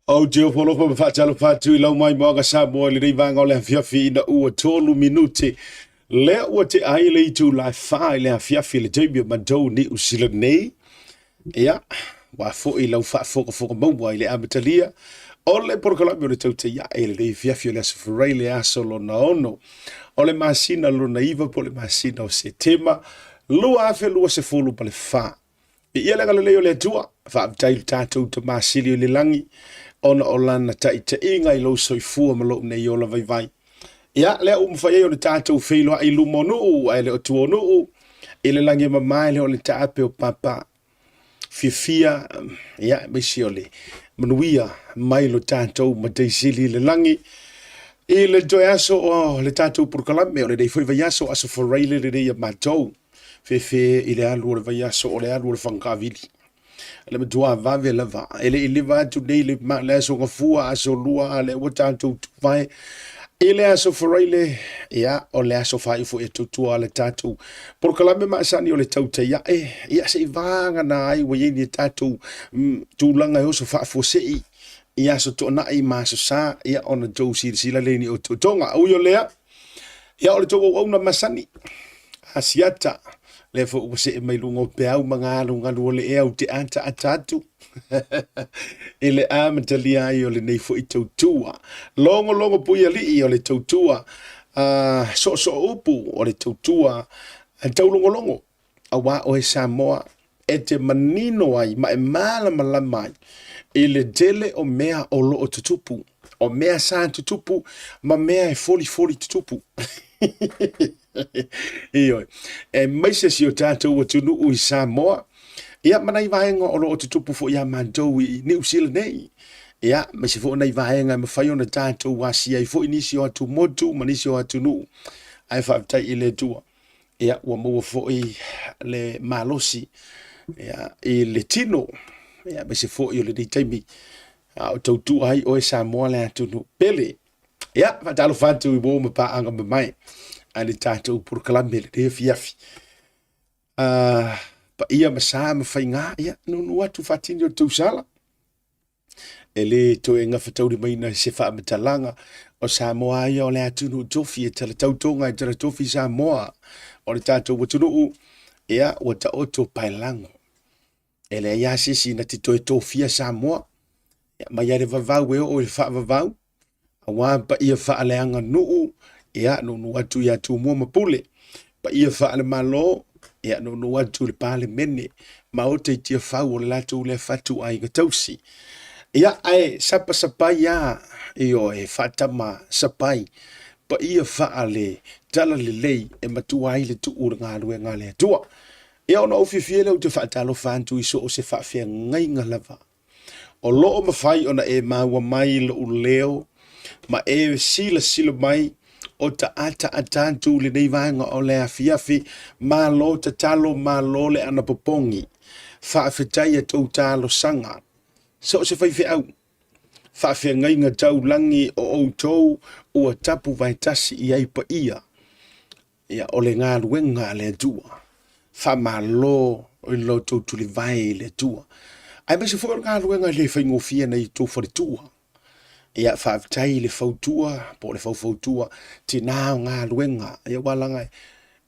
Ou te ofo alofa ma faatalofa atu i lau maimoaga Samoa i lenei vaega o le afiafi ina ua 3 minute lea ua tea ai le itula e 4 i le afiafi i le taimi o matou Niu Sila nei. Ia, ua foi lau faafogafoga maua i le amatalia o le polokalame o le Tautai Ae i lenei afiafi o le aso Faraile, le aso lona 6 o le masina lona 9 po o le masina o Setema 2024. Viia le agalelei o le Atua, faafetai i le tatou Tama Sili o i le lagi, ona o lana taitaiga i lou soifua ma lou nei ola vaivai. Ia, lea ua mafai ai ona tatou feiloai i luma o nuu, ae le o tua o nuu, i le lagi e mama e le o le taape o papa. Fiafia, ia, aemaise o le manuia mai lo tatou Matai Sili i le lagi. I le toe aso o le tatou polokalame, o lenei foi vaiaso, aso Faraile lenei a matou. Fefe i le alu o le vaiaso o le alu o le fagakavili. Le matua vave lava, e le i leva atu nei le, le aso gafua, aso lua, a lea ua tatou tuvae. I le aso Faraile, ia, o le aso faaiu foi e tautua le tatou polokalame masani o le Tautai Ae, ia, se i vagana ai ua i ai ni tatou tulaga e oso faafuasei i aso Toonai ma aso Sa, ia, ona tou silasila lea i ni otootoga. Ui o lea, ia, o le tou auauna masani, Asiata, lea foi ua see mai luga o peau ma galugalu o le ea ou te ataata atu i le amatalia ai o lenei foi tautua. Logologo pui alii o le tautua, soosoo upu o le tautua, taulogologo, aua oe Samoa e te manino ai ma e malamalama ai i le tele o mea o lo o tutupu, o mea sa tutupu ma mea e folifoli tutupu. Ioe, aemaise si o tatou atunuu i Samoa, ia ma nai vaega o lo o tutupu foi iā matou i Niu Sila nei. Ia, aemaise foi o nai vaega e mafai ona tatou asia ai foi nisi o atumotu ma nisi o atunuu. Ae faafetai i le Atua, ia ua maua foi le malosi ia, i le tino, ia, aemaise foi o lenei taimi a o tautua ai oe Samoa le atunuu pele. Ia, faatalofa atu i uo ma paaga mamae a le tatou polokalame lenei afiafi. Paia ma sa ma faiga, ia, nunu atu faatini o le tausala. E le toe gafataulimaina i se faamatalaga, o Samoa ia o le atunuu tofi e talatautoga e talatofi Samoa. O le tatou atunuu, ia, ua taoto paelago. E leai lava se isi na te toe tofia Samoa, ia, mai lava i le vavau e oo i le faavavau, aua paia faaleaganuu, ia, nuunuu atu ia Tumua ma Pule, paia faale-Malo, ia, nuunuu atu i le Palemene, Maota i Tiafau o le latou lea fatu aiga tausi. Ia, ae sapasapai lava, ioe, faatama sapai, paia faale talalelei e matua ai le tuu o le galuega a le Atua. Ia, ona ou fiafia lea ou te faatalofa atu i so o se faafeagaiga lava O lo o mafai ona e maua mai lou leo ma e silasila mai o taataata atu lenei vaega o le afiafi. Malo tatalo, malo le anapopogi. Faafetai a tou talosaga. So o se faifeau, faafeagaiga taulagi o outou ua tapu vaetasi i ai paia. Ia, o le galuega a le Atua. Faamalo i lo outou tulivae i le Atua. Aemaise foi o le galuega e le faigofie nei outou faletua. Ia, faafetai i le fautua po o le faufautua, tina o galuega. Ia, aua leaga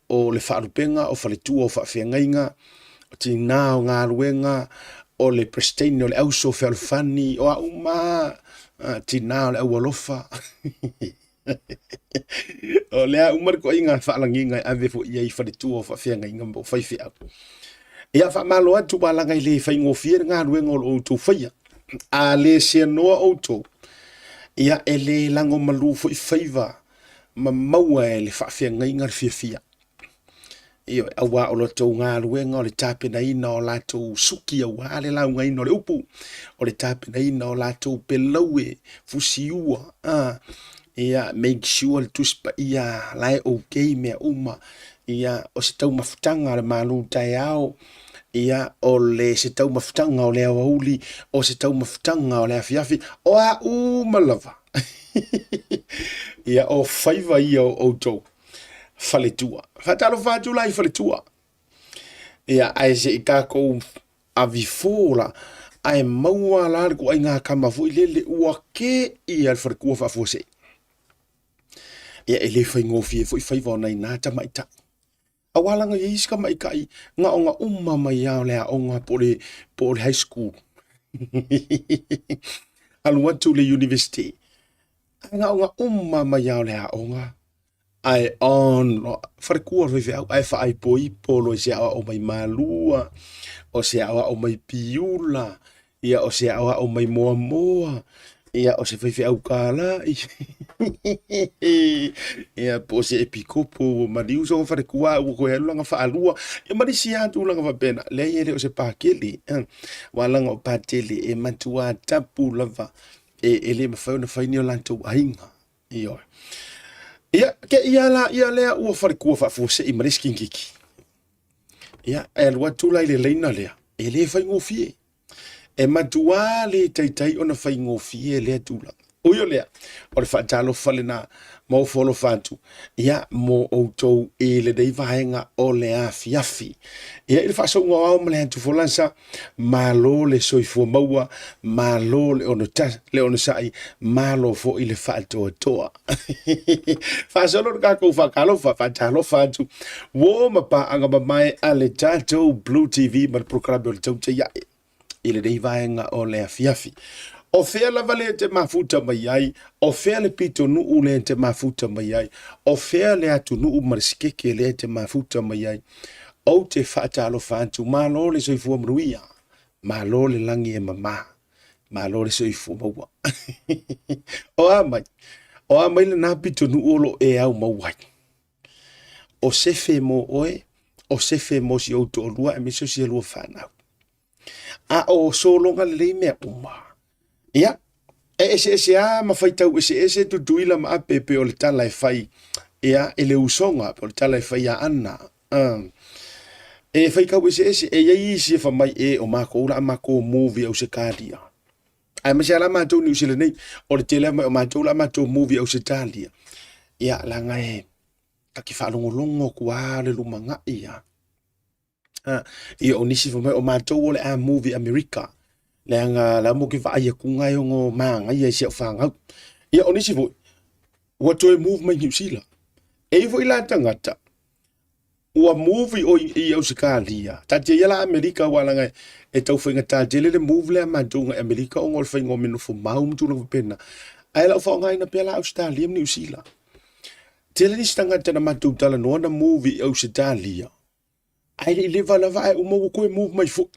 o le faalupega o faletua o faafeagaiga, o tina o galuega, o le Peresetene o le Auso Fealofani, o a uma lava, tina o le aualofa. O le a uma le toaiga faalagiga e ave foi i ai i faletua o faafeagaiga ma o faifeau. Ia faamalo atu aua leaga e le faigofie le galuega o lo o outou faia. A le seanoa outou, ia e le lagomalu foi faiva ma maua e le faafeagaiga le fiafia. Ioe, aua o la outou galuega o le tapenaina o latou suki aua le laugaina o le upu, o le tapenaina o latou pelaue, fusiua, ia, make sure le Tusi Paia la e okay mea uma, ia, o se taumafataga o le malu taeao, ia, o le se taumafataga o le aoauli, o se taumafataga o le afiafi, o a uma lava. Ia, o faiva ia o outou faletua. Faatalofa atu la i faletua. Ia, ae se i tatou avifo la. Ae maua la le ituaiga kama foi lele ua kē ia le falekua faafuasei. Ia e le faigofie foi faiva o nai na tamaitai. Aua leaga e i ai isi tamaitai gaoga uma mai lava o le aoga po o le, po o le high school. Alu atu i le university, ae gaoga uma mai lava o le aoga, ae on loa, falekua le faifeau, ae faaipoipo loa i se aoao mai Malua, o se aoao mai Piula, ia o se aoao mai Moamoa, ia o se faifeau kālai, ia po o se epikopo ua maliu sona falekua ua toe alu lana faalua, ia ma nisi lava tulaga faapena. Leai e le o se pakele, aua leaga o patele e matua tapu lava e le mafai ona fai ni o latou aiga. Ioe. Ia, te ia la ia lea ua falekua faafuasei ma le isi kikiki. Ia, e alu atu la i le laina lea, e le faigofie. E matuā le taitai ona faigofie lea tulaga. Ui o lea, o le faatalofa lena ma ofo alofa atu, ia, mo outou i lenei vaega o le afiafi. Ia, i le faasouga o ao ma le atu folasa, malo le soifua maua, malo le le onosai, malo foi le faatoatoa. Faasolo le tatou faatalofa, faatalofa atu, uo ma paaga mamae a le tatou Blue TV ma le polokalame o le Tautai Ae i lenei vaega o le afiafi. O fea lava lea e te mafuta mai ai, o fea le pitonuu lea e te mafuta mai ai, o fea le atunuu ma le sikeke lea e te mafuta mai ai, ou te faatalofa atu, malo le soifua manuia, malo le lagi e mama. Malo le soifua maua. O a mai? O a mai lena pitonuu o lo o e au mau ai? O sefe mo oe, o sefe mo si ou toalua aemaise o si a lua fanau. A o sologa lelei mea uma. Ia, e eseese lava ma faitau eseese Tutuila ma Ape pei o le tala e fai ia, e le usoga, po o le tala e fai ia Ana. E faitau eseese, e i ai isi e fai mai e o makou la a makou move i Ausetalia. Aemaise lava la matou Niu Sila nei, o le tele lava mai o matou la a matou move i Ausetalia. Ia, leaga e ta te faalogologo atu lava le lumanai lava. Ia o nisi fai mai o matou o le a move i Amerika. Leaga la mo ke vaai atu nga e ono māngaia i si au fanau. Ia o nisi foi, ua toe move mai Niu Sila. E i foi la tagata, ua move i o i Ausetalia. Taatia ia la Amerika aua leaga e tau faigata tele le move lea a matou ngai Amerika ona o le faiga o mea nofo mau ma tulaga faapena. Ae o lau faaaogaina pea la Ausetalia ma Niu Sila. Tele nisi tagata na matou talanoa na move i Ausetalia, ae le i leva lava ae uma ua toe move mai foi.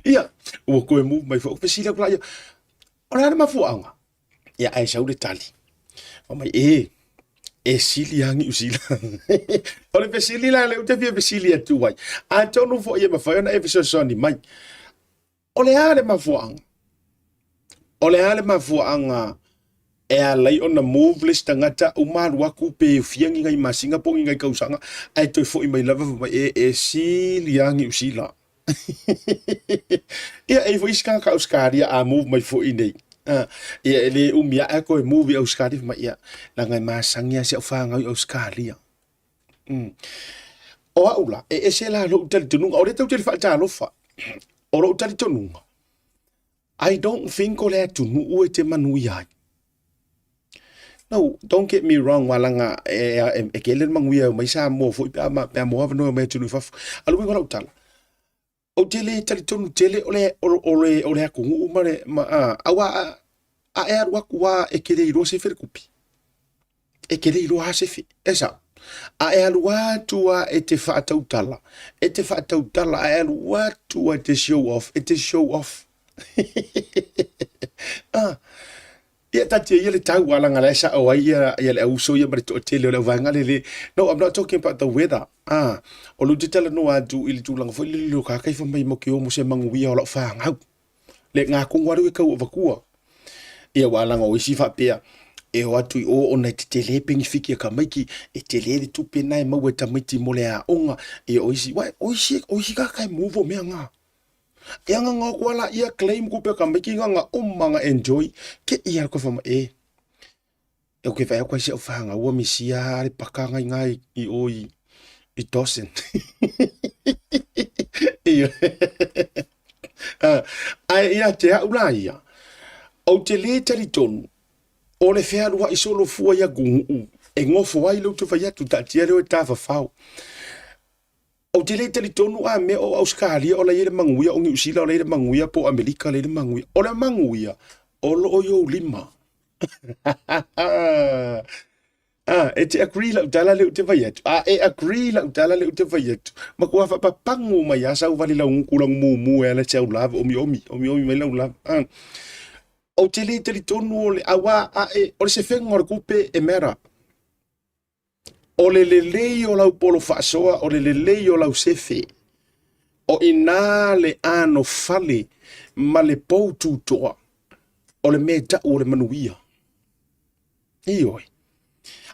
Ia, ua toe move mai foi. Fesili atu la ia, o le a le mafuaaga? Ia, ae sau le tali. Fai mai, e, e sili lava Niu Sila. O le fesili la lea ou te fia fesili atu ai, atonu foi e mafai ona e fesoasoani mai. O le a le mafuaaga? O le a le mafuaaga e ala ai ona move le isi tagata uma alu atu pe fia ni nai masina po o ni nai tausaga ae toe foi mai lava fai mai e, e sili lava Niu Sila. Ia, e i ai foi isi tagata Ausetalia a move mai foi i inei. Ia, e le umi ae toe move i Ausetalia fai mai, ia, leaga e masani lava si au fanau i Ausetalia. O au la, e ese la lou talitonuga, o lea tatou te le faatalofa. O lou talitonuga, I don't think o le atunuu e te manuia ai. No, don't get me wrong, aua leaga e, e, e tele le manuia e omai Samoa foi pe a, pe a maua avanoa e omai atunuu i fafo. A o le uiga o lau tala, ou te le talitonu tele o le, o, o le, o le atunuu ma le, ma, a, aua a, a e alu atu lava e te le iloa sefe le tupe. E te le iloa lava sefe, e sao. A e alu atu lava e te faatautala, e te faatautala, a e alu atu lava e te show off, e te show off. ah. Ia taatia ia le tau a leaga la e sao ai ia, ia le auso ia ma le toatele o le auvaega lele. No, I'm not talking about the weather. Ah, o lou te talanoa atu i le tulaga foi lele o kākai fai mai mo ke o mo se manuia o lau fanau. Le ngā kongo aru e kau avatua. Ia aua leaga o isi faapea, e o atu i o ona e tetele penifiki a tamaiti, e tele le tupe na e maua e tamaiti mo le aoga. Ia o isi, uai, o isi, o isi kākai move o mea ngā. E anga ngā koa la ia claim kupe a tamaiti ngā ngā uma ngā enjoy. Ke ia koe whama e. E oke whai au se au whanga ua misia le pakanga i ngā i o i, i Dawson. Ia. Ae ia te au la ia, ou te lē talitonu o le fealuaʻi solofua i atunuu e nofo ai lea ou te fai atu, taatia lea e tafafao. Ou te le talitonu a mea o Ausetalia o la e i ai le manuia, o Niu Sila o la e i ai le manuia, po o Amerika la e i ai le manuia. O le manuia, o lo o i ou lima. Ah, e te agree lau tala lea ou te fai atu. A e agree lau tala lea ou te fai atu. Matua faapapagu mai lava sau vale laugutu lagu mumu e ala i si au lava, omiomi, omiomi mai lau lava. Ah. Ou te le talitonu o le, auā a e, o le sefega o le tupe e matter. O le lelei o lau polo faasoa, o le lelei o lau sefe, o i inā le anofale ma le pou tutoa, o le mea e taʻu o le manuia. Ioe.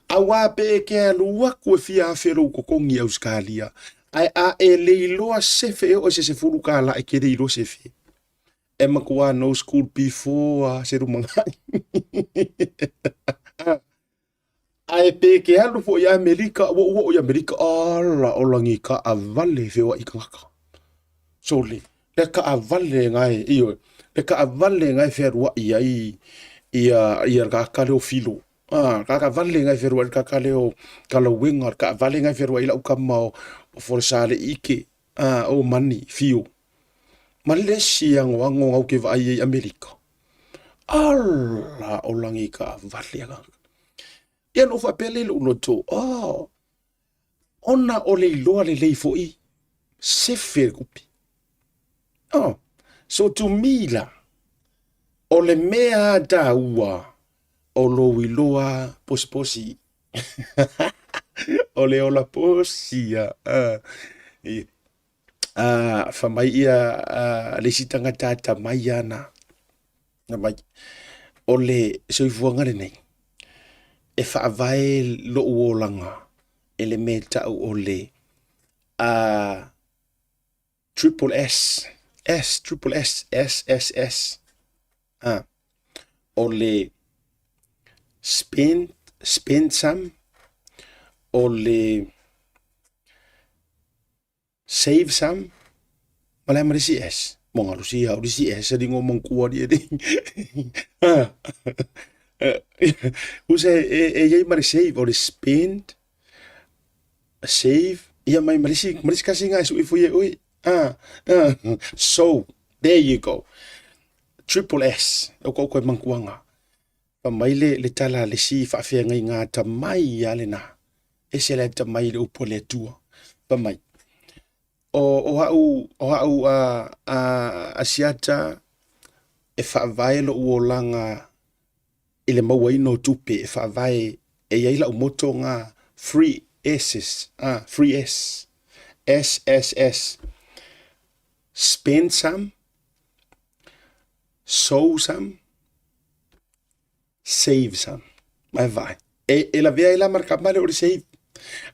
Auā pe e ke alu aku e fia afe lou totogi i Ausetalia, ae a e le iloa sefe e oo i se $10 e ke le iloa sefe. E matua no school before a se lumanai. Ae pe ke alu foi i Amerika, ua ou oo i Amerika, ala o lagi kaavale e feoai tagata. Sole, le kaavale gae, ioe, le kaavale gae fealuai ai ia ia le tagata lea o Filo. Ah, kaavale gae fealuai le tagata lea o Kalauega, le kaavale gae fealuai lau tama o Folasaaleike, ah, o Mani, Fio. Ma le isi anoano ou te vaai ai i Amerika, ala o lagi kaavale a tagata. Ia ona ou faapea lea i lou loto, oh, ona o le iloa lelei foi, sefe le tupe. Oh, so to me la, o le mea a taua, o lou iloa posiposi. O le ola posi ia. Fai mai ia le isi tagata atamai lava na mai, o le soifuaga lenei, e faavae lou olaga i le mea e tau o le triple S, S, triple S, S, S, S. O le spend, spend some, o le save some, ma le a ma le isi S? Mo galu si au le isi S ali ngo mangkua li e Usa e iai ma le save, o le spend, save, ia mai ma le isi, ma le isi kasi ga e sue foi e oe. So, there you go. Triple S, o ko koe mankuanga. Fa mai le, le tala le si faafeagaiga atamai lava lena. Ese le atamai i le upu a le Atua. Fai mai, o, o au, o au a, a, Asiata e faavae lou olaga i le mauaina o tupe e faavae e i ai lau motto ga three S's, three S, S, S, S, spend some, sow some, save some. Mai vaai. E, e lavea ai la ma le kama lea o le save.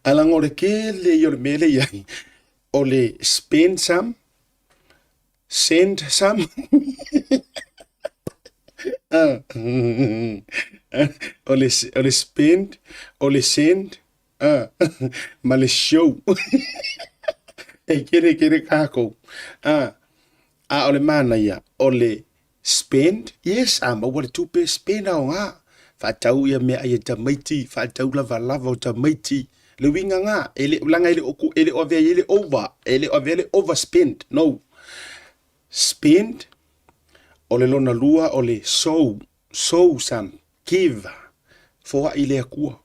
Ae leaga o le tele ia o le mea lea i ai, o le spend some, send some, o le, o le spend, o le send, ma le show. E kere kere kākou. A o le manaia, o le Spend, yes, a maua le tupe, spend aoga. Faatau ia meaai a tamaiti, faatau lavalava o tamaiti. Le uiga ga, e le, leaga e le o, e le o avea i ai le over, e le o avea le overspend, no. Spend, o le lona lua o le sow, sow some, give, foai i le Atua.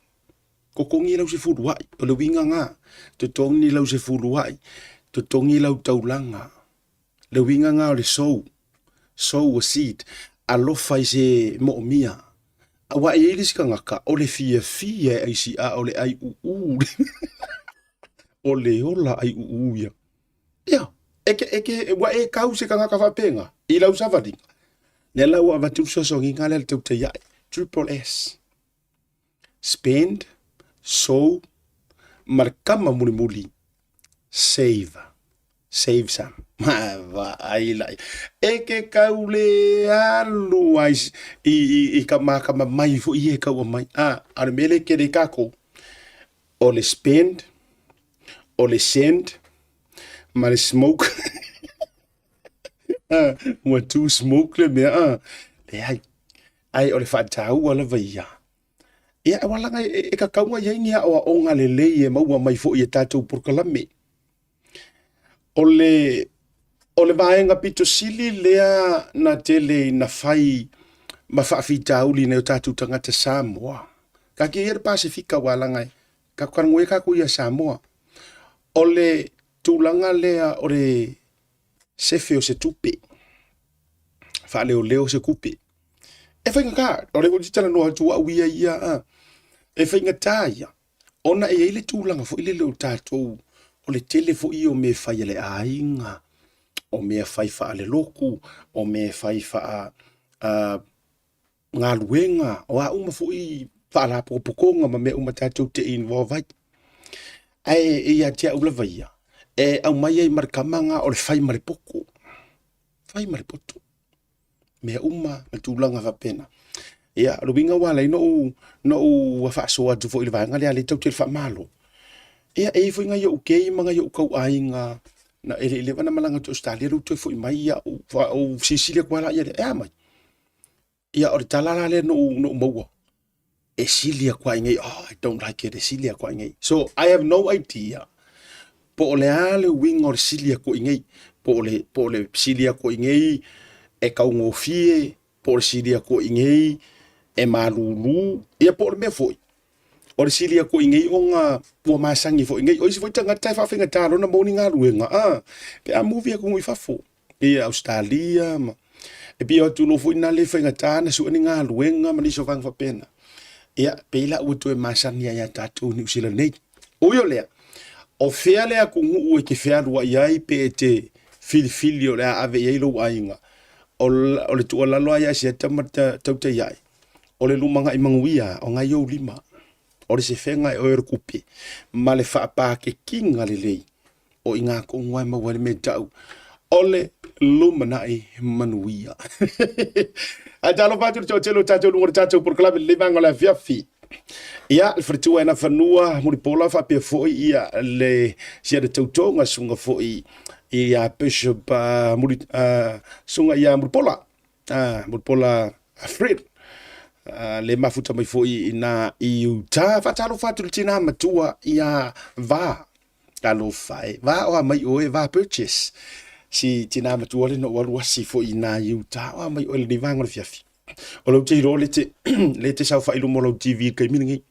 Totogi lau sefuluai, o le uiga ga, totogi lau sefuluai, totogi lau taulaga. Le uiga lena o le sow, sow a seed, alofa i se moomia. Aua e i ai le isi tagata o le fiafia e ai si'a o le ai uu o le ola ai uu ia. Ia, e ke, e ke, ua e kau se tagata faapena i lau savaliga. Lea la ua avatu le fesoasoaniga lea le tautai ae, triple S. Spend, sow, ma le kama mulimuli, save. Save some. Ma vaai lai. E ke kau le alu ai i, i, i ka makama mai foi e kaua mai. A, a le mea lea kele i kākou, o le spend, o le send, ma le smoke. Ua too smoke le mea, a. Leai, ae o le faataua lava ia. Ia, aua laga e tatau ona i ai ni aoaoga lelei e maua mai foi i a tatou polokalame. O le vaega pito sili lea na tele ina fai ma faafitauli i nai o tatou tagata Samoa, taatia ia le Pasefika aua leaga e tatou talanoa ia tatou ia Samoa. O le tulaga lea o le sefe o se tupe, faaleoleo se tupe. E faigata, o lea foi ou te talanoa atu au ia ia, a, e faigata ia ona e i ai le tulaga foi lele o tatou, o le tele foi ia o mea e fai a le aiga, o mea fai faalelotu, o mea fai faa galuega, o a uma foi faalapotopotoga ma mea uma tatou te involve ai. Ae ia te au lava ia, e aumai ai ma le tama lena o le fai ma le poto, fai ma le poto, mea uma ma tulaga faapena. Ia, o le uiga ua ala ai ona ou faasoa atu foi i le vaega lea, lea tatou te faamalo. Ia, e i ai foi nai ou kei ma nai ou tauaiga na e le i leva ona malaga atu i Ausetalia, lea ua toe foi mai, ia ou fesilisili atu lava lea, e a mai? Ia, o le tala la lea na ou maua, e sili atu lava i inei, oh, I don't like it, e sili atu lava i inei. So, I have no idea po o le a le uiga o le sili atu i inei, po o le sili atu i inei e taugofie, po o le sili atu i inei e malulu, ia po o le mea foi, o le sili atu i inei ona ua masani foi i inei. O isi foi tagata e faafaigata loa ona maua ni galuega, a, pe a move atu i fafo i Ausetalia ma e pei o atu loa foi lena le faigata ona sue ni galuega ma nisi o vaega faapena. Ia, pei la ua toe masani ai ia tatou i Niu Sila nei. Ui o lea, o fea le atunuu e te fealuai ai pe e te filifili o le a ave i ai lou aiga, o le tuualalo lava ia Asiata ma le Tautaiai, o le lumanai manuia o nai ou lima, o le sefega e oe o le tupe, ma le faapakekiga lelei o i ina tonu lava e maua ai le mea e tau o le lumanai manuia. Ae talofa atu le toatele o tatou luga o le tatou polokalame i lenei vaega o le afiafi. Ia, le faletua e Nafanua Mulipola faapea foi ia le si ana tautoga susuga foi ia Bishop Muli, susuga ia Mulipola, Mulipola Fred. Le mafuta mai foi ina i Utah. Faatalofa atu le tina matua ia Va. Talofa e, va o a mai oe, va purchase. Si tina matua le na ou alu asi foi ina i Utah, o a mai oe lenei vaega o le afiafi. O lou te iloa le te, le te saofai i luma o lau TV i le taimi lenei.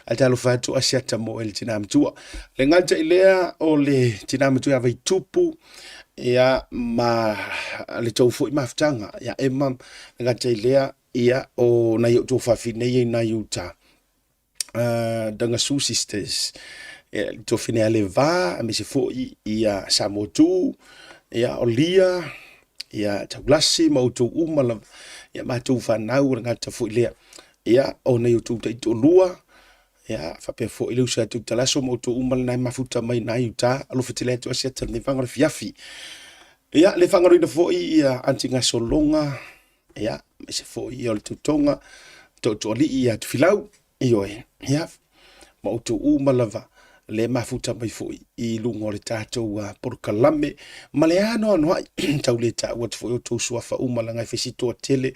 Ae talofa atu Asiata mo oe le tina matua. Le gata i lea o le tina matua ia Vaitupu, ia ma le tou foi mafutaga ia Emma, le gata i lea, ia o nai ou tuafafine ia i nai Utah. Dagasu Sisters, ia, le tuafafine ia Leva, aemaise foi ia Samoa-tu, ia o Lia, ia Taulasi ma outou uma lava, ia matou fanau o le gata foi lea. Ia, o nai outou taitoalua, ia, faapea foi le uso ia Tautalaso ma outou uma lena e mafuta mai i uta, alofa tele atu Asiata i lenei vaega o le afiafi. Ia, le faagaloina foi ia Aunty Gasologa, ia, aemaise foi ia o le tautoga, Tootooalii ia Tufilau, ioe, ia, ma outou uma lava le mafuta mai foi i luga o le tatou polokalame ma le anoanoai tau le taua atu foi outou suafa uma leaga e fesitoa tele.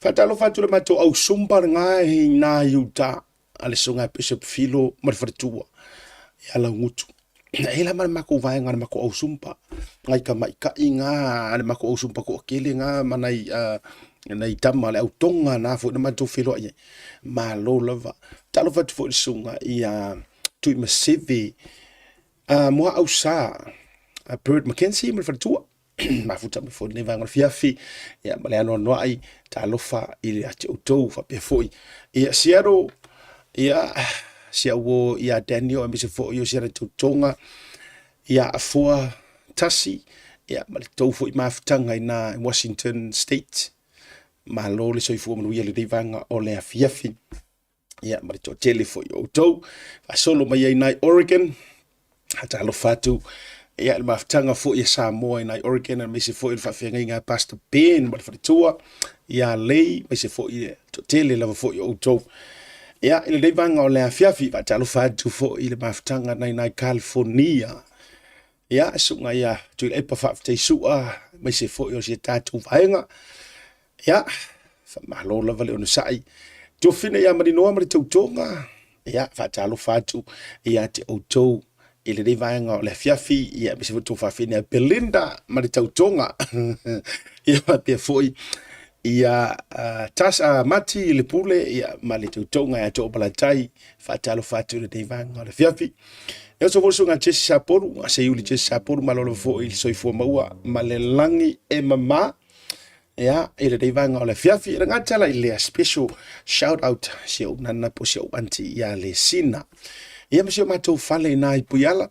Faatalofa atu le matou au Sumba lena i na i uta a le Susuga Bishop Filo ma le faletua ia Laugutu. E la ma le matou vaega le matou au Sumba, nai tamaitai na a le matou au Sumba toatele na ma nai nai tama le au Tonga na foi na matou feiloai ai. Malo lava. Talofa atu foi i le susuga ia Tuimaseve Muaausa Bird McKenzie ma le faletua. Mafuta mai foi lenei vaega o le afiafi, ia ma le anoanoai, talofa ia te outou faapea foi ia Seattle, ia si au uo ia Daniel aemaise foi o si ana tautoga ia Afoa Tasi, ia ma le tou foi mafutaga i na Washington State. Malo le soifua manuia i lenei vaega o le afiafi. Ia, ma le toatele foi o outou faasolo mai ai nai Oregon. Talofa atu ia le mafutaga foi a Samoa i nai Oregon, aemaise foi le faafeagaiga a Pastor Ben ma le faletua ia Lei, aemaise foi le toatele lava foi o outou. Ia, i lenei vaega o le afiafi, faatalofa atu foi i le mafutaga nai nai California. Ia, suuga ia Tuilaepa faafetai sua, aemaise foi o si a tatou vaega. Ia, faamalo lava le onosai. Tuafina ia Maninoa ma le tautoga, ia, faatalofa atu ia te outou i lenei vaega o le afiafi, ia, aemaise foi tou faafine ia Belinda ma le tautoga. Ia, faapea foi ia Tas Mati le Pule, ia, ma le tautoga ia Toomalatai, faatalofa atu i lenei vaega o le afiafi. E oso foi le susuga Jesse Sapolu, Seiuli Jesse Sapolu, malo lava foi i le soifua maua ma le lagi e mama. Ia, i lenei vaega o le afiafi, e le gata la i lea special shout out si ou nana po si ou aunty ia Lesina. Ia ma si o matou fale i nā i Puiala,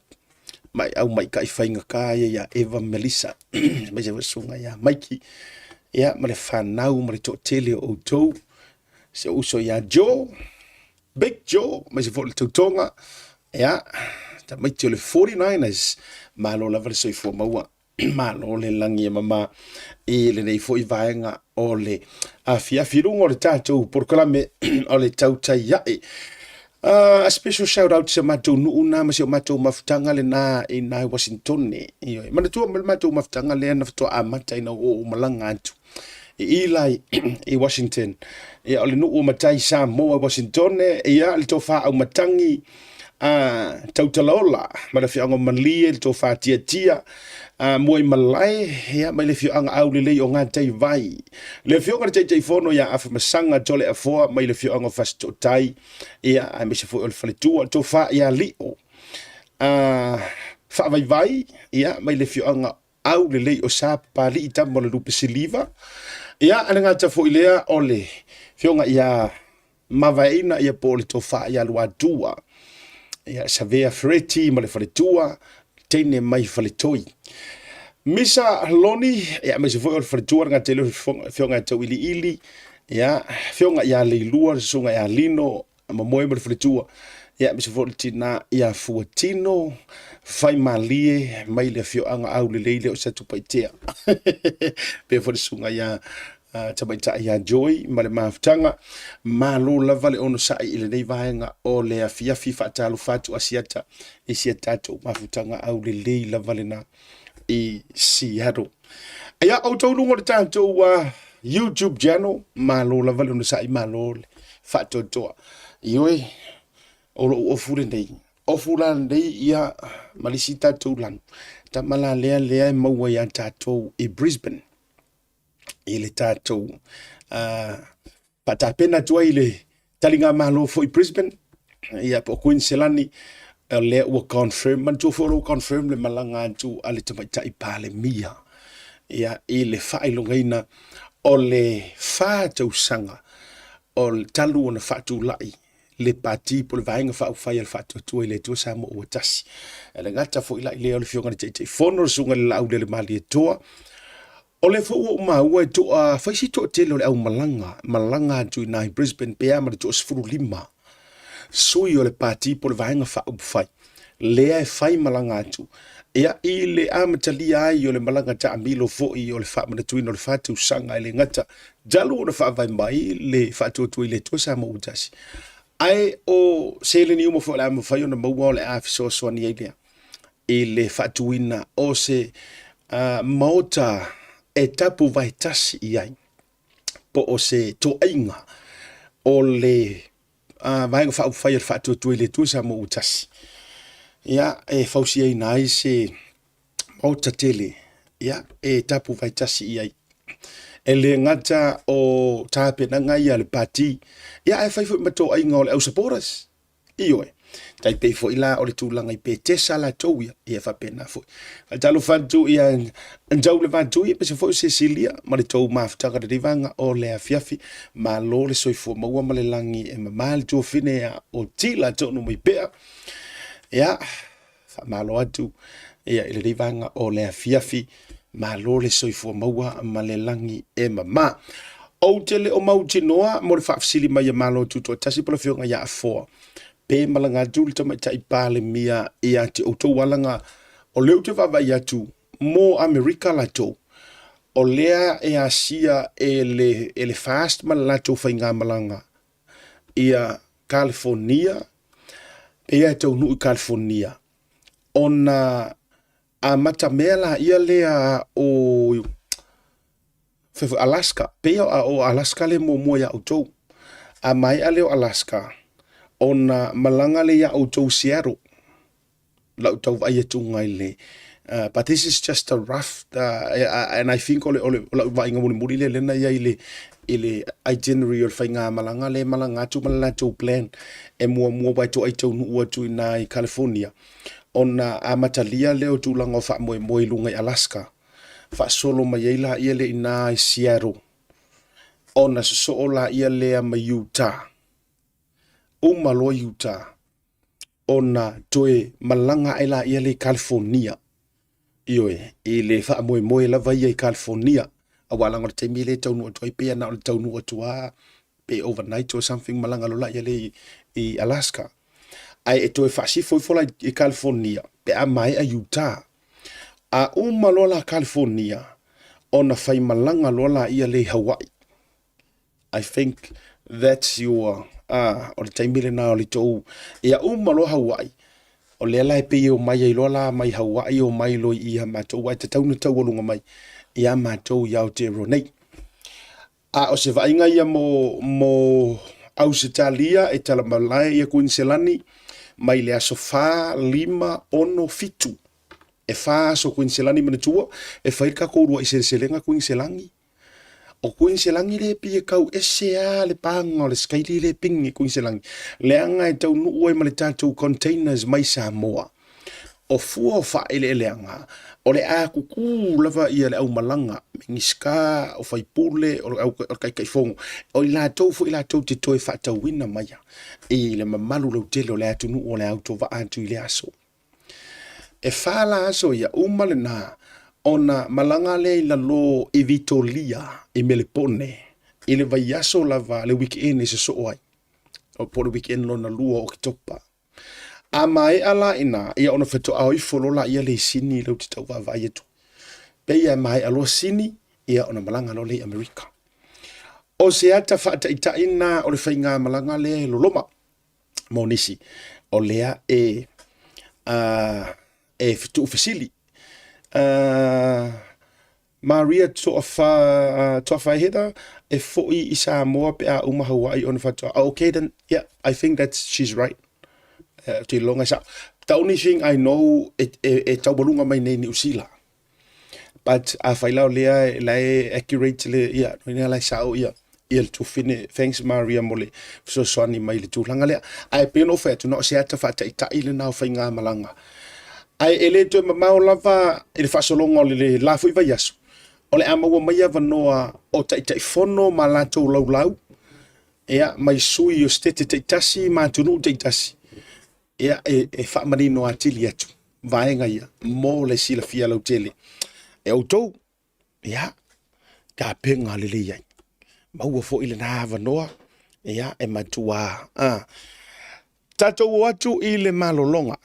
mai au maikaʻi faigata ia ia Eva Melissa, aemaise foi susuga ia Maiki, ia ma le fanau ma le toatele o outou, si ou uso ia Joe, Big Joe, aemaise foi le tautoga, ia, tamaiti o le 49ers, malo lava le soifua maua. Malo le lagi e mama i lenei foi vaega o le afiafi i luga o le tatou polokalame o le tautai ae. A special shout out se matou nuu na ma si o matou mafutaga lena i nai Wasintone. Ioe. Manatua ma le matou mafutaga lea na faatoa amata ina ua ou malaga atu i Eli i Washington. Ia, o le nuu o matai Samoa i Wasintone, ia, le tofa Aumatangi, a Tautalaola, ma le afioaga o Malie, le tofa Tiatia, a Muaimalae, ia, mai le afioaga Aulelei o Gataivai. Le afioga i le Taitaifono ia Afamasaga Toleafoa, mai le afioaga o Fasitootai, ia, aemaise foi o le faletua, le tofa ia Lio, a Faavaivai, ia, mai le afioaga aulelei o Sapapalii tama o le Lupe Siliva. Ia, a le gata foi lea o le afioga ia Mavaeina ia po o le tofa ia Luatua. Ia, Savea Fereti ma le faletua, teine mai faletoi. Misa Loni, ia, aemaise foi o le faletua le gata i le afioga ia Tauiliili, ia, afioga ia Leilua, le susuga ia Lino, Mamoe ma le faletua, ia aemaise foi le tina ia Fuatino Faimalie mai le afioaga aulelei lea o Satupaitea. Pea foi le susuga ia Tamaitai ia Joy ma le mafutaga. Malo lava le onosai i lenei vaega o le afiafi faatalofa atu Asiata i si a tatou mafutaga aulelei lava lena i Seattle. Ia, outou luga o le tatou YouTube channel, malo lava le onosai, malo le faatoatoa. Ioe, o lou ofu lenei. Ofu la lenei, ia, ma le isi tatou lanu. Tama la lea lea e maua ia tatou i Brisbane, i le tatou faatapena atu ai le taligamalo foi i Brisbane, ia po o Kuiniselani, o lea ua confirm, manatua foi o lea ua confirm le malaga atu a le tamaitai Palemia, ia, i le faailogaina o le 4 tausaga o le talu ona faatulai le pati po o le Vaega Faaupufai a le Faatuatua i le Atua Samoa ua Tasi. E le gata foi la i lea o le Afioga i le Taitaifono, le Susuga i le Laaulialemalietoa. O lea foi ua ou maua e toa fai si toatele o le aumalaga, malaga atu i nai Brisbane pe a ma le toa 15 sui o le pati po o le Vaega Faaupufai lea e fai malaga atu. Ia, i le amatalia ai o le malaga taamilo foi o le faamanatuina o le 4 tausaga e le gata talu ona faavae mai le Faatuatua i le Atua Samoa ua Tasi. Ae o seleni uma foi o le a mafai ona maua o le a fesoasoani ai lea i le faatuina o se maota e tapu vaetasi i ai po o se toaiga o le Vaega Faaupufai a le Faatuatua i le Atua Samoa ua Tasi. Ia, e fausiaina ai se maota tele, ia, e tapu vaetasi i ai. E le gata o tapenaga ia a le pati, ia ae fai foi ma toaiga o le au supporters. Ioe. Tai pei foi la o le tulaga i Petesa latou ia, ia faapena foi. Faatalofa atu ia Jau le Vatui, aemaise foi o Cecilia ma le tou mafutaga lenei vaega o le afiafi. Malo le soifua maua ma le lagi e mama le tuafine ia o Tila tonu mai pea. Ia, faamalo atu ia i lenei vaega o le afiafi. Malo le soifua maua ma le lagi e mama. Ou te le o mautinoa mo le faafesili mai a Malo Tutoatasi po o le Afioga ia Afoa pe malaga atu le Tamaitai Palemia ia te outou alaga o lea ou te vaavaai atu mo Amerika latou o lea e asia e le FAST ma le latou faigamalaga ia California, pei e taunuu i California ona Amatamea laia lea o fai foi Alaska, pei o Alaska le muamua iā outou. A maea lea o Alaska, ona malaga lea iā outou Seattle, lau tau vaai atuga i le but this is just a rough and I think o le, o le, o lau vaaiga mulimuli lea lea na i ai i le, i le itinerary o le faigamalaga lea e malaga atu ma le latou plan e muamua aua e toai taunuu atu i ina i California ona amatalia lea o tulaga o faamoemoe i luga i Alaska faasolo mai ai laia lea i ina i Seattle ona sosoo laia lea mai Utah uma loa Utah ona toe malaga ae laia lea i California. Ioe, i le faamoemoe lava ia i California, aua leaga o le taimi lea e taunuu atu ai pei na o le taunuu atu lava pe overnight or something malaga loa laia lea i Alaska. Ae e toe faasifo ifo la i California pe a maea Utah. A uma loa la California, ona fai malaga loa laia lea i Hawaii. I think that's your o le taimi lena o le tou ia uma loa Hawaii o lea la e pei e omai ai loa la mai Hawaii omai loa i ia matou ae tatau ona taualuga mai ia matou i Aotearoa nei. A o se vaaiga ia mo, mo Ausetalia e talamalae ia Kuiniselani mai le aso 4, 5, 6, 7. E 4 aso Kuiniselani manatua e fai le tatou uluai seleselega Kuiniselani. O Kuiniselani lea e pei e tau ese lava le paga o le sikaili lea e pigi e Kuiniselani, leaga e taunuu ai ma le tatou containers mai Samoa. O fua o faaeleeleaga, o le a kuku lava ia le aumalaga, Minisita, o faipule, o le Taitaifono, o i latou foi latou te toe faatauina mai i le mamalu lautele o le atunuu o le a autovaa atu i lea aso. E wha la aso ia, uma lena, ona malaga lea i lalo i Vitoria, i Melepone, i le vaiaso lava le weekend e sosoo ai, o po o le weekend lona lua o Oketopa. A maea la ina, ia ona faatoa o ifo loa laia le i Sini lea ou te tau vaavaai atu. Pei e maea loa Sini, ia ona malaga loa lea i Amerika. O se ata faataitai na o le faigamalaga lea e loloma. mo nisi o lea e e tuufesili. Maria Toafaeheda e foi i Samoa pe a uma Hawaii ona faatoa. Oh, okay then, yeah, I think that she's right. Ou te iloga e sao. The only thing I know e, e, e taualuga mai nei Niu Sila. But afai la o lea la e accurate le, ia, no ina la e sao ia, ia le tufine. Thanks Maria mo le fesoasoani mai i le tulaga lea. Ae pei ona ou fai atu, na o se ata faataitai lena o faigamalaga. Ae e le toe mamao lava i le faasologa o le la foi vaiaso, o le a maua mai avanoa o Taitaifono ma latou laulau, ia, mai sui o setete taitasi ma atunuu taitasi, ia, e, e faamanino atili atu vaega ia mo le silafia lautele e outou, ia, tapena lelei ai. Maua foi lena avanoa, ia, e matua. Tatou o atu i le malologa.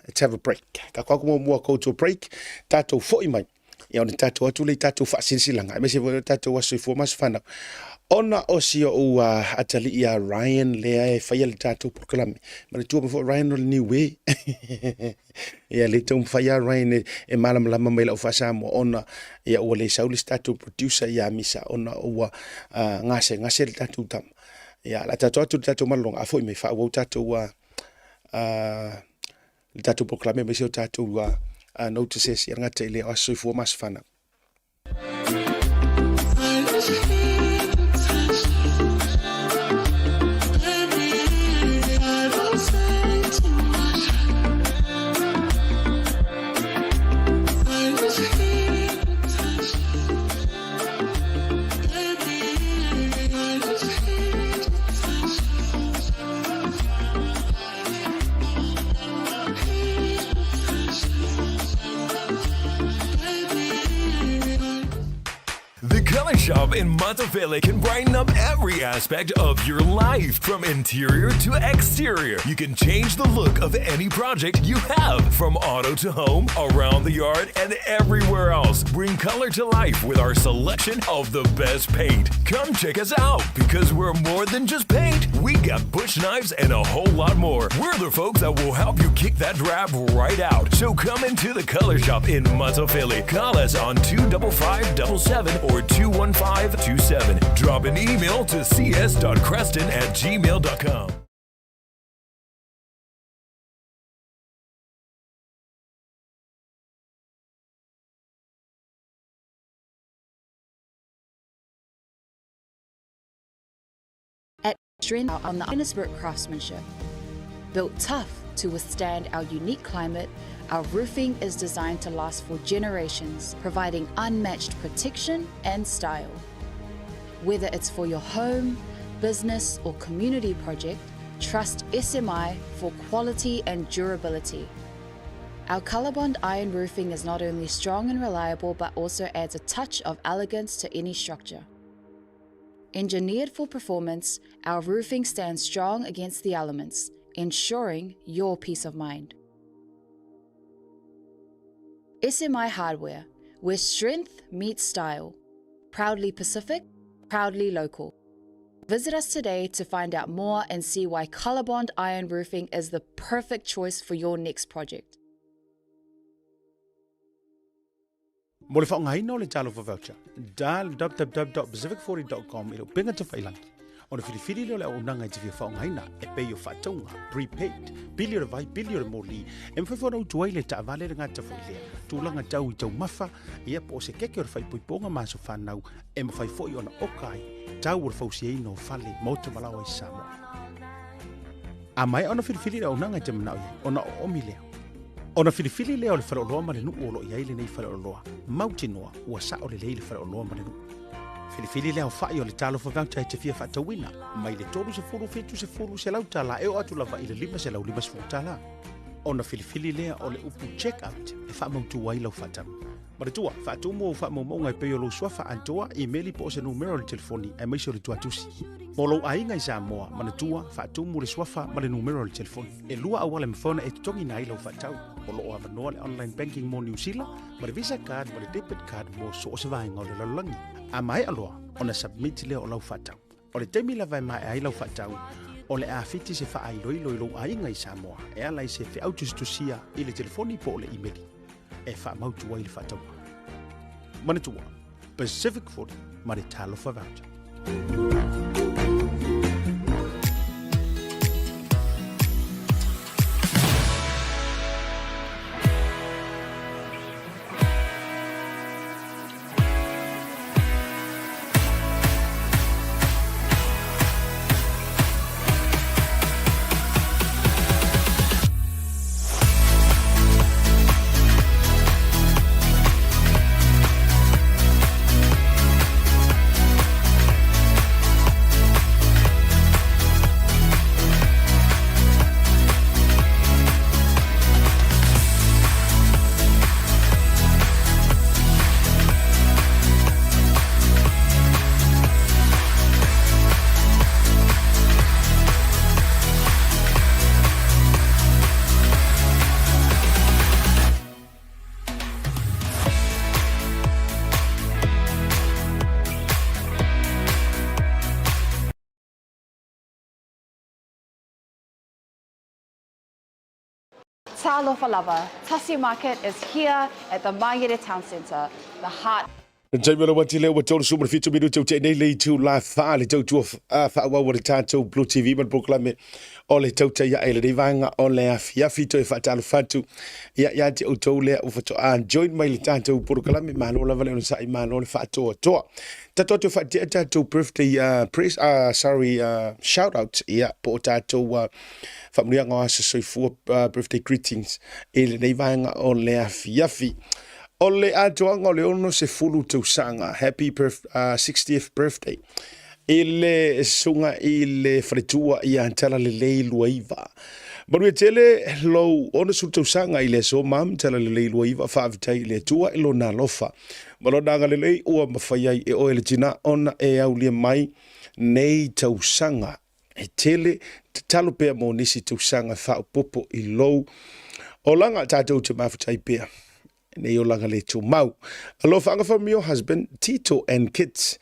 Let's have a break. Tatou atu muamua go to a break. Tatou foi mai. Ia ona tatou atu lea i tatou faasilasilaga, aemaise foi o tatou aso soifua ma aso fanau. Ona o si ou atalii ia Ryan lea e faia le tatou polokalame. Manatua mai foi Ryan o le Niue. Ia le taumafai lava Ryan e, e malamalama mai lau faa-Samoa ona ia ua le sau le isi tatou producer ia Misa ona ua gasegase le tatou tama. Ia la tatou atu le tatou malologa a foi mai faaauau tatou le tatou polokalame aemaise o tatou notices ia gata i le aso soifua ma aso fanau. The Color Shop in Matafele can brighten up every aspect of your life, from interior to exterior. You can change the look of any project you have, from auto to home, around the yard, and everywhere else. Bring bring color to life with our selection of the best paint. Come check us out because we're more than just paint. We got bush knives and a whole lot more. We're the folks that will help you kick that drab right out. So come into the Color Shop in Philly. Call us on 25577 or 21527. Drop an email to cs.creston at gmail.com. At strength on the Innisbrook craftsmanship. Built tough to withstand our unique climate, our roofing is designed to last for generations, providing unmatched protection and style. Whether it's for your home, business, or community project, trust SMI for quality and durability. Our Colorbond iron roofing is not only strong and reliable, but also adds a touch of elegance to any structure. Engineered for performance, our roofing stands strong against the elements, ensuring your peace of mind. SMI Hardware, where strength meets style. Proudly Pacific, proudly local. Visit us today to find out more and see why Colorbond Iron Roofing is the perfect choice for your next project. Mo le faaaogaina o le Talofa Voucher, dial www.pacific40.com i le upega tafailangi. Ona filifili lea o le auaunaga e te fia faaaogaina e pei o faatauga, prepaid, pili o le vai, pili o le moli, e mafai foi ona utu ai le taavale le gata foi lea, tulaga tau i taumafa, ia po o se keke o le faaipoipoga ma aso fanau, e mafai foi ona oka ai tau o le fausiaina o fale, maota ma laoa i Samoa. A maea ona filifili le auaunaga e te manao i ai, ona oomi lea. Ona filifili lea o le faleoloa ma le nuu o lo o i ai lenei faleoloa, mautinoa ua sao lelei le faleoloa ma le nuu. Filifili le aofai o le Talofa Voucher e te fia faatauina, mai le 30, 70, $100 e oo atu lava i le $550. Ona filifili lea o le upu check out e faamautu ai lau faatau. Manatua, faatumu ou faamaumauga e pei o lou suafa atoa, imeli po o se numera o le telefoni aemaise o le tuatusi. Mo lou aiga i Samoa, manatua, faatumu le suafa ma le numera o le telefoni. E lua auala e mafai ona e totogiina ai lau faatau. O lo o avanoa le online banking mo Niu Sila, ma le Visa card ma le debit card mo so o se vaega o le lalolagi. A maea loa ona submit lea o lau faatau. O le taimi lava e maea ai lau faatau, o le a fiti se faailoilo i lou aiga i Samoa e ala i se feau tusitusia i le telefoni po o le imeli e faamautu ai le faatauga. Manatua, Pacific 40 ma le Talofa Voucher. Talofa lava, Tasi Market is here at the Mangere Town Centre, the heart. Taimi o le uati lea ua 37 minute o tea nei le itu la wha le tautua whaawau o le tātou Blue TV ma le polokalame o le tautai ae lenei vaega o le afiafi toe faatalofa atu ia ia te outou lea ua faatoa join mai le tātou polokalame malo lava le onosai malo le faatoatoa Tatou atu e faatea tatou birthday press, sorry, shout out, ia, po o tatou faamanuiaga o aso soifua birthday greetings i lenei vaega o le afiafi. O le atoaga o le 60 tausaga, happy birth, 60th birthday, i le susuga i le faletua ia Talalelei Luaiva. Manuia tele lou 60 tausaga i le aso mam Talalelei Luaiva, faafetai i le Atua i lona alofa. Ma lona agalelei ua mafai ai e oe le tina ona e aulia mai nei tausaga e tele, tatalo pea mo nisi tausaga faaopoopo i lou olaga. Tatou te mafutai pea. Nei olaga le tumau. Alofaga from your husband, Tito and kids.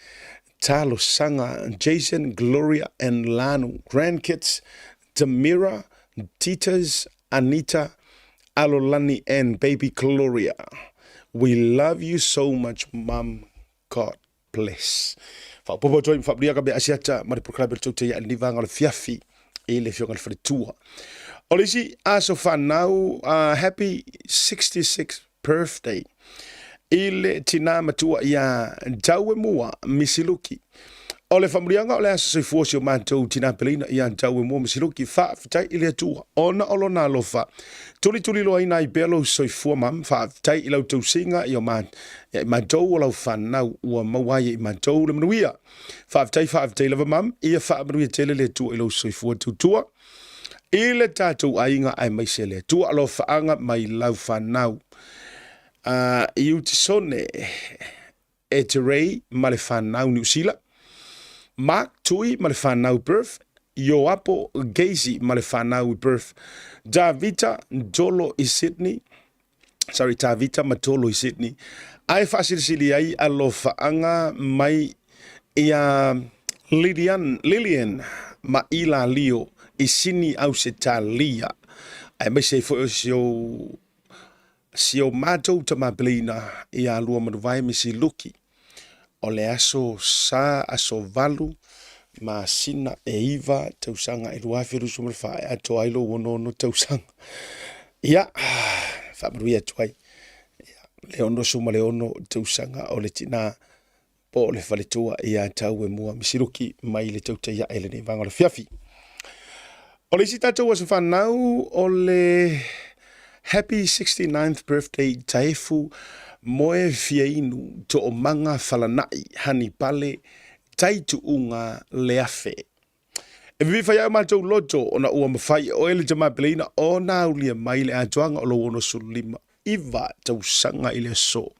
Talosaga, Jason, Gloria and Lanu. Grandkids, Tamira, Titas, Anita, Alolani and baby Gloria. We love you so much, Mum. God bless. Faapopo atu ai ma faamulia ka mea asiata ma le polokalame o le tou te ia i lenei vaega o le fiafi i le Afioga i le Faletua. O le isi aso fanau, happy 66th birthday i le tinā matua iā Tauemua Misiluki. O le faamuliaga o le aso soifua o si o matou tinā peleina iā Tauemua Misiluki, faafetai i le Atua ona o lona alofa tulituliloaina ai pea lou soifua mam, faafetai i lau tausiga i o ma, ia i matou o lau fanau ua maua ai e i matou le manuia. Faafetai, faafetai lava mam, ia faamanuia tele le Atua i lou soifua tautua i le tatou aiga aemaise le Atua alofaaga mai lau fanau. I Utisone e te Ray ma le fanau Niu Sila, Mark Tui ma le fanau Perth, Ioapo Gacy ma le fanau i Perth, Davita Dolo i Sydney, sorry, Tavita ma Tolo i Sydney, ae faasilisili ai alofaaga mai ia Lilian, Lilian ma Ilalio i Sini Ausetalia, aemaise ai foi o si ou si o matou tama peleina ia Luamanuvae Misi Luki. O le aso sa aso 8 masina e 9 tausaga e 2024 e atoa ai lou 66 tausaga. Ia, faamanuia atu ai. Ia, le 66 tausaga o le tinā po o le faletua ia Tauemua Misiluki mai le tautai ae lenei vaega o le fiafi. O le isi tatou aso fanau o le Happy 69th birthday Taefu Moe Fiainu Toomaga Falanai Hanipale Taituuga Leafe. E vivifai ai o matou loto ona ua mafai e oe le tama peleina ona aulia mai le atoaga o lou 65 iva tausaga i le aso.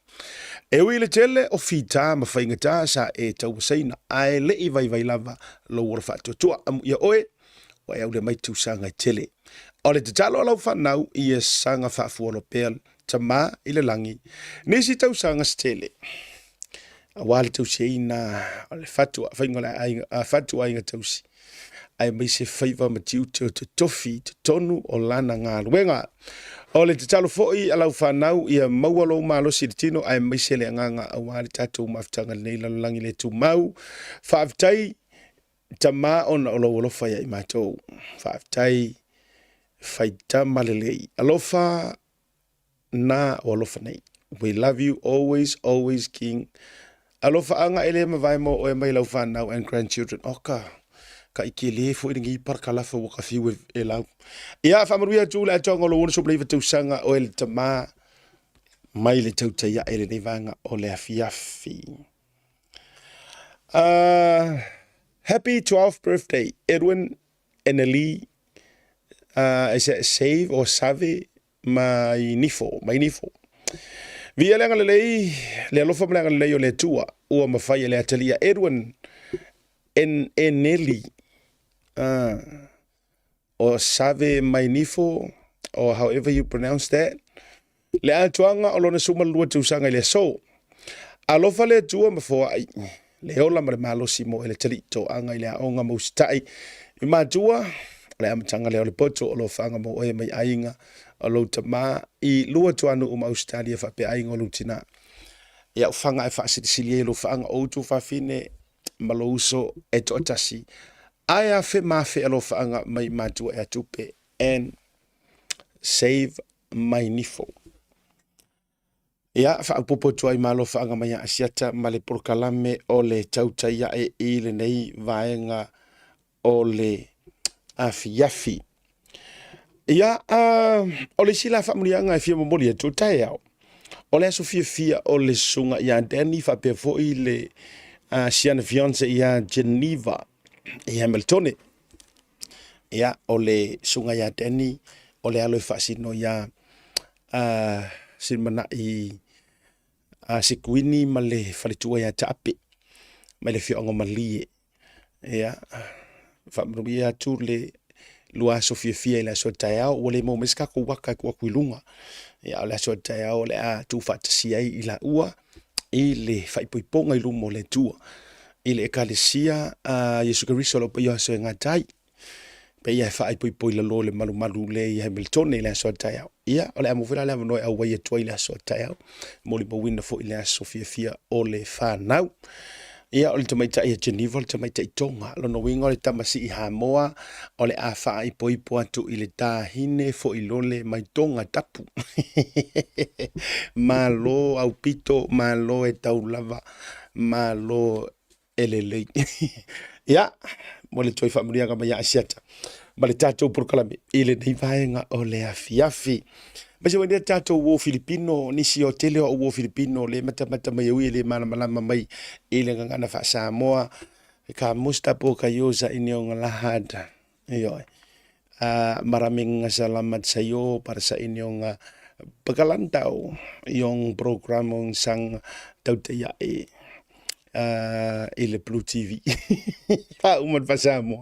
E ui i le tele o fita ma faigata sa e tauasaina, ae le i vaivai lava lou ola faatuatua amuia oe ua e aulia mai tausaga e tele. O le tatalo a lau fanau ia saga faafualo pea Tama i le lagi nisi tausaga se tele aua le tausiaina o le fatu faiga o le aiga, fatu aiga tausi aemaise faiva ma tiute o totofi i totonu o lana galuega. O le tatalo foi a lau fanau ia maua lou malosi i le tino aemaise le agaga aua le tatou mafutaga i lenei lalolagi le tumau. Faafetai Tama ona o lou alofa ia i matou. Faafetai faitama lelei. Alofa na o alofa nei. We love you always, always King. Alofaaga e le mavae mo oe mai lau whanau and grandchildren. Oka, ka i ke le fo i lengi parakalafa ua ka fiu e, e lau. Ia, faamanuia atu le atoaga o lou 69 tausaga oe le tama mai le tautai ae lenei vaega o le afiafi. Happy 12th birthday, Edwin Eneli, is it Save or Save mai Nifo, mai Nifo. Viia le agalelei, le alofa ma le agalelei o le Atua, ua mafai e le Atalia Edwin en, Eneli, or Save mai Nifo, or however you pronounce that, Le atoaga o lona 12 tausaga i le aso. Alofa le Atua ma foai le ola ma le malosi mo e le tali'i toaga i le aoga ma usita'i i matua. O le amataga lea o le poto o lofaga mo oe mai aiga o lou tama i lua tuanu'u ma Ausetalia faapea aiga o lou tina. Ia ufaga e faasilisili ai lofaaga o outou fafine ma lou uso e toatasi ae afe ma afe alofaaga mai matua e atupe and save my nifo. Ia, faaopoopo atu ai ma alofaaga mai a Asiata ma le polokalame o le tautai ae i lenei vaega o le afiafi. Ia, o le isi la faamuliaga e fia momoli atu o taeao, o le aso fiafia o le susuga ia Danny faapea foi le siana fiance ia Geneva i Hamiltone. Ia, o le susuga ia Danny, o le alo e faasino ia Silimanai Sekuini ma le faletua ia Taape mai le afioaga o Malie. Ia, faamanuia atu le Lua aso fiafia i le aso a taeao, ua le maua mai se tatou waka e tuu atu i luga. Ia, o le aso a taeao o le a tuufaatasia ai i laua i le faaipoipoga i luma o le Atua i le Ekalesia a Iesu Keriso o lau paia o aso e gata ai. Pei e faaipoipo i lalo i le malumalu le i Hamiltone i le aso a taeao. Ia, o le a maua foi la le avanoa e auai atu ai i le aso a taeao, molimauina foi le aso fiafia o le fanau. Ia, o le tamaitai a Geneva, o le tamaitai Tonga. Lona uiga o le tama sii Hamoa, o le a faaipoipo atu i le tāhine foi lole mai Tonga tapu. Malo aupito, malo e tau lava, malo e lelei. Ia, mo le toe faamanuiaga mai ia Asiata ma le tatou polokalame i lenei vaega o le afiafi. Aemaise foi lea tatou uo Filipino, nisi o tele o au uo Filipino le matamata mai e ui e le malamalama mai i le gagana faa-Samoa. Kamusta po kayo sa inyong lahat? Ioe. Maraming salamat sa iyo para sa inyong pagkalantaw yung programong sang tautayai i le Blue TV. Pa uman pa sa mo.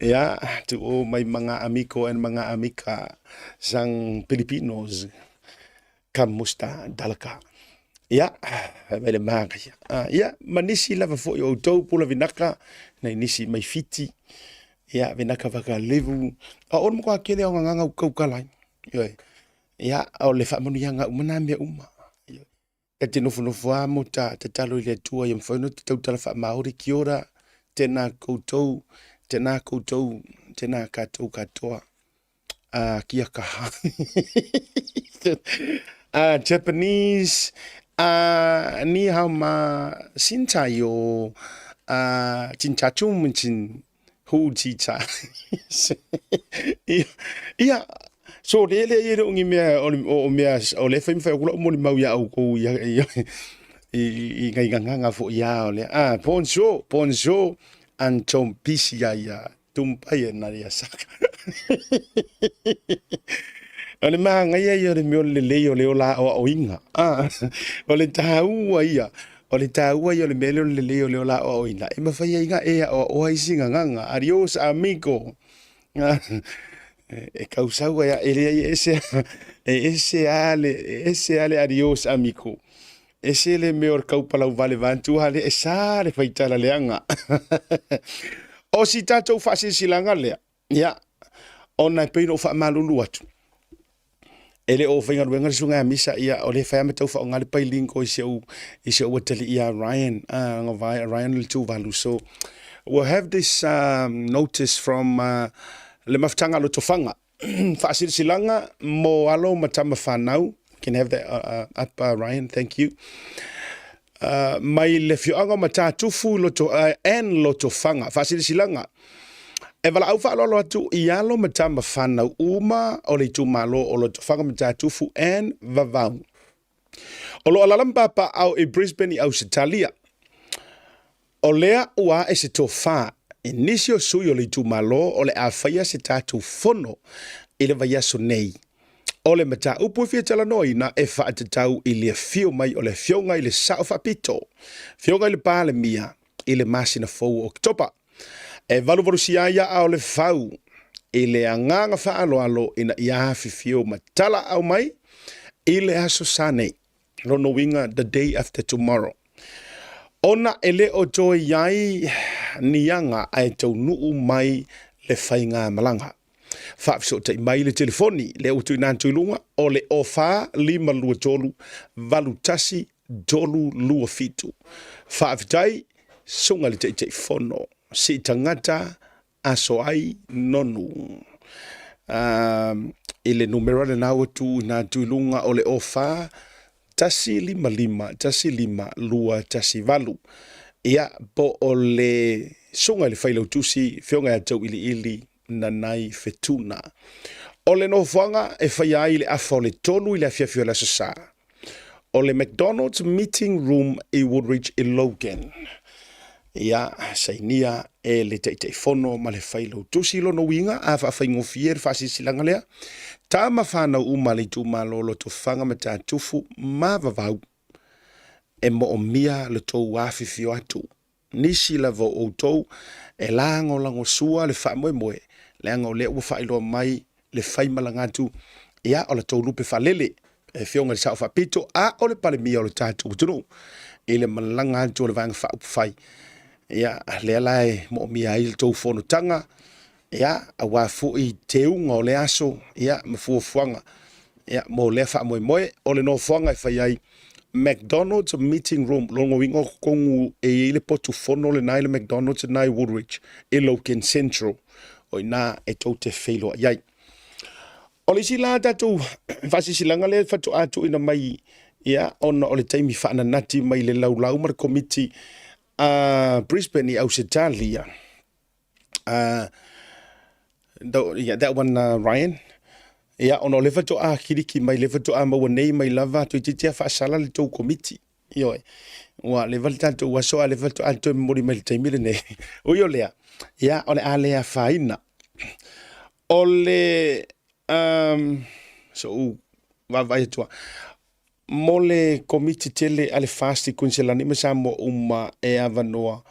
Ya, to all my mga amigo and mga amika sang Pilipinos. Kamusta talaga? Ia, fai mai le manaia. Ah, ia, ma nisi lava foi o outou pula vinaka, nai nisi mai Fiti, ia, vinaka vakalevu. A o le matua tele o nganganga u kaukala ai. Ioe. Ia, o le faamanuiaga uma nā mea uma. Ioe. Ta te nofonofo lava mo ta tatalo i le Atua ia mafai ona te tautala faamaori, kia ora, tēnā koutou, tēnā koutou, tēnā kātou katoa. Kia kaha. Japanese, ni hao ma, xin chai yo, chin cha chum chin hu chi cha. Ia, ia, so le le ia le ongi mea o o mea o le fai mawhai o kula umoli mau ia au kou ia ia i i ngai nganganga fo ia o le ah bonjour bonjour anton pisi ia ia Tumpai e nari a saka. O le māngaia ia o le mea o le lelei o le ola aoaoina. Ah, o le tāua ia, o le tāua ia o le mea lea o le lelei o le ola aoaoina. E mawhai ai ngā e aoaoa isi nganganga. Adios, amigo. Ah, e kausaua ia, e leai e ese, e ese a le, e ese a le adios, amigo. Ese le mea o le kaupalau vale vaeatu a le e sa le faitala leaga. O si tatou faasilasilaga lea, ia, ona e pei ona ou faamalulu atu, e le o faigaluega le susuga ia Misa, ia, o lea e fai lava ma tau faaaoga le bilingual i si ou, i si ou atalii ia Ryan, Ryan o le Tuvalu. So, we'll have this notice from le mafutaga a Lotofaga. Faasilasilaga mo alo ma tama fanau. Can have that up, Ryan, thank you. Mai le afioaga o Matatufu Loto, and Lotofaga. Faasilasilaga. E valaau faaaloalo atu i alo ma tama fanau uma o le itumalo o Lotofaga Matatufu and Vavau. O lo o alaala ma papaaao i Brisbane i Ausetalia. O lea ua ae se tofa i nisi o sui o le itumalo o le a faia se tatou fono i le vaiaso nei. O le mataupu e fia talanoaina e faatatau i le afio mai o le Afioga i le Sao Faapito, Afioga i le Palemia, i le masina fou o Oketopa. E valuvalusia ai aa o le fau i le agaga faaaloalo ina ia afifio ma talaau mai i le aso sa nei. Lona uiga, the day after tomorrow. Ona e le o toe i ai ni aga ae taunuu mai le faigamalaga. Faafesootai mai le telefoni lea ua tuuina atu i luga o le 04 523 81 327. Faafetai, susuga i le Taitaifono, sii tagata aso ai nonu. I le numera lena ua tuuina atu i luga o le 04 155 15 218. Ia, po o le susuga i le Failautusi, Afioga ia Tauiliili Nanai Fetuna. O le nofoaga e faia ai le afa o le 3 i le afiafi o le Aso Sa, o le McDonald's Meeting Room i Woodridge i Logan. Ia, sainia e le Taitaifono ma le Failautusi lona uiga a faafaigofie le faasilasilaga lea, tama fanau uma a le itumalo o Lotofaga Matatufu ma Vavau, e moomia le tou afifio atu. Nisi lava o outou e lagolagosua le faamoemoe. Leaga o lea ua faailoa mai le faimalaga atu, ia, o la tou lupe faalele, e Afioga i le Sao Faapito, a o le Palemia o le tatou atunuu, i le malaga atu o le Vaega Faaupufai. Ia, lea la e moomia ai le tou fonotaga, ia, aua foi teuga o lea aso, ia, ma fuafuaga, ia, mo lea faamoemoe. O le nofoaga e fai ai McDonald's Meeting Room, lona uiga o totonu e i ai le potu fono lena i le McDonald's lena i Woolwich, i Logan Central, o i ina e tou te feiloai ai. O le isi la tatou faasilasilaga lea faatoa tuuina mai, ia, ona o le taimi faananati mai le laulau ma le komiti a Brisbane i Ausetalia. Yeah, that one, Ryan. Ia, ona o lea faatoa kiliki mai, lea faatoa maua nei mai lava, toeitiiti lava faasala le tou komiti. Ioe, ua leva le tatou aso, a lea faatoa toe momoli mai le taimi lenei. Ui o lea, ia, o le a le afaina. O le, so'u vaavaai atu lava, mo le Komiti tele a le FAST i Kuiniselani ma Samoa uma e avanoa,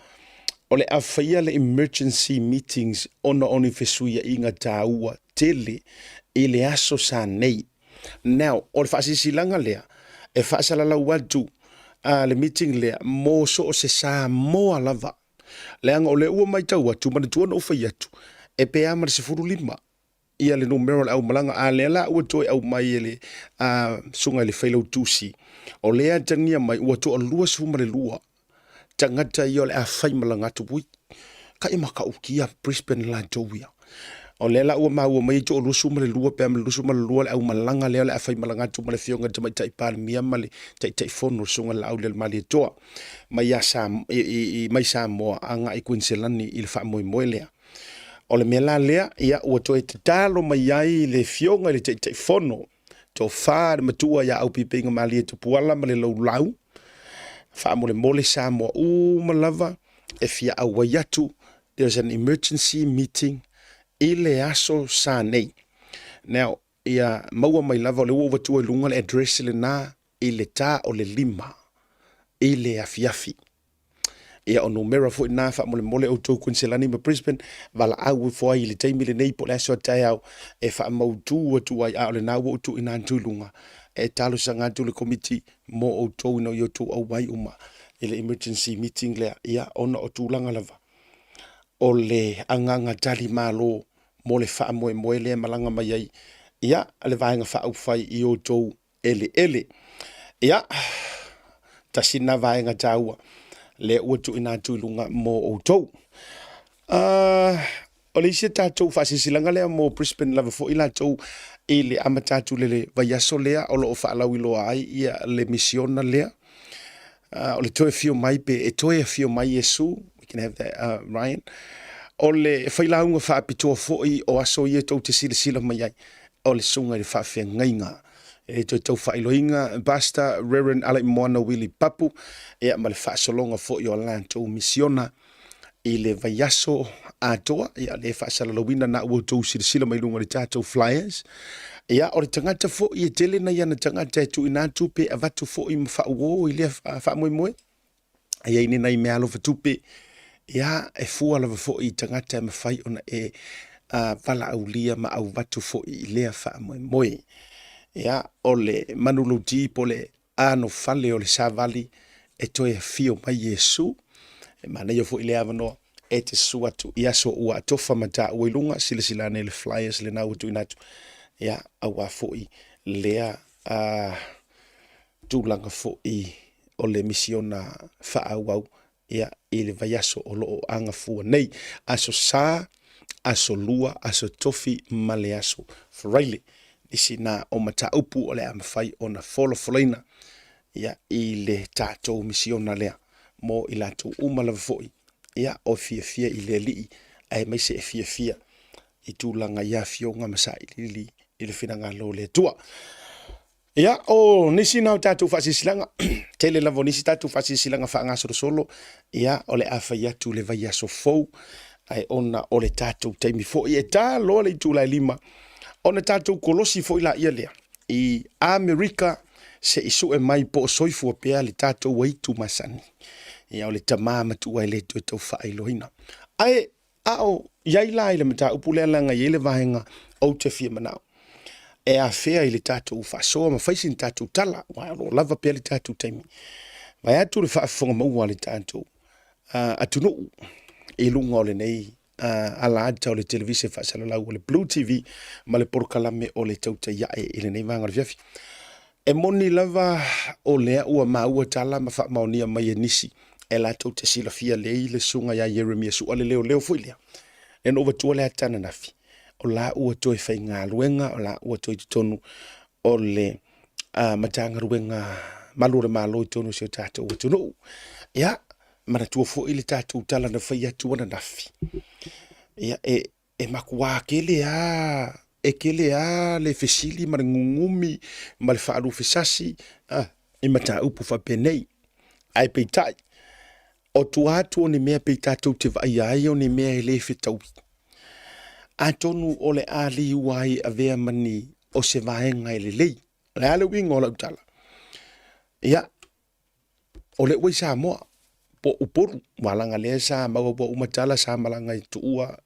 o le a faia le emergency meetings ona o ni fesuiaiga taua tele i le aso sa nei. Now, o le faasilasilaga lea e faasalalau atu a le meeting lea mo so o se Samoa lava, leaga o lea ua matau atu, manatua na ou fai atu, e pe a ma le 15 ia le numera o le aumalaga, a lea la ua toe aumai e le susuga i le Failautusi, o lea e atagia mai ua toa 22 tagata ia o le a faimalaga atu. Ui, kai matautia Brisbane latou ia. O lea la ua maua mai e toa 22 pe a ma le 22 le aumalaga lea o le a faimalaga atu ma le Afioga i le Tamaitai Palemia ma le Taitaifono le Susuga i le Laaulialemalietoa mai ia mai Samoa agai i Kuiniselani i le faamoemoe lea. O le mea la lea, ia, ua toe tatalo mai ai le Afioga i le Taitaifono, tofa le matua ia Aupiipeiga Tupuala ma le Laulau, faamolemole Samoa uma lava e fia auai atu, there's an emergency meeting i le aso sa nei. Now, ia maua mai lava, o lea ua ou avatua i luga le address lena i le ta o le 5 i le afiafi. Ia, o numera foi na faamolemole outou Kuiniselani ma Brisbane, valaau ifo ai i le taimi lenei po o le aso a taeao e faamautu atu ai, a o lena ua ou tuuina atu i luga e talosaga atu le komiti mo outou ina ia outou auai uma i le emergency meeting lea, ia, ona o tulaga lava o le agaga tali malo mo le faamoemoe lea e malaga mai ai, ia, le Vaega Faaupufai i outou eleele. Ia, tasi lena vaega taua lea ua tuuina atu i luga mo outou. O le isi tatou faasilasilaga lea mo Brisbane lava foi latou i le amata atu i le vaiaso lea o lo o faalauiloa ai ia le misiona lea. O le toe afio mai pe e toe afio mai Iesu, we can have that, Ryan. O le failauga faapitoa foi o aso ia tou te silasila mai ai, o le susuga i le faafeagaiga e toe tau faailoina Pastor Reverend Alaimoana Willie Papu, ia ma le faasologa foi o a latou misiona i le vaiaso atoa, ia le faasalalauina na ua outou silasila mai luga o le tatou flyers. Ia o le tagata foi e tele nai ana tagata e tuuina atu pe avatu foi ma faauo i lea faamoemoe. E i ai ni nai meaalofa tupe, ia, e fua lava foi i tagata e mafai ona e valaaulia ma auvatu foi i lea faamoemoe. Ia, o le manulauti po o le anofale o le savali e toe afio mai Iesu. E manaia foi lea avanoa e te susu atu i aso ua atofa ma taua i luga, silasila ane i le flyers lena ua tuuina atu, ia, aua foi lea tulaga foi o le misiona faaauau, ia, i le vaiaso o lo o agafua nei, aso Sa, aso Lua, aso Tofi ma le aso Faraile. Nisi na o mataupu o le a mafai ona folafolaina, ia, i le tatou misiona lea mo i latou uma lava foi, ia, o fiafia i le Alii aemaise e fiafia i tulaga i afioga ma sailiili i le finagalo o le Atua. Ia, o nisi na o tatou faasilasilaga, tele lava o nisi tatou faasilasilaga faagasolosolo, ia, o le a fai atu le vaiaso fou, ae ona o le tatou taimi foi e ta loa le itula e 5, ona tatou kolosi foi laia lea i Amerika se i sue mai po o soifua pea le tatou aitu masani. Ia, o le tama matua e le toe tau faailoaina. Ae A o i ai la i le mataupu lea leaga e i ai le vaega ou te fia manao e afea i le tatou faasoa ma fai sina tatou tala, aua o lo o lava pea le tatou taimi. Vaeatu le faafofoga maua a le tatou atunuu i luga o lenei alaata o le televise faasalalau o le Blue TV ma le polokalame o le Tautai Ae i lenei vaega o le afiafi. E moni lava o lea ua maua tala ma faamaonia mai e nisi e latou te silafia lelei le susuga ia Ieremia Sua le leoleo foi lea. Lea na ou avatua le ata ananafi, o la ua toe faigaluega, o la ua toe i totonu o le Matagaluega Malu o le Malo i totonu o si o tatou atunuu. Ia, manatua foi le tatou tala na fai atu ananafi. Ia, e matua tele lava, e tele lava le fesili ma le gugumi ma le faalufesasi i mataupu faapenei. Ae peitai, o tua atu o ni mea pei tatou te vaaia ai o ni mea e le fetaui. Atonu o le a liua ai e avea ma ni o se vaega e lelei. O le a le uiga o lau tala? Ia, o lea ua i Samoa, po o Upolu, aua leaga lea sa maua ua uma tala sa malaga i Tuua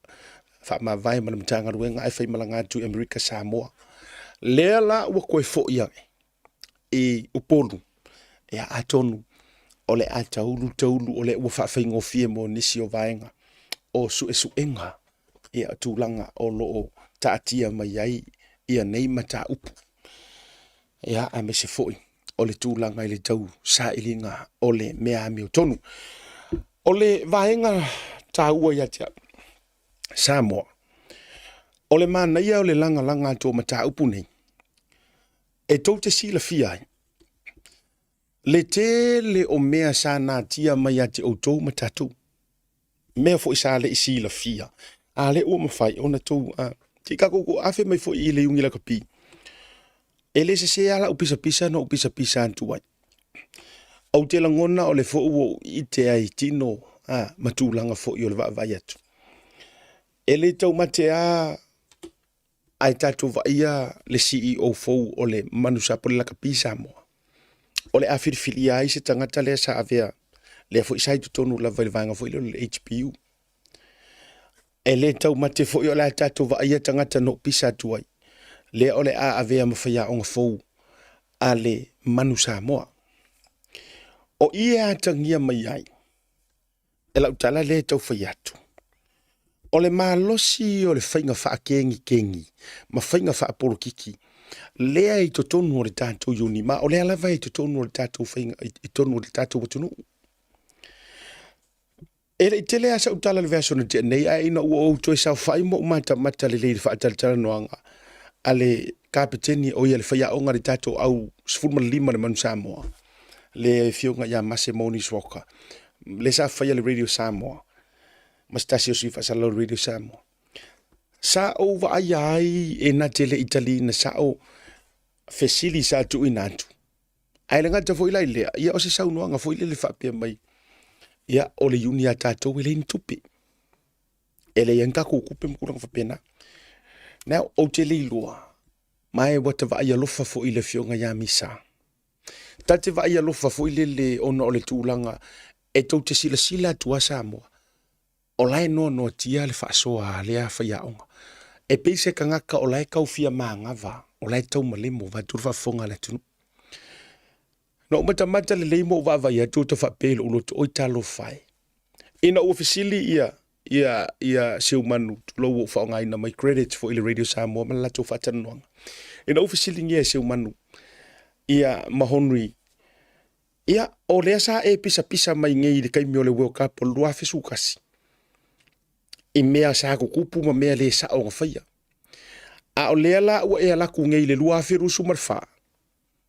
faamavae ma le Matagaluega ae faimalaga atu i Amerika Samoa. Lea la ua toe foi ane i Upolu, ia atonu o le a taulu taulu o lea ua faafaigofie mo nisi o vaega o suesuega ia tulaga o lo o taatia mai ai ia nei mataupu. Ia, aemaise foi o le tulaga i le tau sailiga o le mea amiotonu. O le vaega taua ia te au, Samoa, o le manaia o le lagalaga atu o mataupu nei, e tou te silafia ai le tele o mea sa natia mai ia te outou ma tatou, mea foi sa le i silafia, a lea ua mafai ona tou se i tatou afe mai foi i le iuni lakapi. E le sese lava lau pisapisa na ou pisapisa atu ai. Ou te lagona o le foi ua ou ite ai i tino ma tulaga foi o le vaavaai atu. E le taumate lava ae tatou vaaia le CEO fou o le Manusa po o le Lakapi Samoa. O le a filifilia ai se tagata lea sa avea, lea foi sa i totonu lava i le vaega foi lea o le HPU. E le taumate foi o le a tatou vaaia tagata na ou pisa atu ai, lea o le a avea ma faiaoga fou a le Manu Samoa. O i e atagia mai ai e lau tala lea e tau fai atu, o le malosi o le faiga faakegikegi ma faiga faapolokiki lea i totonu o le tatou uni, ma o lea lava e i totonu o le tatou faiga, i totonu o le tatou atunuu. E le i tele lava sau tala i le vaiaso na tea nei, ae ina ua ou toe saofai ma ou matamata lelei i le faatalatalanoaga a le Kapeteni, o ia le faiaoga a le tatou au 15 le Manu Samoa, le afioga ia Mase Moniz Walker, lea sa faia le Radio Samoa, ma se tasi o sui faasalalau o le Radio Samoa. Sa ou vaaia ai e na te le i taliina sa o fesili sa tuuina atu. Ae le gata foi la i lea, ia o se saunoaga foi lele faapea mai, ia o le iuni a tatou e leai ni tupe. E leai ni tatou tupe ma tulaga faapena. Now, ou te le iloa, ma e ua ta vaai alofa foi i le afioga ia Misa. Ta te vaai alofa foi lele ona o le tulaga e tou te silasila atu a Samoa, o la e noanoatia le faasoa a lea faiaoga. E pei se tagata o la e tau fia manava, o la e taumalemo vaeatu le faafofoga a le atunuu. Na ou matamata lelei ma ou vaavaai atu ou te faapea i lou loto, oi talofa e. Ina ua fesili ia ia ia Seumanu, tulou ua ou faaaogaina mai credits foi i le Radio Samoa ma le latou faatalanoaga. Ina ua fesiligia e Seumanu ia Mahonui, ia o lea sa e pisapisa mai nei i le taimi o le World Cup o le 2011 i mea sa tutupu ma mea le sao na faia. A o lea la ua e alu atu nei i le 2024,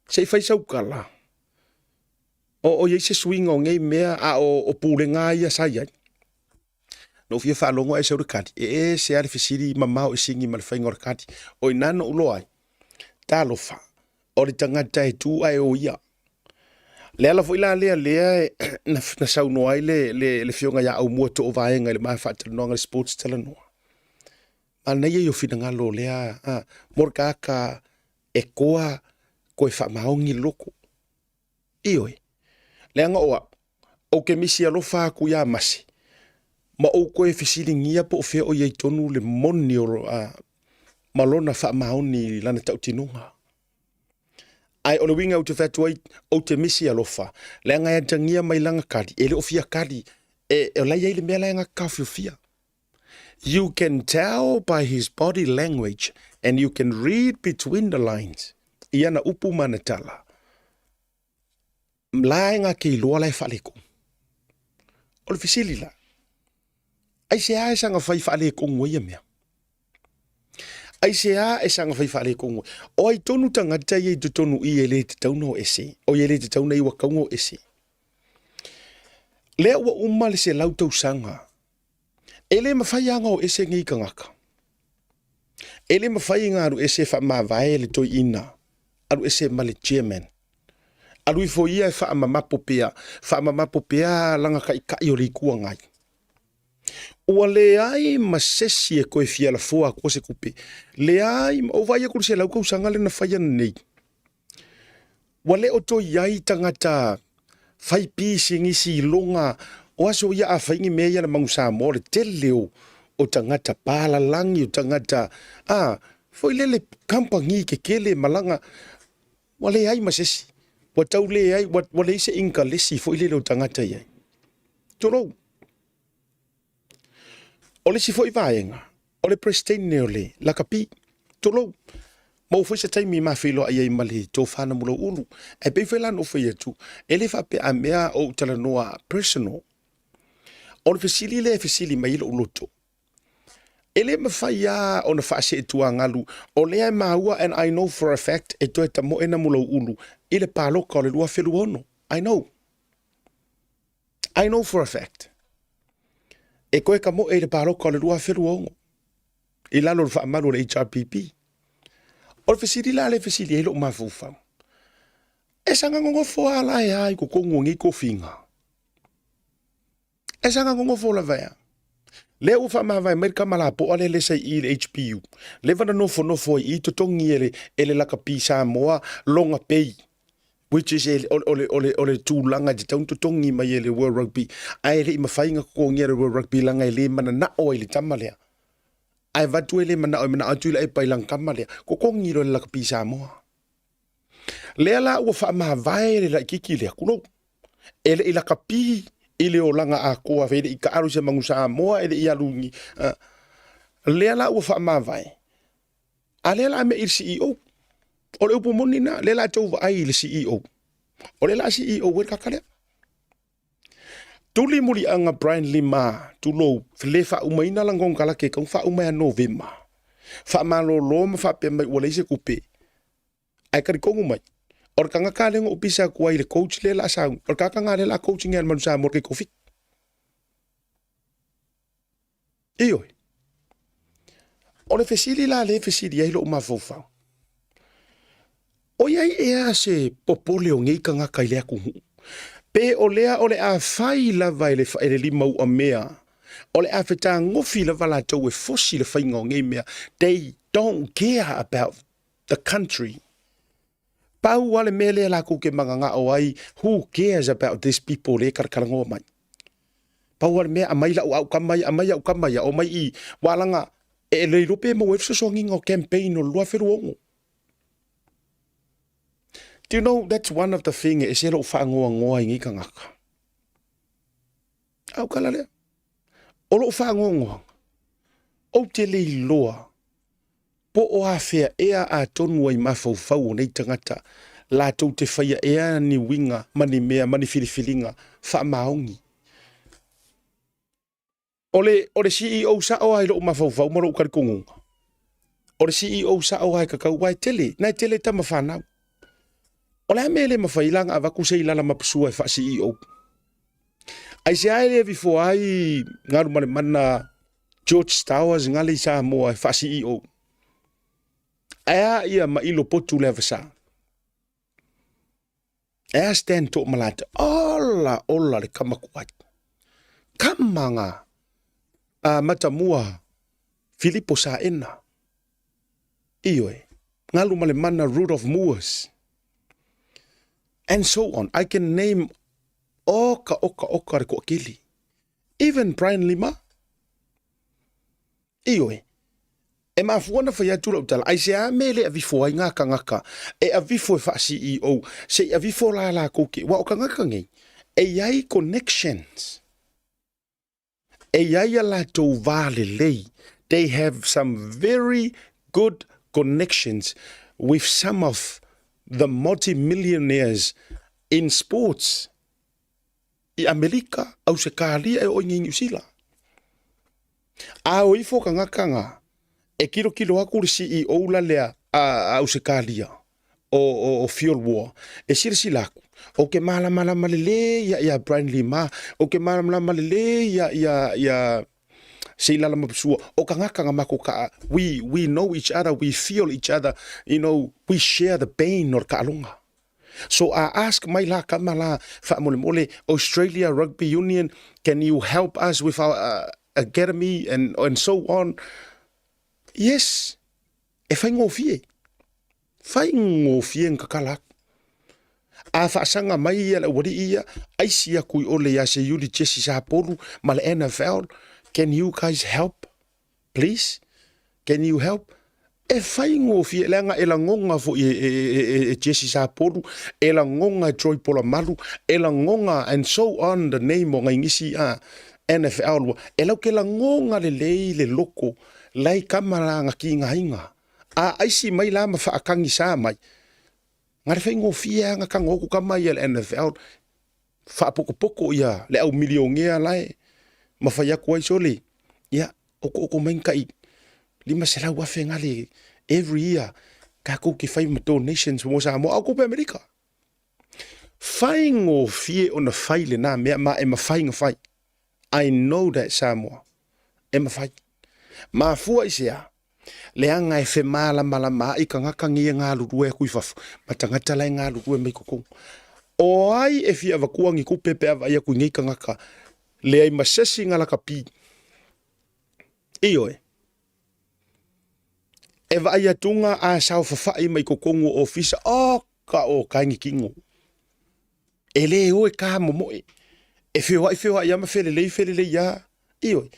se i fai sau tala, o i ai se suiga o nei mea, a o pulega ia sa i ai. Na ou fia faalogo ae sau le tali, e ese lava le fesili mamao e sigi ma le faiga o le tali. O i ina na ou iloa ai, talofa, o le tagata e tu ae o ia. Le ala foi la lea lea na saunoa ai le afioga ia Aumua Toovaega i le ma faatalanoaga i le Sports Talanoa. Manaia ia o finagalo o lea, mo le tagata e toa toe faamaoni le loto. Ioe. Leaga o au, ou te misi alofa atu ia Mase. Ma ou koe fesiligia po o fea o i ai tonu le moni o ma lona faamaoni i lana tautinoga. Ae o le uiga ou te fai atu ai, ou te misi alofa, leaga e atagia mai lana kali, e le o fia kali, e, o la e i ai le mea la e gataofiofia. You can tell by his body language and you can read between the lines i ana upu ma ana tala. La e ngā kei loa la e whaalekong. O le fesili la, ai se a e sanga whai whaalekong ia mea? Ai se a e sanga whai whaalekong O ai tonu tangata ia i te tonu i e le te tauna o ese, o i e le te tauna i wakaunga o ese. Lea ua uma le se lau tausaga, E le mawhai anga o ese ngei kangaka. E le mawhai ngā aru ese wha le toi ina, aru ese ma le chairman. Aru ifo ia e whaamamapo pea, whaamamapo pea langa kai kai o le ikua ngai. Ua le ai ma sesi e koe fia lafoa ko se kupe. Le ai, o vai aku se lau kausanga le na whai nei. Ua le o toe i ai tagata fai pisinisi i luga o aso ia a fai ni mea ia le Manu Samoa le tele o o tagata palalagi o tagata a foi lele kamupani kekele malaga ua leai ma se isi ua tau leai ua leai se inkalesi foi lele o tagata i ai. Tulou. O le isi foi vaega, o le Peresetene o le Lakapi, tulou, maua foi se taimi ma feiloai ai ma le tofa na Mulauulu. Ae pei foi la na ou fai atu, e le faapea a mea o ou talanoa personal. O le fesili lea e fesili mai ai lou loto, e le mafai lava ona faaseetuagalu, o lea e maua and I know for a fact e toe tamoe na Mulauulu i le paloka o le 2026. I know. I know for a fact, e koe ka moe i le paloka o le 2026 i lalo o le faamalu o le HRPP. O le fesili la le fesili ai lou mafaufau, e saga nonofo a la e a i totonu o nei tofiga? E saga nonofo lava e a? Lea ua faamavae mai le tama lapoa lea le sa i i le HPU. Leva na nofonofo ai i totogi e le, e le lakapi Samoa longa pay which is e, o, o, le, o, le, o le tulaga e tatau ona totogi mai e le World Rugby ae le i mafai ona totogia e le World Rugby leaga e le mananao ai le tama lea. Ae avatu e le manao e manao atu i le epa i lana tama lea. Totogi loa e le lakapi Samoa. Lea la ua faamavae le laitiiti lea, tulou. E le i lakapi i le olaga atoa, e le i taalu i se manu Samoa, e le i alu i... lea la ua faamavae, a lea la a mea i le CEO. O le upu moni na, lea la tou vaai i le CEO. O lea la CEO e le kaka lea. Tuli muliaga Brian Lima, tulou, le faaumaina lana konekarate tau faauma ia Novema. Faamalolo ma faapea mai ua leai se tupe. Ae talitonu mai, o le tagata lea na ou pisa atu ai i le coach lea la sau, o le tagata lena lea la coach nei a le Manu Samoa le Kofi. Ioe. O le fesili la lea e fesili ai lou mafaufau, o i ai ea se popole o nei tagata i le atunuu? Pe o lea o le a fai lava e le, e le limauamea, o le a fetagofi lava latou e fosi le faiga o nei mea. They don't care about the country. Pau lava le mea lea latou te mananao ai, who cares about these people lea e talatalanoa mai. Pau lava le mea, aumai lau au tama ia, aumai au tama ia, omai i, ua laga, e le iloa pe maua ai le fesoasoaniga o campaign o le 2026. Do you know, that's one of the thing e ese lou faanoanoa i nei tagata. A o tala lea. O lou faanoanoaga, ou te le iloa Po o afea ea atonu ai mafaufau o nei tagata latou te faia ea ni uiga ma ni mea ma ni filifiliga faamaoni. O le, o le CEO sao lava i lou mafaufau ma lou talitonuga, o le CEO sao lava e tatau, aua e tele, na e tele tama fanau. O le a mea e le mafai ai la ona avatu se ilala mapasua e faa-CEO? Aisea e le avifoa ai Galumalemana George Stowers gale i Samoa e faa-CEO? Ae a ia Mailo Potu le Avasa? Ae a Stan To'omalata? Ola, ola le kama kuai. Kama ngā a Matamua Filipo Saena. Ioe, Galumalemana Rudolph Moores. And so on. I can name oka, oka, oka le toatele. Even Brian Lima. Ioe. E mafua ona fai atu lau tala, aisea mea e le avifo ai ngā kangaka e avifo e faa-CEO, se i avifo la lakou ke, ua o kangaka nei, e i ai connections, e i ai a latou va lelei, they have some very good connections with some of the multi-millionaires in sports i Amerika, Ausekalia e oo i nei Niu Sila. A o ifo kangaka nga, e kilokilo aku le CEO la lea a Ausekalia o Fuel War, e silasila aku, ou ke malamalama lelei ia ia Brian Lee ma, ou ke malamalama lelei ia ia ia Seilala Mapusua, o kangaka nga mako ka, we know each other, we feel each other, you know, we share the pain o le kaaloga. So a ask mai la kama la faamolemole Australia Rugby Union can you help us with our academy and and so on. Yes, e faigofie. Faigofie ngakala aku. A faasaga mai ia le aualii ia, aisi aku i ole ia Seiuli Jesse Sapolu ma le NFL, can you guys help? Please? Can you help? E faigofie, leaga e lagoga foi e, e, e, e Jesse Sapolu, e lagoga e Troy Polamalu, e lagoga and so on the name o ngaigisi a NFL. E lau ke lagoga lelei le loko, lai kama la ngakigainga. A aisi mai la ma faakagisa mai, nga le faigofie a ngakago aku kama ia le NFL, faapokopoko ia le au miliongea lae ma fai aku ai sole ia okooko mai kai 500,000 ngale every year kakou ke fai ma donations mo Samoa au kupe Amerika. Faigofie ona fai lena mea ma e mafai na fai. I know that Samoa e mafai. Mafua i sea, leaga e femalamalama ai kangaka nei e galulue aku i fafo, ma tagata la e galulue mai totonu. O ai e fia avatua ni tupe pe a vaai atu i nei tagata, leai ma se isi na lakapi. Ioe. E vaai atuga a saofafai mai totonu o ofisa, oka o kai ni kino. E le o e ka momoe. E feoai feoai a ma felelei felelei a. Ioe.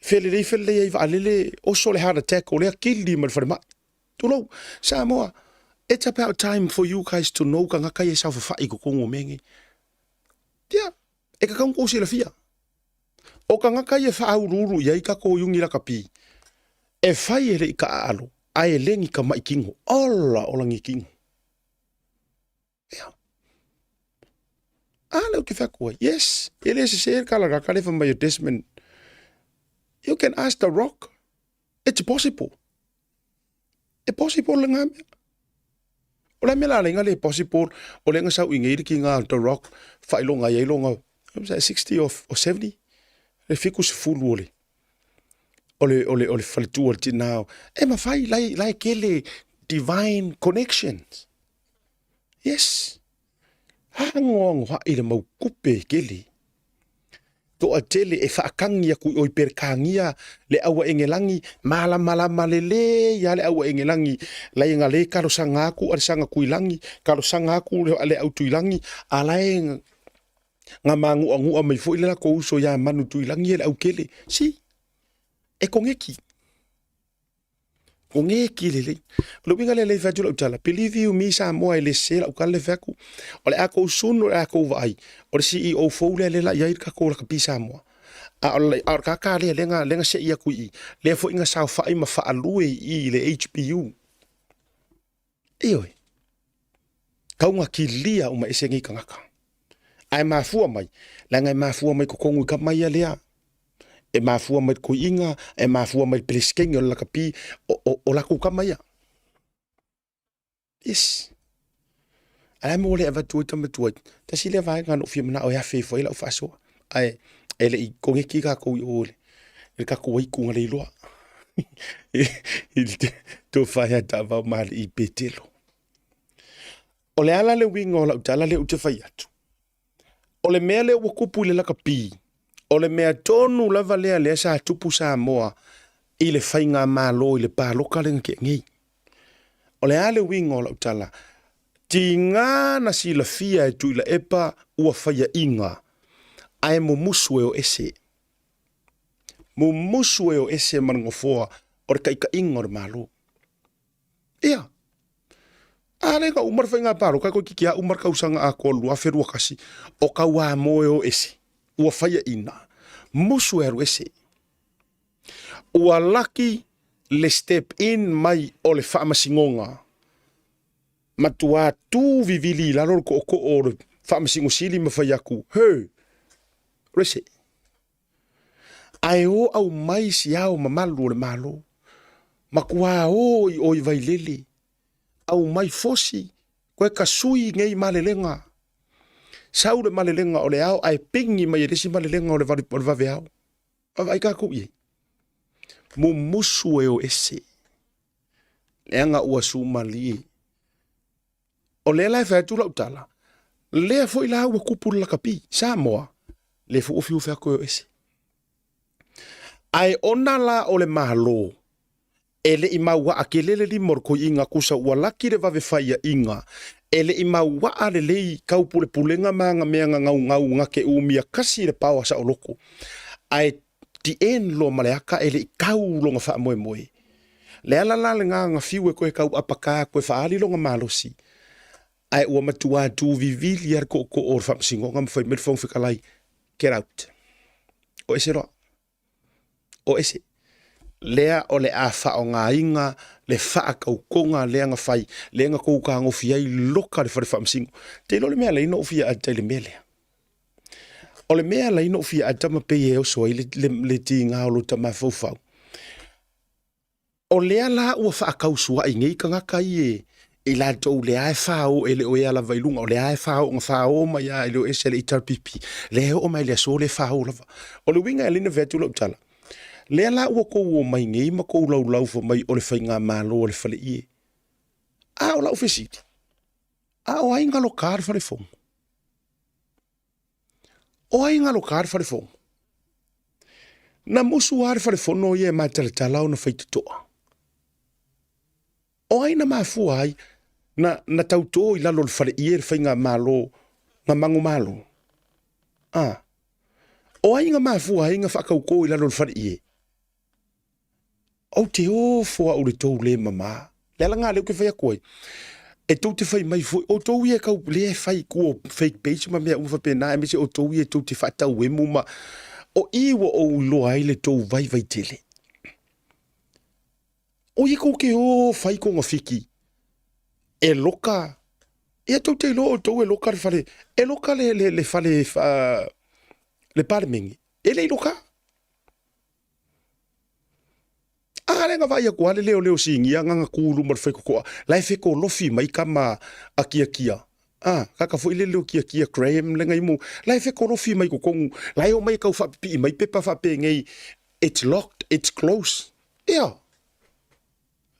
Felelei felelei ai vaalele, oso le heart attack o lea kili ma le falemai. Tulou, Samoa, it's about time for you guys to know kangaka ia saofafai i totonu o mea nei. Ia, e tatau ona tou silafia. O kangaka ia e faauluulu i ai tatou iuni lakapi, e fai e le i kaaalo, ae e le ni kamaʻi kino. Ola ola ni kino. Ia. A lea ou te fai atu ai, yes, e le sese le kalalaka le fai mai o Desmond. You can ask the rock. It's possible. E possible le ngā mea. O le mea la lenga le possible, o lenga sau i ngei le ki ngā The Rock, whailonga i ai longa, 60 or, or 70, le fiku se fulu o le, o le, o le, o le faletua o le tinā. E mawhai, lai, lai kele divine connections. Yes. Agoagoaʻi le mau kupe kele. Toatele e faakagi aku i oi Perekānia le aua Engelagi, malamalama lelei lava le aua Engelagi, lae ga le talosaga aku a le saga Tuilagi, talosaga aku a le au Tuilagi, a lae ga maguʻaguʻa mai foi le latou uso iā Manu Tuilagi e le aukele. Si, e koneki. O ngē ki lelei. O le uiga lea lei fai atu lau tala, believe you me Samoa e le sese lau tala le fai atu, o le a kou soon o le a kou vaai, o le CEO fou lea lea la i ai le tatou lakapi Samoa. A o le, a o le kaka lea lea na, lea na sei atu i i, lea foi na saofai ma faalue i i le HPU. Ioe. Kau na kilia uma ese nei kangaka. Ae mafua mai, leaga e mafua mai totonu i kama ia lea. E mafua mai le koiiga, e mafua mai le peresetene o le lakapi, o, o, o latou kama ia. Yes. A le mo le avatu ai tama tuai. Tasi lea vaega na ou fia manao e afe ifo ai lau faasoa. Ae e le i koneki kākou i o i le tatou aitu na leiloa. I le tofa ia taavao ma alii Petelo. O le ala le uiga o lau tala lea ou te fai atu, o le mea lea ua tupu i le lakapi, o le mea tonu lava lea lea sa tupu Samoa i le faigamalo i le paloka lea na tea nei. O le a le uiga o lau tala? Tiga na silafia e Tuilaepa ua faiaʻiga, ae mumusu e o ese. Mumusu e o ese ma le nofoa o le taitaiga o le Malo. Ia, a le na uma le faiga palota toeitiiti lava uma le tausaga atoa 2021, o tauamo e o ese, ua faiaina, musu e alu ese. Ua laki le step in mai o le faamasinoga, matua tu vivili i lalo le tootoo o le Faamasino Sili ma fai atu, He! Rese. Ae o aumai si ao mamalu o le Malo, matua o i o i Vailele, aumai fosi, koe kasui nei malelega. Sau le malelega o le ao ae pigi mai e le isi malelega o le vaveao. Vaavaai tatou i ai. Mumusu e o ese. Leaga ua sumalie. O lea la e fai atu lau tala, lea foi la ua tupu le lakapi, Samoa, lea foi ua fiu fai atu e o ese. Ae ona la o le Malo, e le i mauaa tele le lima o le toeaina tusa ua laki le vave faiaina, e le i mauaa lelei taupulepulega ma ana mea na naunau na te umia kasi le paoa saoloto, ae the end loa ma le ata e le i tau lona faamoemoe. Le ala la lena na fiu e toe tau apaka toe faaali lona malosi, ae ua matua tuvivili lava le tootoo o le Faamasinoga ma fai mai le Fofoga Fetalai, get out. O ese loa. O ese. Lea o le a faaaogaina le faatautoga lea na fai, lea na tou tagofi ai loka le fale faamasino. Te iloa le mea la ina ou fia ata i le mea lea. O le mea la ina ou fia ata ma pei e oso ai le, le, le tiga o lo ta mafaufau. O lea la ua faatausuai nei tagata ia i latou lea e fao e le o ea lava i luga, o lea e fao na fao mai lava e le o ese le HRPP, lea e oo mai le aso lea e fao lava. O le uiga e ala ai ona fai atu lau tala, lea la ua tou omai nei ma tou laulaufa mai o le faigamalo a le faleie. A o lau fesili, a o ai galoka le falefono? O ai galoka le falefono? Na musu lava le falefono ia e matalatala ona faitotoa. O ai na mafua ai na, na tautō i lalo o le faleie le faigamalo na manumalo? A. O ai na mafua ai na faatautō i lalo o le faleie? Ou te ofo au i le tou le mama. Le ala lena lea ou te fai atu ai, e tou te fai mai foi, outou ia e tau lea e fai i tua o fake page ma mea uma faapena, aemaise outou ia e tou te faatauemu ma, o i ua ou iloa ai le tou vaivai tele. O ia tou te o fai togafiti e loka, ia tou te iloa outou e loka le fale, e loka le, le, le fale, le Palemene, e le i loka. A lea na vaai atu lava le leoleo sinia na na tu i luma o le faitotoa, la e fetolofi mai tama a Kiakia. A, kaka foi le leo Kiakia Graham le ngai mo, la e fetolofi mai totonu, la e omai e tau faapipii mai pepa faapenei, it's locked, it's closed. Ia.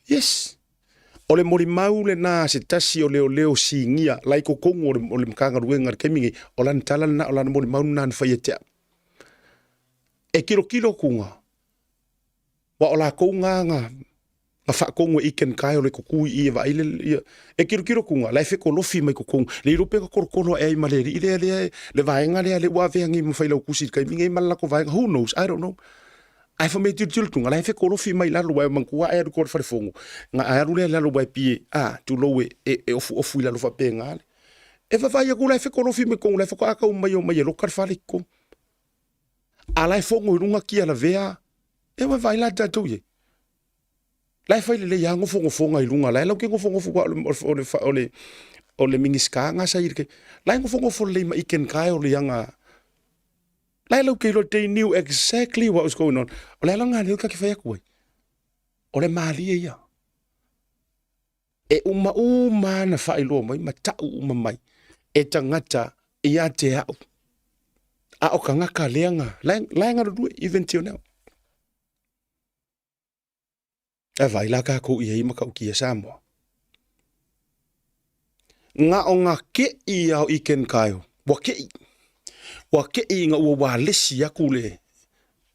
Yes. O le molimau lena a se tasi o leoleo sinia la i totonu o le, o le Matagaluega i le taimi nei, o lana tala lena, o lana molimau lena na fai ia te au. E kilokilo kuga, wa o lakou nga nga nga faatonu e iken kai o le kukui i e vaai le ia e kilokilo kuga la e fekolofi mai kokonu le ilo pe ka kolokolo ae ai ma le alii lea lea le vaega lea le ua avea nei ma failautusi i le taimi nei ma le latou vaega who knows I don't know ae fai mai e tilotilo tuga la e fekolofi mai lalo ae manatua ae alu i tua o le falefono na ae alu lea i lalo aua e pie a tulou e e ofuofu i lalo faapena le e vaavaai atu la e fekolofi mai totonu la e faatoa tau mai omai e loka le fale i totonu A la e fono i luga kia lavea, e ua vaai la tatou i ai. La e fai lelei lava nofonofoga i luga, la e lau ke nofonofo aua o le, o le, o le, o le Minisita na sa i le, la e nofonofo lelei ma Iken Kyle o le ianga, la e lau ke iloa, they knew exactly what was going on. O le ala lena lea ta te fai atu ai, o le malie ia. E uma uma ana faailoa mai ma taʻu uma mai e tagata ia te au. A o tagata lea na, la e galulue even till now. E vaai la tatou i ai ma matautia Samoa. Na o na keʻi a o Iken Kyle, ua keʻi. Ua keʻi ina ua walesi aku le,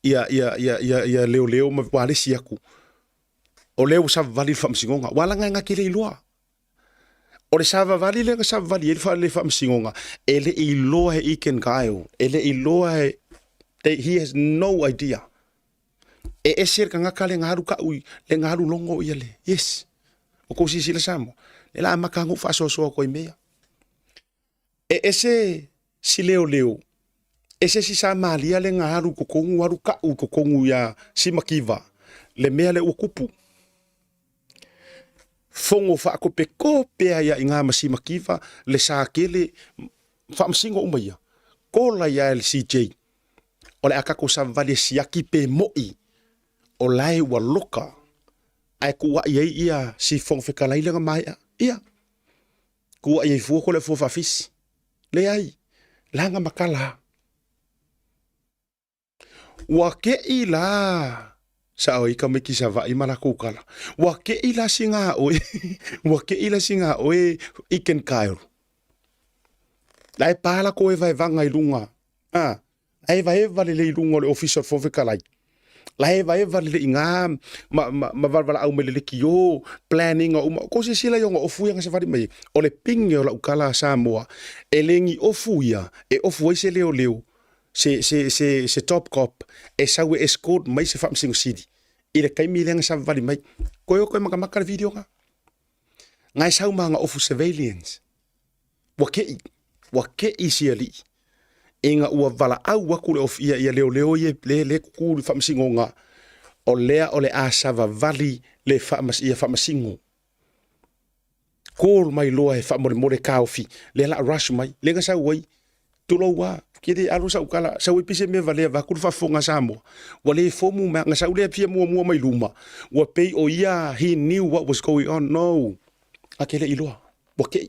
ia, ia, ia, ia, ia leoleo ma walesi aku. O lea ua savavali le faamasinoga, ua alaga e na te le iloa. O le savavali lea na savavali ai le faamasinoga, e le i iloa e Egan Kyle, e le i iloa e, he has no idea. E ese le tagata le galu kau i le galu logo ia le. Yes. O kou silasila Samoa. Le la amata ona ou faasoasoa atu ai mea. E ese si leoleo, ese si Samalia le na alu i totonu alu kau i totonu ia Simakiva, le mea lea ua tupu. Fono faakopekopea ia i ma Simakiva, le sa kele, faamasino uma ia. Kola ia e le CJ, o le a tatou savavali e siaki pe mo'i o lae ua loka ae tuua'i ai ia si Fofoga Fetalai lea na maea. Ia, tuua'i ai fua ko le fua faafisi. Leai, laga matala. Ua ke'i la sao ai tamaiti Savaii ma latou tala. Ua ke'i la sina oe, ua ke'i la sina oe Iken Kyle. La e pa latou evaevaga i luga, a, la e evaeva lelei i luga o le ofisa o le Fofoga Fetalai. La e evaeva lelei i ina ma, ma, ma valevalaau mai le lekiō, planning uma. Kou silasila i ona ofu ia na savali mai ai. O le pine o lau tala a Samoa, e le ni ofu ia e ofu ai se leoleo se, se, se, se top cop e sau e escort mai se faamasino sili i le taimi lea na savavali mai. Koe o koe makamaka le video na. Na e sau ma ana ofu surveillance. Ua ke'i, ua ke'i si alii. Ina ua valaau atu le of, ia, ia leoleo ia le, le kuku le faamasinoga, o lea o le a savavali le faamas, ia faamasino. Call mai loa e faamolemole taofi, lea la rush mai, lea na sau ai, tulou a, ke le alu sau kala, sau ai pise mea valea vaku le faafofoga a Samoa. Ua le fomu mea, na sau lea fia muamua mai luma, ua pei o ia, he knew what was going on. No, a ke le iloa, ua kei.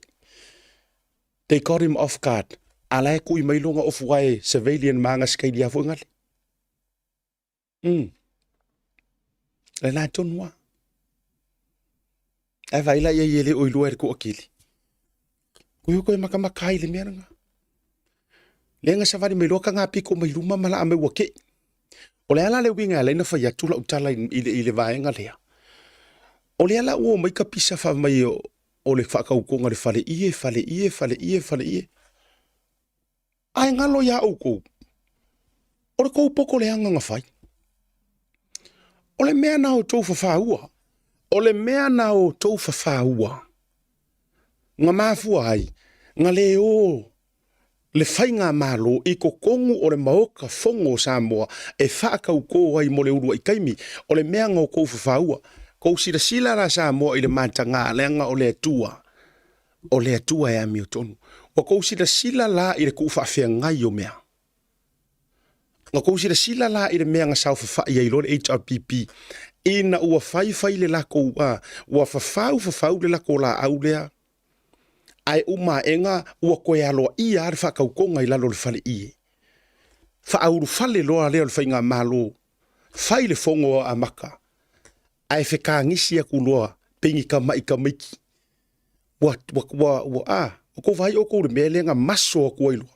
They got him off guard. A la e kui mai loa na ofu ae civilian ma aga sikaili a foi ngale. Mm. Le la tonu a. Ae vai la ia i ele o ilua e le kuakili. Koe koe makamaka ai le mea langa. Le nga savali mai loa ka ngā piko mai luma ma la mai ua kei. O le ala le uiga e ala ai na fai atu lau tala i, i, le, i le vaega lea. O le ala ua o mai ka pisa wha mai o, o le whakaukonga le whale ie, whale ie, whale ie, whale ie. Ae ngalo iā ʻoukou, ʻo le kou poko leaga na fai. ʻO le mea na o tou fafāua, ʻo le mea na o tou fafāua, na mafua ai na lē ō le faigamalo i totonu o le Maota Fono o Samoa e faataukō ai mo le uluai taimi, o le mea na o tou fafāua. Kou silasila la Samoa i le matagā leaga o le Atua. O le Atua e amiotonu. Ua kou silasila la i le kuʻufaafeagai o mea. Ua kou silasila la i le mea na saofafaʻi ai loa le HRPP ina ua faifai le lakou a, ua fafau fafau le lako laau lea, ae uma aʻega ua toe aloaia a le faatautoga i lalo o le fale ie. Faaulufale loa lea o le faigamalo, fai le fono a amata, ae fekagisi atu loa pei ni tamaʻi tamaiti Ua, ua, ua, ua, a, ua kou vaai ʻoukou i le mea lea na maso atu ai loa.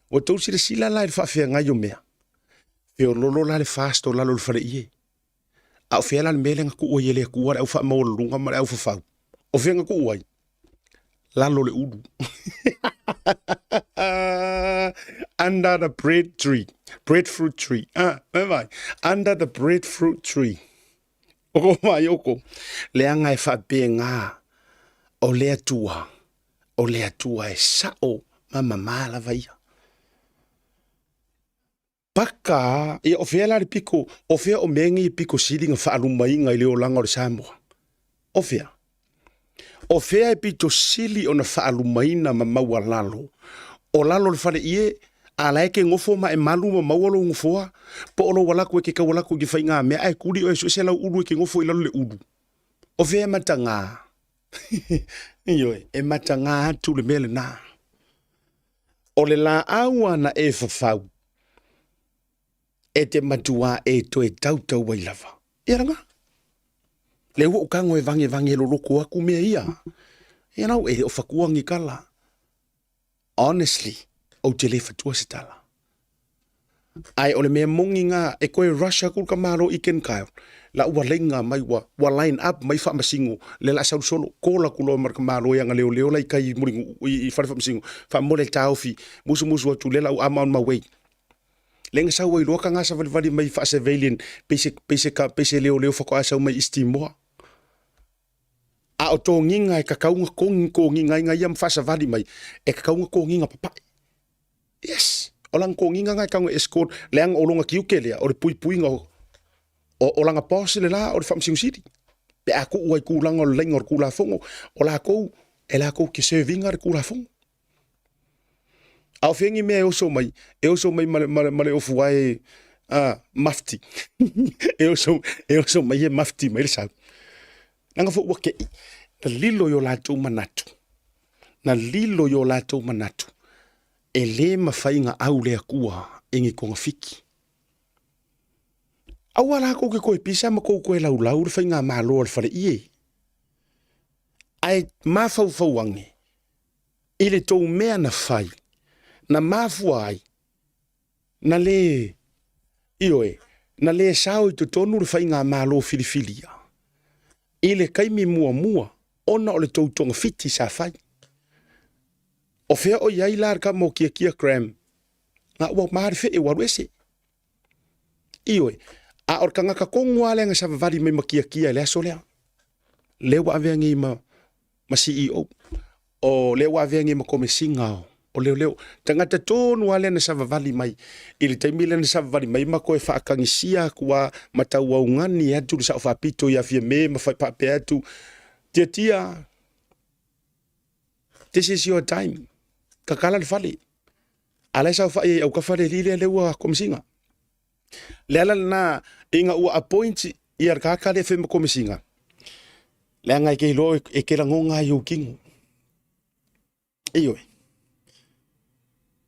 Ua tou silasila la i le faafeagai o mea. Feololo la le fast o lalo o le faleie. A o fea la le mea lea na tuu ai e le Atua le au faamaualuluga ma le au fafau? O fea na tuu ai? Lalo o le ulu. Under the bread tree. Breadfruit tree. Ah, vai. Under the breadfruit tree. O ko mai o ko. Leaga e faapena o le Atua, o le Atua e sa'o ma mamā lava ia. Paka, ia o fea la le piko, o fea o mea nei e piko sili na faalumaina i le olaga o le Samoa? O fea? O fea e pito sili ona faalumaina ma maualalo? O lalo o le fale ie, a la e ke gofo ma e malu ma maua lou gofoa, po o lou alaku e ke kau alaku i ke faiga mea ae kuli oe e suese lau ulu e ke gofo i lalo le ulu. O fea e matagā? Ioe, e matagā atu le mea lenā. O le laau ana e fafau, e te matuā e toe tautau ai lava. Ia ranga. Le ua ukango e vange vange loloko aku mea ia. Ia nau e o whakua ngi kala. Honestly, ou te le whatua se tala. Ai o le mea mongi ngā e koe rush aku ka malo i Ken Kyle. La ua leinga mai ua, ua line up mai whaamasingo le la sau solo kola ku loa mar ka malo ia leo leo la i kai muri i, i whare whaamasingo. Whaamole taofi, musu musu atu le la u I'm on my way. Lea na sau ai loa ka gasavalivali mai faa-civilian pei se, pei se, pei se leoleo faatoa sau mai East Timor. A o togiga e tatau ona togi togiga ai ia ma faasavali mai, e tatau ona togiga papae. Yes, o lana togiga na e tatau ona escort, leaga o lona tiute lea, o le puipuiga o, o, o lana boss le la o le Faamasino Sili. Pe a tuu ai tulaga o le laina o le Tulafono, o latou, e latou te serve ina le Tulafono. A o fea ni mea e oso mai? E oso mai ma le, ma le, ma le ofuae a mafti. E oso, e oso mai e mafti mai le sau. Leaga foi ua te'i, na lilo i o latou manatu, na lilo i o latou manatu, e lē mafai ona au le Atua i ni togafiti. Aua la kou te toe pisa ma kou toe laulau le faigamalo a le faleie, ae mafaufau ane i le tou mea na fai, na mafua ai na lē, ioe, na lē sao i totonu le faigamalo filifilia i le taimi muamua ona o le tou togafiti sa fai. O fea o i ai la le tama o Tiatia Graham? Na ua ma le fee ua alu ese. Ioe, a o le tagata tonu lava lea na savavali mai ma Tiatia i le aso lea, lea ua avea nei ma, ma CEO, o lea ua avea nei ma Komesina o Leoleo. Tagata tonu lava lea na savavali mai i le taimi lea na savavali mai ma toe faatagisia atu lava ma tauaugani atu le Sao Faapito ia Fiame ma faapea atu, Tiatia, this is your time, tatala le fale. A la e saofai ai autafa le alii lea, lea ua komesina. Le ala lena ina ua appoint ia le tagata lea e fai ma komesina, leaga e te iloa e te lagona ai ou tino. Ioe.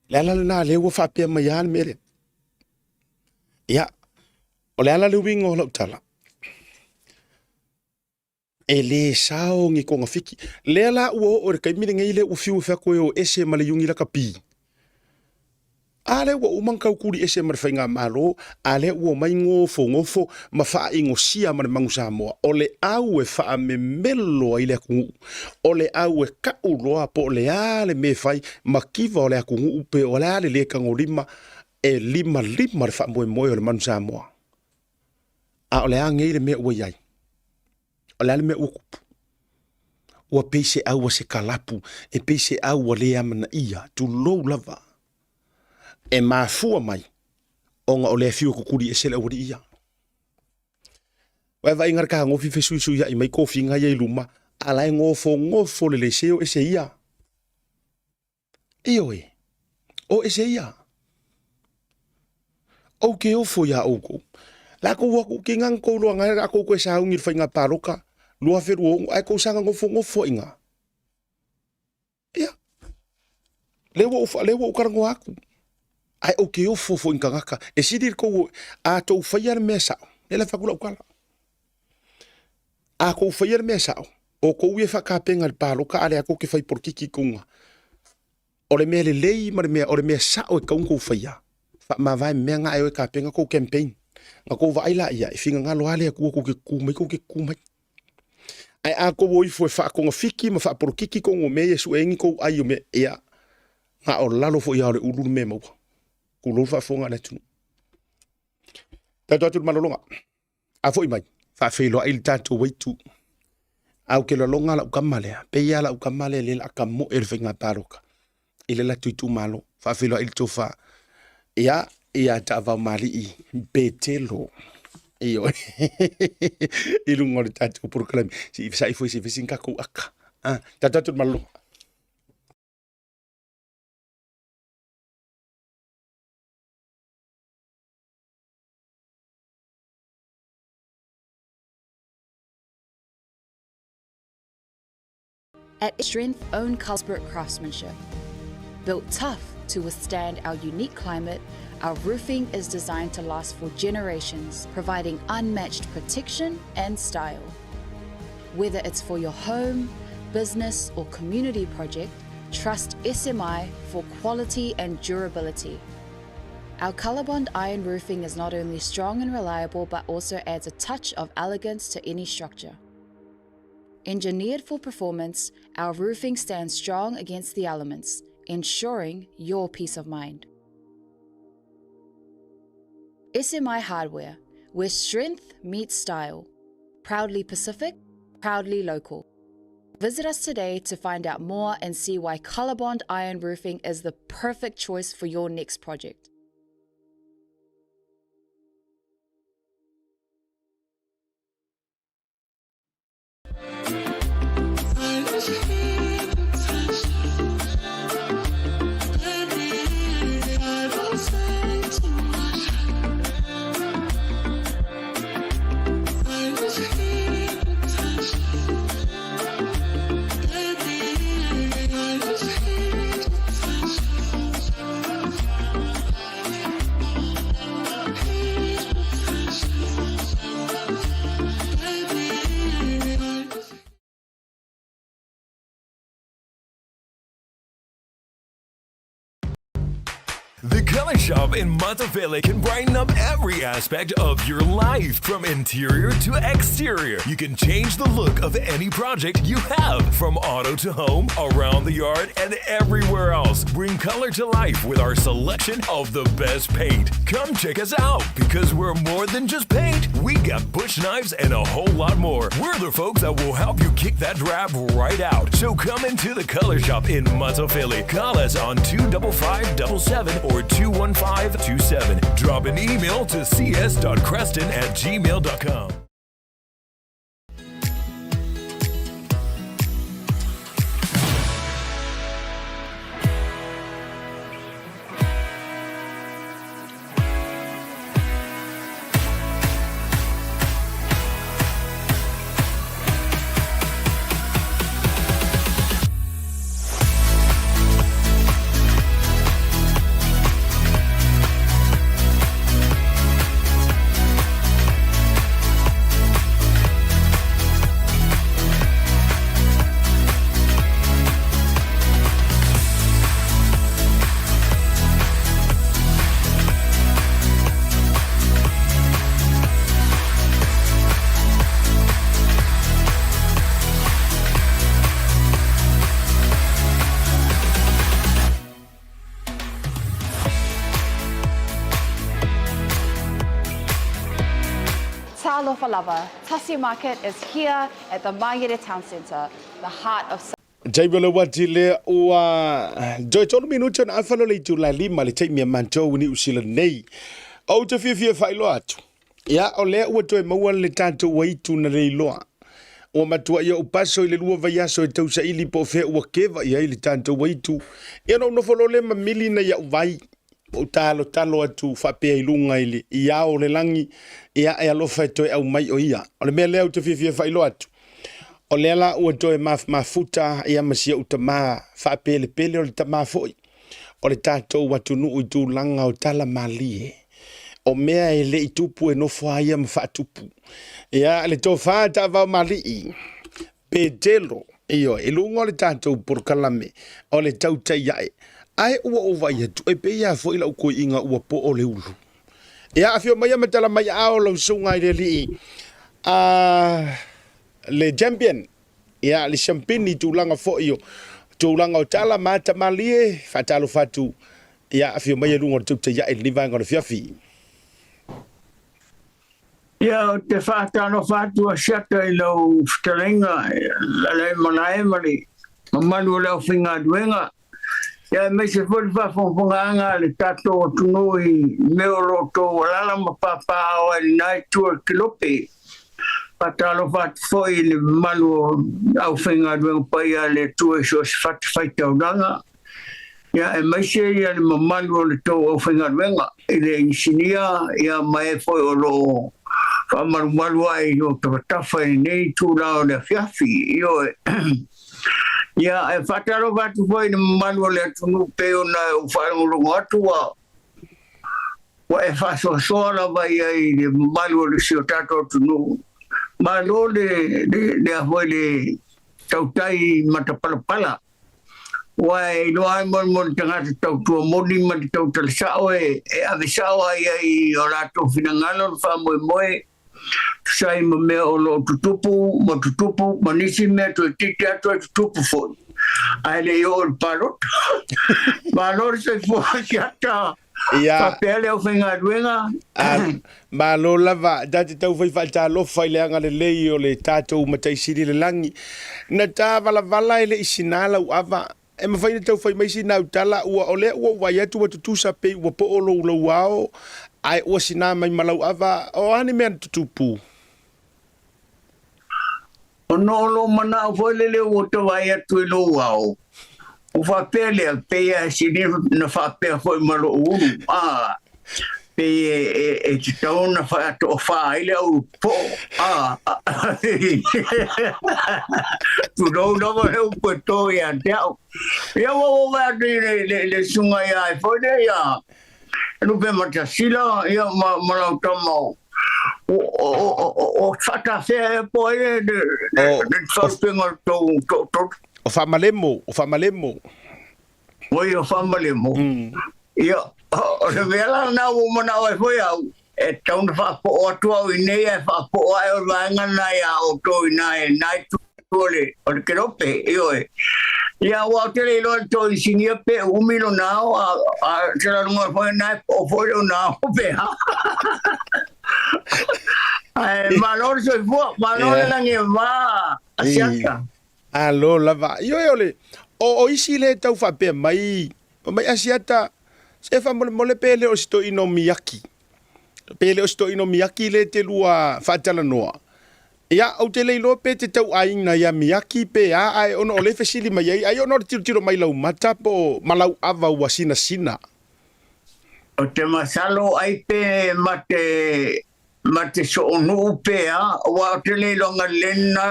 Le ala lena lea ua faapea mai lava le mea lea. Ia, o le ala le uiga o lau tala, E lē sao ni togafiti. Lea la ua oo i le taimi lenei lea ua fiu e fai atu e o ese ma le iuni lakapi. A lea ua uma ona tautuli ese ma le faigamalo, a lea ua omai nofonofo ma faainosia ma le Manu Samoa. O le au e faamemelo ai le atunuu, o le au e tau loa po o le a le mea e fai, mativa o le atunuu pe o le a le lē tagolima, e limalima le faamoemoe o le Manu Samoa. A o le a nei le mea ua i ai? O le a le mea ua tupu? Ua pei se au a se kalapu, e pei se au ua le amanaia, tulou lava. E mafua mai ona o le afio kukuli ese le aualii ia. Ua vaaiga le kagofi fesuisuiai mai kofiga ia i luma, a la e gofogofolelei se o ese ia. Ioe, o ese ia. Ou te ofo iā oukou. La kou aku ki ngang kou loa ngai a kou koe saungi le whainga pāloka, 2026, ai kou sanga ngofo ngofo inga. Ia, le ua u, le ua u karangoa aku. Ai ou te ofo fo inga ngaka. E siri le kou, a tou whaia le mea sao. Le la whakula ukala. A kou whaia le mea sao. O kou ia whakapenga le pāloka, a le a kou ke whai porokiki kunga. O le mea lelei ma le mea, o le mea sao e tatau ona tou faia, faamavae mea na e o e tapena tou campaign. Na tou vaai laia, e finagalo lava le Atua tou te tutu mai, tou te tutu mai. Ae a tou o ifo e faatogafiti ma faapolokiki tou mea ia e sue ai ni tou ai o mea, ia, na o lalo foi lava o le ulu le mea e maua. Tulou le faafofoga a le atunuu. Tatou atu i le malologa. A foi mai, faafeiloai le tatou aitu. A ou te lagona lau tama lea, pei lava lau tama lea lea o le a tamoe le faiga palota i le latou itumalo. Faafeiloai le tofa ia ia Taavaomalii Petelo. Ioe. I luga o le tatou polokalame. Se i sai foi se i fai sina tatou aka. Ah, tatou atu i le malologa. At Strength Own Expert Craftsmanship. Built tough to withstand our unique climate, our roofing is designed to last for generations, providing unmatched protection and style. Whether it's for your home, business, or community project, trust SMI for quality and durability. Our Colorbond iron roofing is not only strong and reliable, but also adds a touch of elegance to any structure. Engineered for performance, our roofing stands strong against the elements, ensuring your peace of mind. SMI Hardware, where strength meets style. Proudly Pacific, proudly local. Visit us today to find out more and see why Colorbond Iron Roofing is the perfect choice for your next project. The Color Shop in Matafele can brighten up every aspect of your life, from interior to exterior. You can change the look of any project you have, from auto to home, around the yard, and everywhere else. Bring color to life with our selection of the best paint. Come check us out because we're more than just paint. We got bush knives and a whole lot more. We're the folks that will help you kick that drab right out. So come into the Color Shop in Matafele. Call us on 25577 or 21527. Drop an email to cs.creston at gmail.com. Talofa lava, Tasi Market is here at the Mangere Town Centre, the heart of Taimi o le uati lea ua toe tolu minute ona afa loa le itula e lima le taimi a matou i Niu Sila nei. Ou te fiafia e faailoa atu, ia o lea ua toe maua le tatou aitu na le iloa. Ua matuai ou paso i le lua vaiaso e tausaili po o fea ua keva i ai le tatou aitu. Ia ona ou nofo loa lea ma mili nai au vai. Ua ou talotalo atu faapea i luga i le i ao o le lagi, ia e alofa e toe aumai o ia. O le mea lea ou te fiafia e faailoa atu, o lea la ua toe mafuta ia ma si ou tama faapelepele o le tama foi o le tatou atunuu i tulaga o tala malie. O mea e le i tupu e nofo a ia ma faatupu. Ia, le tofa taavao malii, Petelo, ioe, i luga o le tatou polokalame o le tautai ae, ae ua ou vaai atu, e pei lava foi lau koiiga ua poo le ulu. Ia, afio maia ma tala mai aao lau susuga i le alii, a le champion, ia, le siampini i tulaga foi o tulaga o tala ma ata malie, faatalofa atu, ia, afio maia i luga o le tautai ae i lenei vaega o le afiafi. Ia, ou te faatalofa atu a Siata i lau fetalaiga Lalaimalae ma le mamalu o le aufaigaluega, ia aemaise foi le faafogafogaaga a le tatou atunuu i mea o lo o outou alaala ma papaaao ai i lena itu o le Kelope. Faatalofa atu foi i le mamalu o aufaigaluega paia a le Atua i so o se fatafaitaulaga. Ia, aemaise ia le mamalu o le tou aufaigaluega i le inisinia ia ma e foi o lo o faamalumalu ae i o tafatafa i lenei itula o le afiafi. Ioe. Ia, e faatalofa atu foi i le mamalu o le atunuu pei ona ou faalogologo atu ua ua e faasoasoa lava ia i le mamalu o le si o tatou atunuu. Malo le le le foi le tautai matapalapala. Ua e iloa ai molimoli tagata tautua moni ma le tautala sao e ave sao ai ai i o latou finagalo le faamoemoe tusa ai ma mea o lo o tutupu ma tutupu ma nisi mea toeitiiti atu ai tutupu foi ae le i oo i le palota. Malo le soifua siata. Ia. Faapea le aufaigaluega. A, malo lava, ta te taufai faatalofa i le agalelei o le tatou Matai Sili i le Lagi. Na ta valavala e le i sina lau ava, e mafai ona taufai mai sina au tala, ua o lea ua ou vaai atu ua tutusa pei ua poo lou lauao, ae ua sina mai ma lau ava, o a ni mea na tutupu? Ona o lou manao foi lele ua ta vaai atu i lou ao, ua faapea lea, pei a sili na faapea foi ma lou ulu, a, pei e, e, e tatau ona faatoafā ai le aulu po'o, a, tulou lava le upu e tō ia te au. Ia ua ou vaai atu i le, le, le susuga ia ai foi lea ia Lupematasila, ia ma, ma lau tama o, o, o, o, o faatafea ea po ai le, le, le, le faalupega o le tou toatolu. O Faamalemo, o Faamalemo. Oi, o Faamalemo. Ia, o le mea la lena ua ou manao ai foi au, e tatau ona faapoo atu au i inei ae faapoo ae o le vaega lena iā outou i ina i lena itu o le, o le kelope, ioe. Ia, aua ou te le iloa i le tou isinia pe umi lona ao, a, a te laloga foi lena e poo foi lona ao pe a. Ae malo le soifua, malo le lagi e mama Asiata. Alo lava. Ioe o le, o, o isi le tau faapea mai, fai mai Asiata, se faamolemole pe le o se toeaina o Miyaki. Pe le o se toeaina o Miyaki le te lua faatalanoa. Ia, ou te le iloa pe te tauaiga ia Miyaki pe a, ae ona o lea e fesili mai ai, ai ona o le tilotilo mai lau mata po o ma lau ava ua sinasina. Ou te masalo ai pe ma te ma te soonuu pe a, aua ou te le iloa lena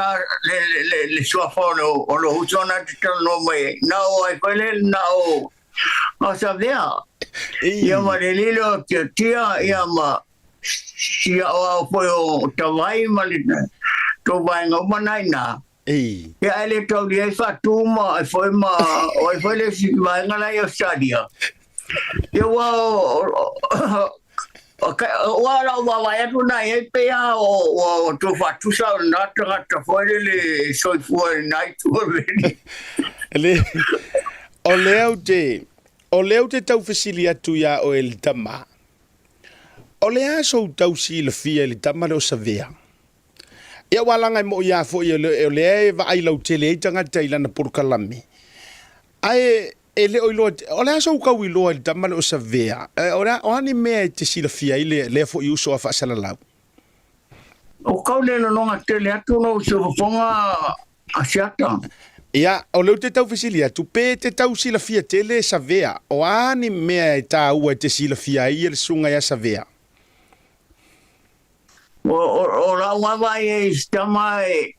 le, le, le suafa o le, o lou uso na te talanoa mai ai. Na o ai foi le, na o, na o Savea. Ia ma le lilo o Tiatia, ia ma si aoao foi o Tavai ma le tou vaega uma na i ina. Ia ae le taulia ai faatu ma ai foi ma o ai foi le isi vaega la i Australia. Ia ua ua lau vaavaai atu na i ai pei lava ua tou faatusa o lena tagata foi lele e soifua i lena itu o le veli. Le, o lea ou te, o lea ou te tau fesili atu iā oe le tama. O le a sou tau silafia i le tama lea o Savea? Ia ua laga e moʻi lava foi o lea e vaai lautele ai tagata i lana polokalame. Ae e le o iloa, o le a sou kau iloa i le tama lea o Savea? O le a, o a ni mea e te silafia ai le, lea foi uso a faasalalau? O kau le lologa tele atu lou siufofoga Asiata. Ia, o lea ou te tau fesili atu, pe te tau silafia tele Savea, o a ni mea e tāua e te silafia ai ia le susuga ia Savea? O, o, o lau lava ia i se tama e,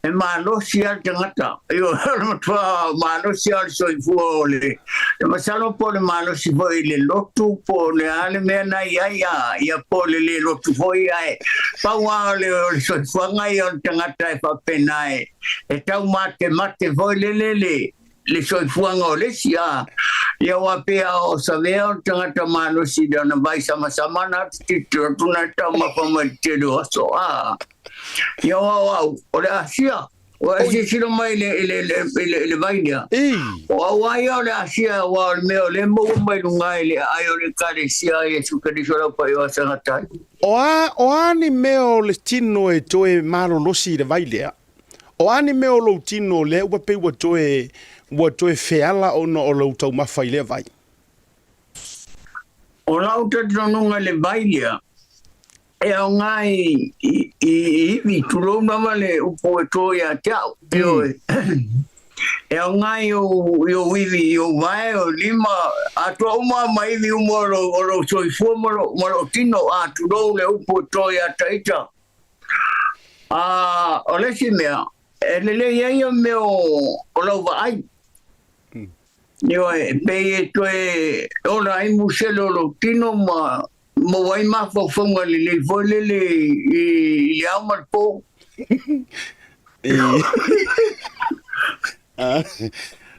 e malosi lava le tagata. Ioe, o le matua malosi lava o le soifua o le, e masalo po o le malosi foi i le lotu po o le a le mea na i ai, a, ia po o le le lotu foi, ae pau lava o le, o le soifuaga ia o le tagata e faapena e, e taumatemate foi lele le, le soifuaga o le isi, a, ia aua pei a o Savea o le tagata malosi i lana vai samasama na te tilotilo atu na taumafa mai le tele o aso, a, ia aua o au, o le Asia, ua e silasila mai i le, i le, i le, i le vai lea, o au lava ia o le Asia, aua o le mea o lea e maua mai luga i le aai o le Ekalesia a Iesu Keriso lau paia o tagata ai. O a, o a ni mea o le tino e toe malolosi i le vai lea? O a ni mea o lou tino lea ua pei ua toe, ua toe feala ona o lou taumafa i lea vai? O lau talitonuga i le vai lea, e aoga i, i, i ivi, tulou lava le upu e tō ia te au, ioe. E aoga i ou, i ou ivi, i ou vae, o lima, atoa uma ma ivi uma o lou, o lou soifua ma lou, ma lou tino, a tulou le upu e tō ia ta ita. A, o le isi mea, e lelei ai ia mea o, o lau vaai. Ioe, pei e toe ola ai musele o lou tino ma maua ai mafaufauga lelei foi lele i, i le ao ma le pō.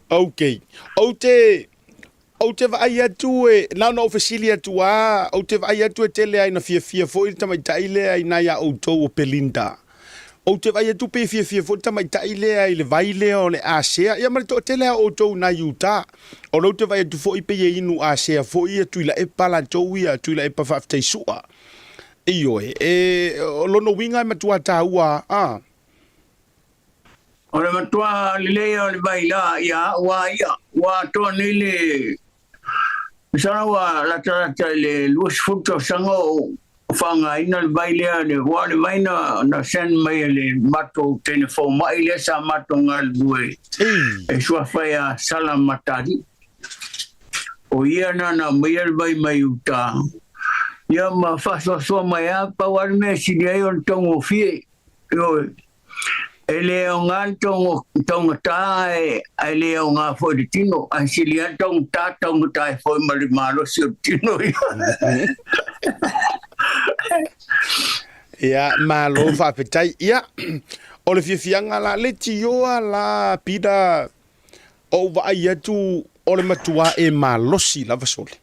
Okay. Ou te, Ou te vaai atu e, na ona ou fesili atu lava, ou te vaai atu e tele lava ina fiafia foi le tamaitai lea i ina iā outou o Belinda. Ou te vaai atu pe fiafia foi le tamaitai lea i le vai lea o le asea, ia ma le toatele lava o outou nai Utah. O lea ou te vaai atu foi pei e inu asea foi ia Tuilaepa latou ia, Tuilaepa faafetai sua. Ioe, e, o lona uiga e matua taua a. O le matua lelei o le vai la ia au a ia, ua atoa nei le Masalo ua latalata i le 20 tausaga o faaaogaina le vai lea, aua o le vai na send mai e le matou teine fomai lea sa matou galulue e suafa ia Sala Matali. O ia na na aumaia le vai mai uta, ia ma faasoasoa mai lava, pau lava le mea e sili ai o le taugofie. Ioe. E le aoga le taugata ae le aoga foi i le tino, ae sili lava le taugata, taugata ai foi ma le malosi o le tino ia. Ia, malo faafetai. Ia, o le fiafiaga la, le tioa la, Peter, o ou vaai atu o le matua e malosi lava sole.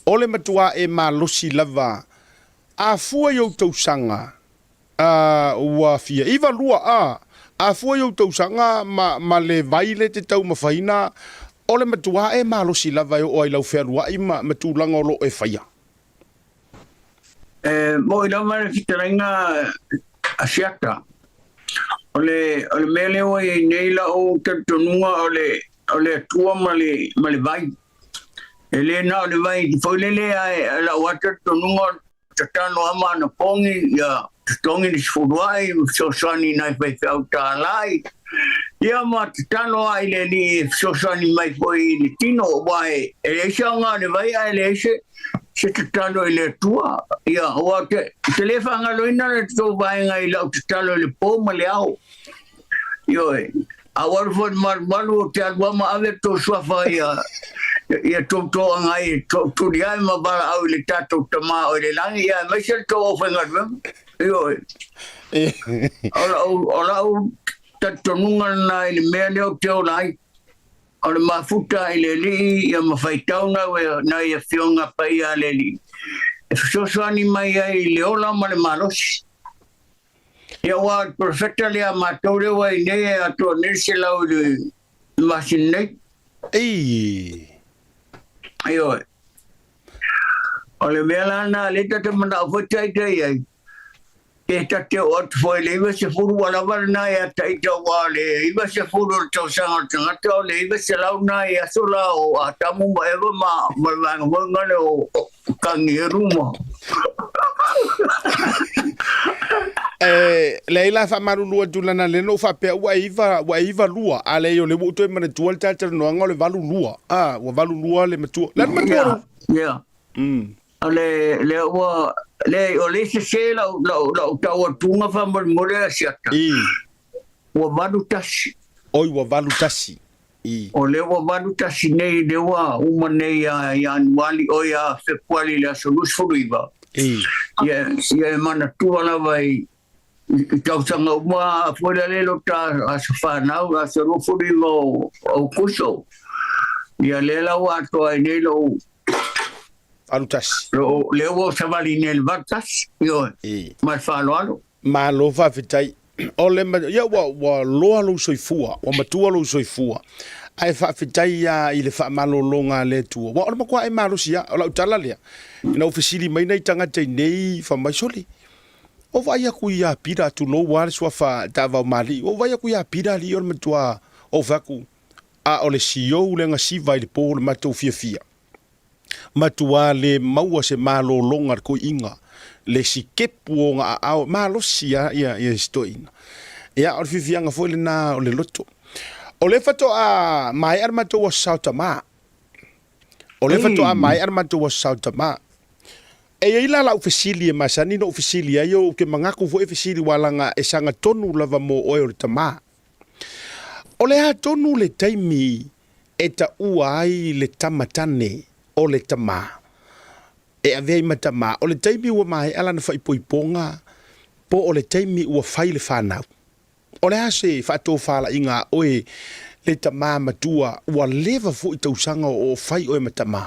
O le matua e malosi lava, a fua i ou tausaga, A, ua fia iva lua a, a fua i ou tausaga ma, ma le vai le te taumafaina, o le matua e malosi lava e oo ai lau fealuai ma, ma tulaga o lo o e faia. E moʻi lava le fetalaiga a Siata. O le, o le mea lea ua i ai nei la'u talitonuga o le, o le Atua ma le, ma le vai. E le na o le vai foi lele ae la'u lava talitonuga o le Tatalo lava ma anapogi ia totogi le sefuluai ma fesoasoani i nai faifeau tālai. Ia ma tatalo lava i le Alii e fesoasoani mai foi i le tino, aua e leai se aoga o le vai ae leai se, se tatalo i le Atua. Ia, aua ou te, ou te le faagaloina le tou vaega i lau tatalo i le po ma le ao. Ioe, a ua alu foi i le malumalu, ou te alu lava ma ave tou suafa ia, ia tou toaga ai, e tuli ai ma valaau i le tatou Tama o i le lagi, ia aemaise le tou aufaigaluega. Ioe. O lau, o lau talitonuga lena i le mea lea ou te ola ai. O le mafuta i le Alii ia ma faitau nai afioga paia a le Alii e fesoasoani mai ai i le ola ma le malosi. Ia aua o le perofeta lea a matou lea ua i nei e atoa nei le 100 i le masina nei. Ei. Ioe. O le mea la lena lea ta te manao foi taita i ai, ke ta te oo atu foi i le 90 ua lava lena ia taita aua o le 90 o le tausaga o le tagata o le 900 lena i aso la o Atamu ma Eva ma ma le vaega foi lena o Kanielu ma E leai la faamalulu atu lana lea na ou faapea ua e iva ua e iva lua a leai o lea ua ou toe manatua le talatalanoaga o le 82 a ua 82 le matua le matua yeah, yeah. O le lea ua le o le sese lau lau lau tau atuga faamolemole a Siata. I. Ua 81. Oi ua 81. I. O lea ua 81 nei lea ua uma nei ia Ianuali oi ia Fepuari i le aso 29. I. Ia ia e manatua lava i i tausaga uma foi lea le lota aso fanau aso 29 o Aukuso. Ia lea la ua atoa ai nei lou 81. Lou lea ua savali nei i le 81. Ioe. I. Ma le faaaloalo. Malo faafetai. O le ma, ia ua, ua loa lou soifua, ua matua lou soifua. Ae faafetai lava i le faamalologa a le Atua. Aua o le matua e malosi lava. O lau tala lea, ina ua fesili mai nai tagata i nei, fai mai, Sole, ua vaai aku ia Pita, tulou lava le suafa taavaomalii, ua vaai aku ia Pita alii o le matua, ou fai atu, a o le siou le gasiva i le po o le matou fiafia. Matua le maua se malologa le koiiga, le sikepu o ona aao, malosi a ia ia si toeaina. Ia, o le fiafiaga foi lena o le loto. O lea faatoa maea le matou aso sao tama. O lea faatoa maea le matou aso sao tama. E i ai la lau fesili e masani ona ou fesili ai, ou te manatu foi e fesili aua leaga e sagatonu lava mo oe o le tama. O le a tonu le taimi e taua ai le tama tane o le tama e avea ai ma tama, o le taimi ua maea lana faaipoipoga po o le taimi ua fai le fanau? O le a se faatofalaiga a oe le tama matua ua leva foi tausaga o o fai oe ma tama?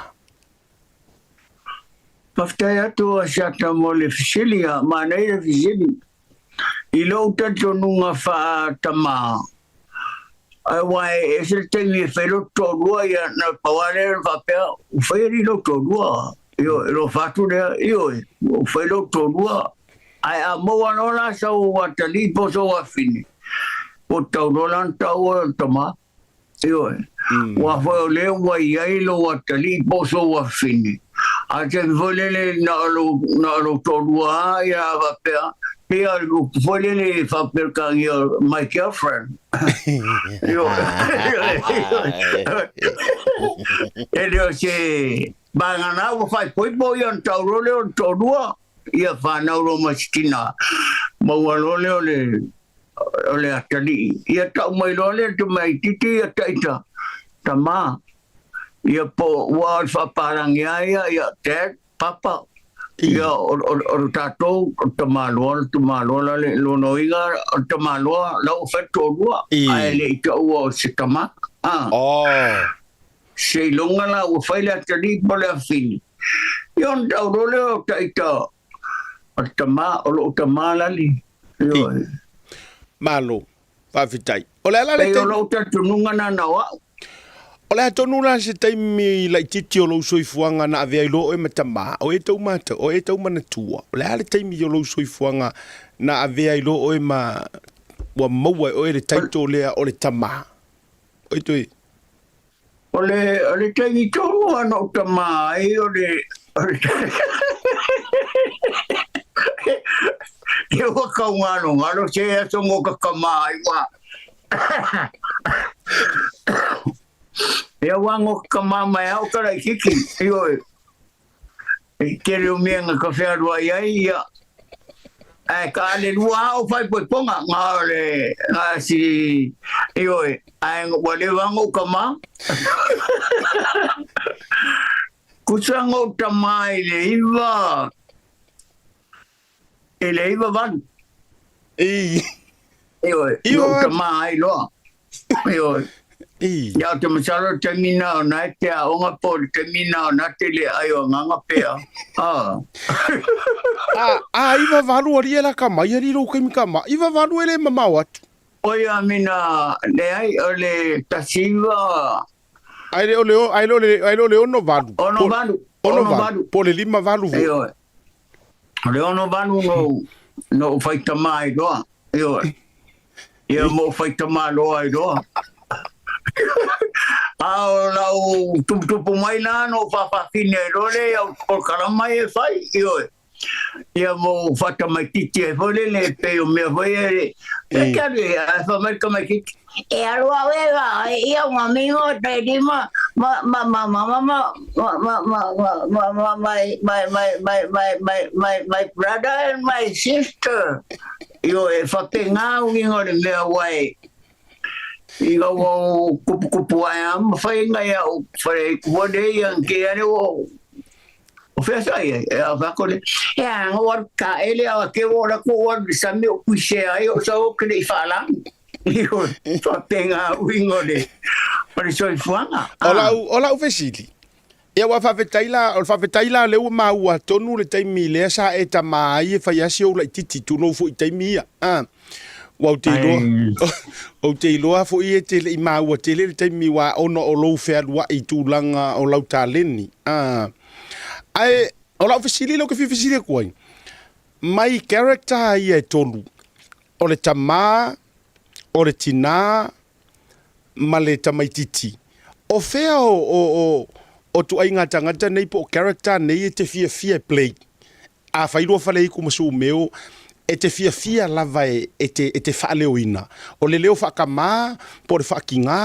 Faafetai atu Asiata mo le fesili, a manaia le fesili. I lou talitonuga faa-tama, aua e ese le taimi e fai lou toalua, ia na pau lava lea ona faapea, ua fai alii lou toalua. Ioe, alofa atu lea, ioe, ua fai lou toalua. Ae a maua loa la sau atalii po o sou afine, ua tatau loa la ona tau oe o le tama. Ioe. Aua foi o lea ua i ai lou atalii po o sou afine. A o le taimi foi lele na o lou, na o lou toalua lava ia a faapea, pei lava o le upu foi lele e faa-Peretania, my girlfriend. Ioe. E le o se vagana ua faaipoipo ia ona tau loa lea o le toalua, ia fanau loa ma si tina, maua loa lea o le o le atalii. Ia tau mai loa lea le tamaitiiti ia taita, tama, ia po ua o le faapalagi lava ia, ia dad, papa, ia o, o, o le tatou, o le tamaloa, le tamaloa la le lona uiga, o le tamaloa la ua fai le toalua, ae le i taua o se tama. Ah. Oh. Seiloga la ua fai le atalii po o le afafine, ia ona tau loa lea o taita o le tama, o lou tama lali. Ioe. Malo. Faafetai. O le a la le Pei o lou talitonuga na na o au. O le a tonu la se taimi laitiiti o lou soifuaga na avea ai loa oe ma tama, o e tou matau, o e tou manatua. O le a le taimi o lou soifuaga na avea ai loa oe ma ua maua e oe le title lea o le tama? Oi toe. O le, o le taimi tonu lava na ou tama ai, o le, o le Ia ua kaugalogalo se aso mo ka tama ai ua. Ia ua ngo ka tama mai au ka laititi, ioe. I tele o mea nga ka fealuai ai, ia, ae ka ale lua a o faaipoipoga, nga o le, nga si, ioe, ae ua leva ngou tama. Kusa ngou tama i le iva, i le iva valu. I. Ioe, Iva ngou valu. tama ai loa. Ioe. I. Ia o te masalo le taimi na o na e te aoga po o le taimi na o na te le ai o agaga pea. Ah. A, a iva valu ali e laka mai ali lou kaimi ka ma. Iva valu e le mamao atu. Oi a mina, leai, o le tasi iva. Ai le o le o, ai le o le, ai le o le ono valu. Ono valu. Ono valu. Po le lima valu foi. Ioe. O le ono valu no, no whai tama ai loa. Ioe. Ia mo whai tama loa ai loa. A o lau tuputupu mai la no whawhawhine ai loa le au polokalama e whai. Ioe. Ia mo whatamaititi ai foi lele e pei o mea foi e e ke alu e a wha mai tamaititi. E alu au e ga ia nga mingo te lima ma ma ma ma ma ma ma ma ma ma ma ma my my my my my my my my brother and my sister. Io e whapenga uinga o le mea wai i ngau o kupukupu ai a ma whai ngai au whare kua le ia ke ane o O whea sa ia, e a whako le, e a ngo waru ka ele a ke o la ko waru sa me o kuise ai o sa o kele i whaalangi. Io, whapenga uingo le, o le soifuaga. O lau, o lau fesili, ia ua faafetai la, o le faafetai la lea ua maua tonu le taimi lea sa e tama ai e fai asi ou laitiiti, tulou foi i taimi ia. A, ua ou te iloa, ou te iloa foi e te le i maua tele le taimi ua ona o lou fealuai i tulaga o lau taleni. A, ae o lau fesili lea ou te fia fesili atu ai, mai character ia e tolu, o le tama, o le tinā, ma le tamaitiiti, o fea o, o, o, o tuaiga tagata nei po o character nei e te fiafia e play? A fai lua Faleiku ma Sumeo, e te fiafia lava e, e te, e te faaleoina, o le leo faakamā, po o le faakigā,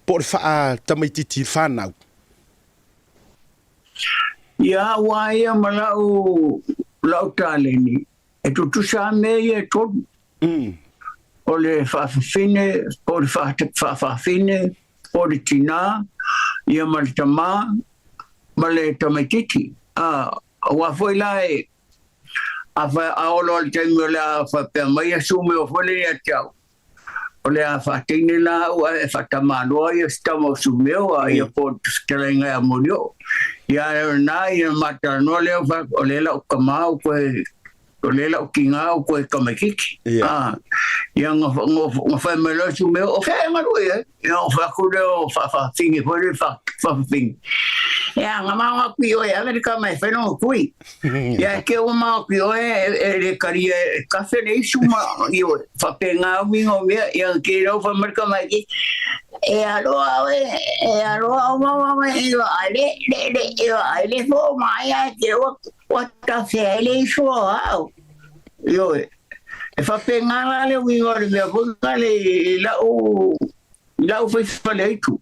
po o le faatamaitiiti whanau? Ia au a ia ma lau, lau taleni, e tutusa a mea ia e tolu. O le faafafine, po o le faafafine, po o le tinā, ia ma le tamā, ma le tamaitiiti. A, aua foi la e, a, fa, a olo le taimi o le a faapea mai a sumeo foi le ia te au, o le a whaateine la au a e whatamaloa ia se tama o sumeo a ia po te fetalaiga ia Molioo. Ia nā ia matalanoa lea o le la o kamau koe. O lea la'u tiga o koe tamaititi. A, ia na, na fai mai loa si mea, o fea e galue ai? Ia o fai atu lea o faafafine foi lea faafafine. Ia, na mao atu i oe ave le tama e fai lona tui. Ia, e te ua mao atu i oe e le talia e kafe le isu ma ioe. Faapena uiga o mea, ia te lau fai mai le tamaitiiti, E aloa oe, e aloa o maua oe, e vaai le, le, le, e vaai le fomai ae te ua Ua tafea ai le isu o au. Ioe. E faapena la le uiga o le mea foi lale i la'u, i la'u faifaleitu.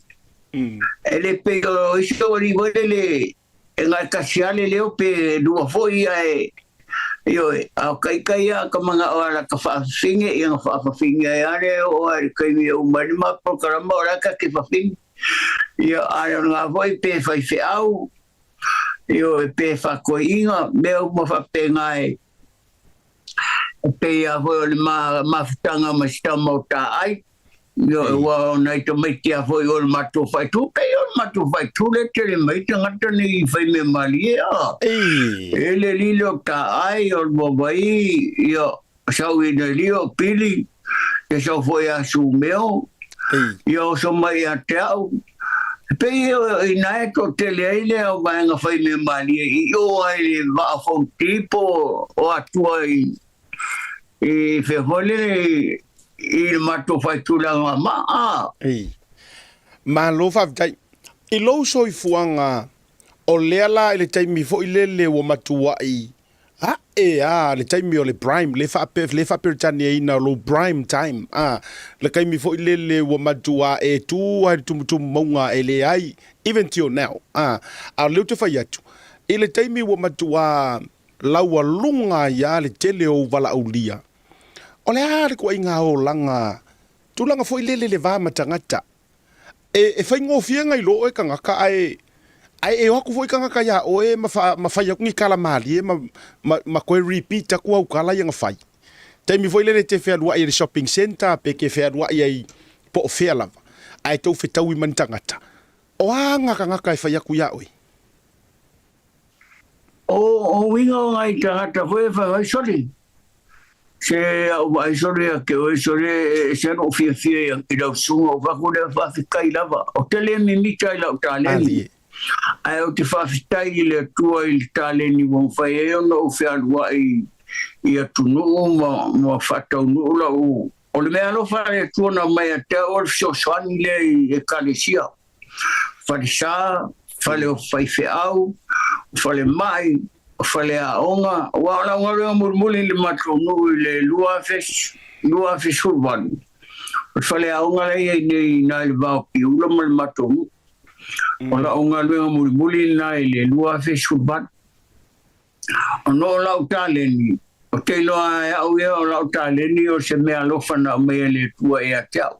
E le pei o isi o alii foi lele e gaetasi lava le leo pe lua foi ae, ioe, a o taitai lava ka mana'o a lata faafafine, ia na faafafine ai lava lea e oo lava i le taimi e uma ai le ma polokalama o la e ta te fafine. Ia, a o lena foi pe faifeau, Ioe, pe faatoeaiina, mea uma faapena e pei lava foi o le mafutaga ma si tama o Taai. Ioe, aua o nai tamaiti lava foi o le matou faaitu, pei o le matou faaitu lea e tele mai ai tagata nei i fai mea malie, a. E le alii lea o Taai, o le Vavai, ia, sau i nai o Pili, e sau foi ia Sumeo, ia oso mai ia te au. E pei i na e toatele ai le au vaega fai mea malie i o ai le vaa fonoti po o atua i i fea foi lele i le matou faitulaga ma a. Ei. Malo faafetai. I lou soifuaga o lea la i le taimi foi lele ua matuai Ae a, le taimi o le prime, le faape, le faaperetaniaina o lou prime time, a, le taimi foi lele ua matua e tu lava i le tumutumu mauga e leai, even till now, a, a o lea ou te fai atu, i le taimi ua matua laualuga ai lava le tele o ou valaaulia, o le a le ituaiga olaga, tulaga foi lele le va ma tagata, E, e faigofie nai lo oe tagata, ae, ae e o atu foi tagata iā oe ma, fa, ma fai atu ni tala malie ma, ma, ma toe repeat atu au tala ia na fai. Taimi foi lele e te fealuai i le shopping centre pe te fealuai ai po o fea lava, ae tou fetaui ma ni tagata. O a ngā tagata e fai atu iā oe? O, o uiga o ngai tagata foi e fai mai, Soli, Se au vaai sole ia te oe sole e ese lou fiafia i lau susuga o fafo lea faafetai lava o te le mimita i lau taleni ae ou te faafetai i le Atua i le taleni ua mafai ai ona ou fealuai i atunuu ma ma faataunuu lau o le mea alofa a le Atua na aumai ia te au o le fesoasoani lea i ekalesia falesa, fale o faifeau, fale mai, fale aoga, aua o lau galuega mulimuli i le matou nuu i le 2018, o le fale aoga la e i ai nei i ina i le va o Piula ma le matou nuu. O lau galuega mulimuli lena i le 2018. Ona o lau taleni, ou te iloa e au ia o lau taleni o se mea alofa na aumai e le Atua ia te au.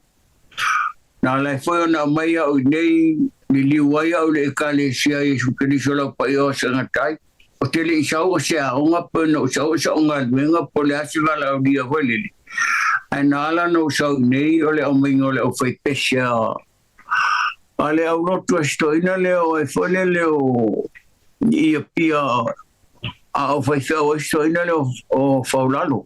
Na ala ai foi ona aumai au i nei, liliu ai au i le Ekalesia Iesu Keriso lau paia o Segatai. Ou te le i sau o se aoga pe ona ou sau o sa'u galuega po o le a se valaaulia foi lele, ae na ala ona ou sau i nei o le aumaiga o le aufaipese a le aulotu a si toeaina lea o ai foi lele o i Apia a o faifeau ai si toeaina lea o Faulalo.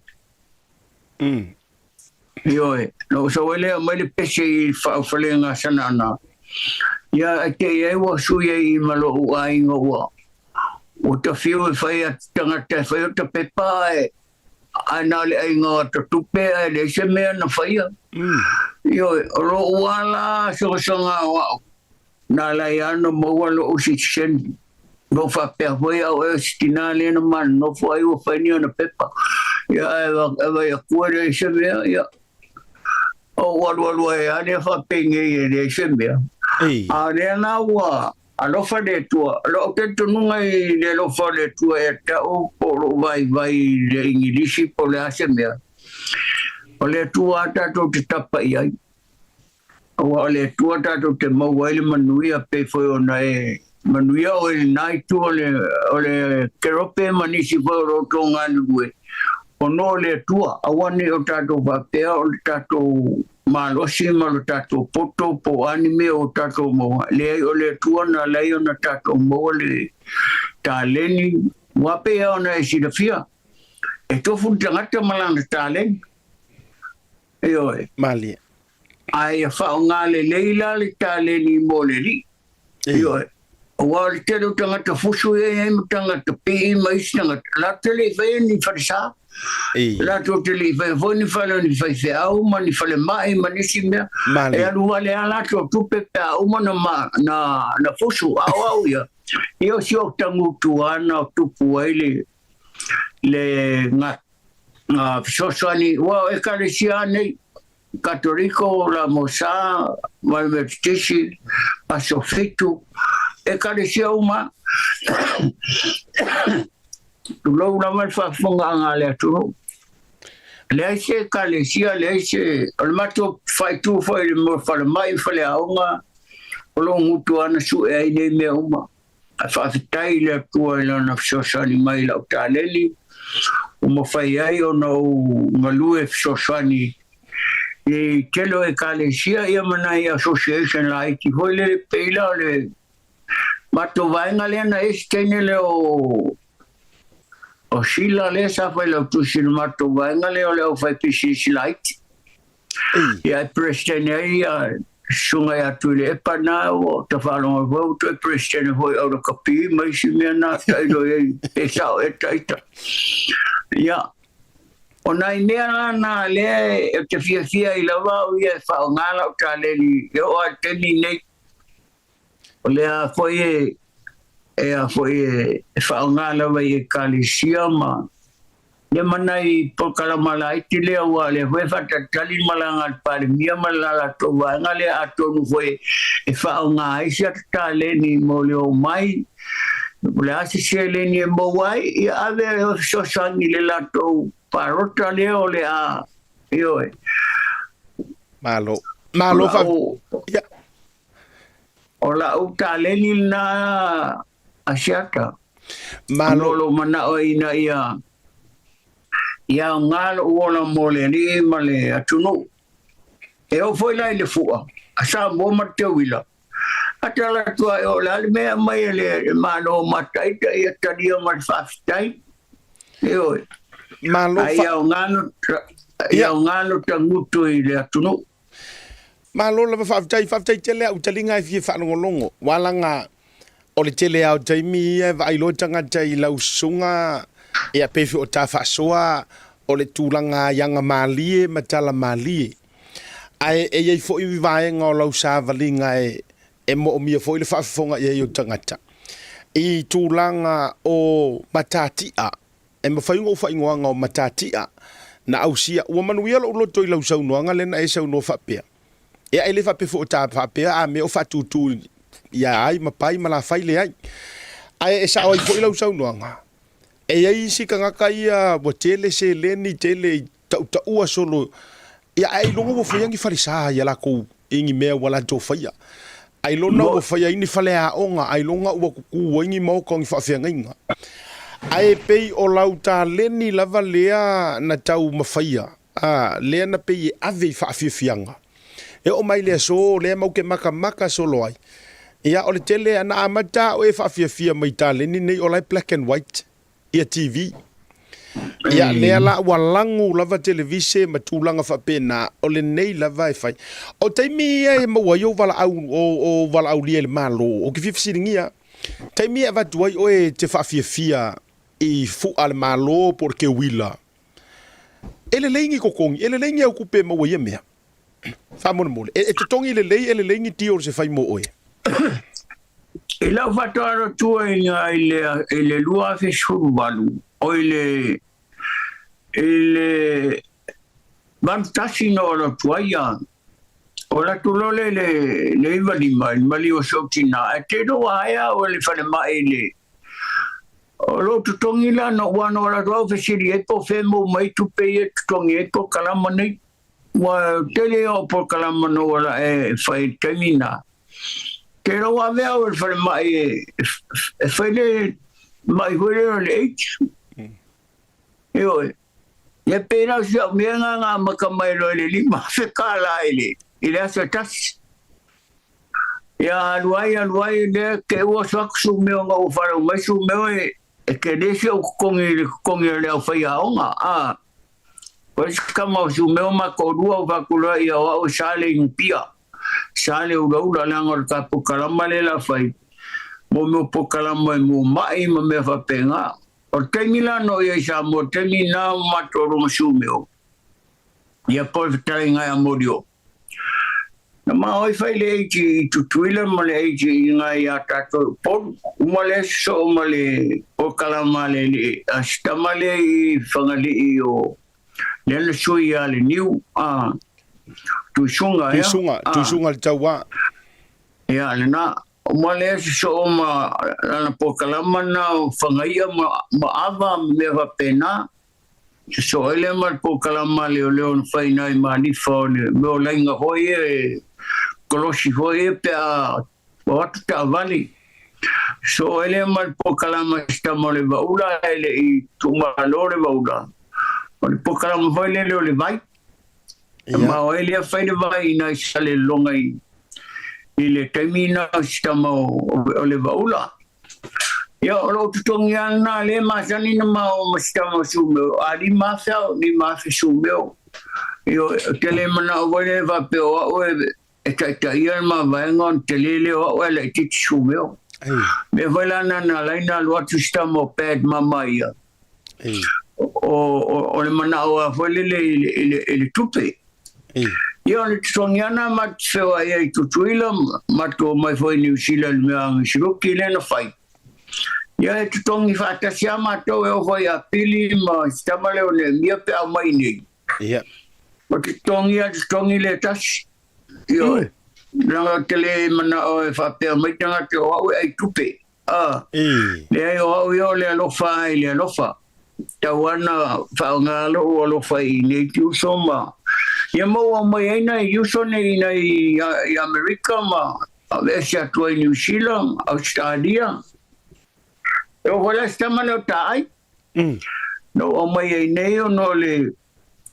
Ioe, na ou sau ai lea aumai le pese i faaofalega Sanaana, ia ae te i ai ua sui ai i ma lo'u aiga ua ua tafiu e fai atu tagata e fai ota pepa ae ae na o le aiga o ata tupe ae leai se mea na faia. Ioe, o lo'u ala sogasoga o a'u na ala ai lava ona maua lo'u citizen. No faapea foi au e o si tina lea na manonofo ai ua fai ni ona pepa. Ia ae e vai atu e leai se mea, ia ou alualu ai lava lea faapenei e leai se mea. A o lea la ua alofa le Atua. O lou talitonuga i le alofa o le Atua ia te au po o lou vaivai i le Igilisi po o le a se mea, o le Atua lava tatou te tapa i ai. Aua o le Atua tatou te maua ai le manuia, pei foi ona e manuia oe i lena itu o le, o le kerope ma nisi foi o lo outou galulue, ona o le Atua, aua ne i o tatou faapea o le tatou malosi ma lo tatou poto po o a ni mea ua tatou maua. Leai, o le Atua na ala ai ona tatou maua le taleni, ua pei lava ona e silafia. E tofu le tagata ma lana taleni. Ioe. Malie. Ae ia faaaoga lelei la le taleni mo le alii. Ioe. Aua o le tele o tagata fusu ia e i ai ma tagata pii ma isi tagata, latou te le i faia ni falesa. Latou te le i faia foi ni fale o ni faifeau ma ni falemai ma nisi mea. E alu wale a latou tupe pe a uma na, ma, na, na fusu. A o au ia, ia o si ou tagutu ana o tupu ai le, le ngā, ngā fesoasoani, ua o ekalesia nei, Katoriko, La Mosā, ma le Metotisi, Aso Fitu, ekalesia uma, tulou lava le faafofogaaga a le atunuu. Leai se ekalesia, leai se, o le matou faaitu foi i le mea o falemai, faleaoga, o lo o gutu lava na sue ai nei mea uma. Ae faafetai i le Atua i Lana fesoasoani mai i lau taleni, ua mafai ai ona ou galue fesoasoani i tele o Ekalesia ia ma nai association laiti foi lele pei la o le matou vaega lea na eseteine lea o o Sheila lea sa fai lau tusi i le matou vaega lea o le aufaipisinisi laiti. Ia e Peresetene ai ia susuga ia Tuilaepa na ua ta faalogo foi ua toe Peresetene foi Aulakapi ma isi mea na tailo i ai e sao e taita. Ia, o nai mea la na lea e te fiafia ai lava au ia e faaaoga lau taleni e oo lava i le taimi lenei. O lea foi e e a foi e faaaoga lava i Ekalesia ma ia ma nai polokalama laiti lea aua o lea foi e faatalitali le malaga a le Palemia ma le latou vaega lea atonu foi e faaaoga ai si ata taleni mo le omai o le a se seleni e maua ai ia ave e fesoasoani i le latou palota lea o le a ioe. Malo. Malo fa. Ia. O la'u taleni lena Asiata. Malo. O lou mana'o ina ia ia aoga lo'u ola mo le alii ma le atunuu. E oo foi la i le fu'a a Samoa ma le Teuila, a tala atu ai, o le a le mea e aumai e le Malo mataita ia talia ma le faafetai. Ioe. Malo. Ai aoga no, ia aoga no tagutu i le atunuu. Malo lava faafetai, faafetai tele au taliga e fia faalogologo. Ua laga o le tele lava o taimi ia e vaai loa tagata i lau susuga ia pei foi o ta faasoa o le tulaga i aga malie ma tala malie. Ae e i ai foi vaega o lau savaliga e e moomia foi le faafofoga i ai o tagata i tulaga o matatia E mafai ona ou faaigoaga o matatia na ausia. Ua manuia lou loto i lau saunoaga lea na e saunoa faapea. Ea e le faapea foi o ta faapea a mea o faatūtū ia ai ma pai ma lafai leai. Ae e sao ai foi lau saunoaga, e i ai isi tagata ia ua tele seleni, tele i tautaua solo ia ae ailoga ua faia ni falesa ia lakou i ni mea ua latou faia. Ailoga ua faia ai ni faleaoga, ailoga ua kuku ai ni maoka o ni faafeagaiga. Ae pei o lau taleni lava lea na taumafaia, a, lea na pei e ave i faafiafiaga. E oo mai le aso, lea matou te makamaka solo ai. Ia, o le tele, na amata au e faafiafia mai taleni nei o la e black and white. ia TV. Ia, lea la ua lagu lava televise ma tulaga faapena, o lenei lava e fai. O taimi ia e maua ai ou valaau, o, o valaaulia i le Malo, ou te fia fesiligia, taimi e avatu ai oe e te faafiafia i fu'a a le Malo po o le keuila, e lelei ni totogi, e lelei ni au tupe e maua i ia mea. Faamolemole, e, e totogi lelei, e lelei ni deals e fai mo oe. I lau faatoalo tua i le, i le 2018, o i le, i le 81 na ola atu ai ia, ola atu loa lea i le, le 95 i le maliu o si ou tinā, ae te iloa ua ae au e le falemai i le, o lou totogi la, na ua na ola atu au fesili ai po o fea e maua mai ai tupe ia e totogi ai polokalama nei. Ua tele ia o polokalama na ua la e fai i le taimi na. Te rau ave au e le falemai e fai le mai foi lea o le AIDS. Ioe. Ia pei la o si au mea nga nga amata mai loa i le $5,000 i le i le aso e tasi. Ia alu ai alu ai lea ke ua oso atu su mea ona ua falau mai su mea e. E tele si ou totogi i le totogi o le aufaiaoga, a. O le isi tama o Sumeo ma toalua ou fai atu loa ia o au e sa le inupia, sa le ulaula leaga o le ta polokalama lea la fai mo mea o polokalama e mo ma'i ma mea faapena. O le taimi la na oo i ai i Samoa, o le taimi lena o matou luma Sumeo, ia po o le fetalaiga ia Molioo. Na maoi fai le eiti i Tutuila ma le eiti i ina ia tatou i Upolu. Uma lea sosoo ma le polokalama a le alii a si tama lea i Fagalii o lea na sui ia Leniu a Tuisuga ea. Tuisuga, Tuisuga le tauā. Ia lena. Uma lea sosoo ma lana polokalama na o Fagaia ma ma Ava ma mea faapena. Sosoo ai lea ma le polokalama a leoleo na fai nai malifa o le mea o laina foi ia e kolosi foi ia pe a o atu taavale. Sosoo ai lea ma le polokalama a si tama o le Vaula ae le i tuumalo le Vaula. O le polokalama foi lele o le vai. Ma o ai lea fai le vai i nai Salelologa i le taimi na o si tama o le Vaula. Ia, o lou totogi lava lena lea e masani ona ma o ma si tama o Sumeo, a 5,000 au, 5,000 Sumeo. Ioe, ou te le manao foi lea faapea o au e taitaia le mavaega ona tele lea o au ae laitiiti Sumeo. Mea foi la na na ala ai ona alu atu si tama o Bad Mama ia, o le manao lava foi lele i le tupe. Ia, o le totogi lava lena matou te feoai ai i Tutuila, matou omai foi i Niu Sila i le mea agisiluki lea na fai. Ia, e totogi faatasi lava matou e oo foi ia Pili ma si tama lea o Neemia pe a omai i inei. O te totogi lava, totogi lea tasi. Ioe. Leaga ou te le manao e faapea mai tagata o au e ai tupe. A, leai o au ia o le alofa lava i le alofa. Tau lava na faaaoga lou alofa i nei uso ma ia maua mai ai nai uso nei i i Amerika ma aveese atu ai i Niu Sila, Ausetalia. E oo foi la si tama lea o Taai. Na ou aumai ai nei ona o le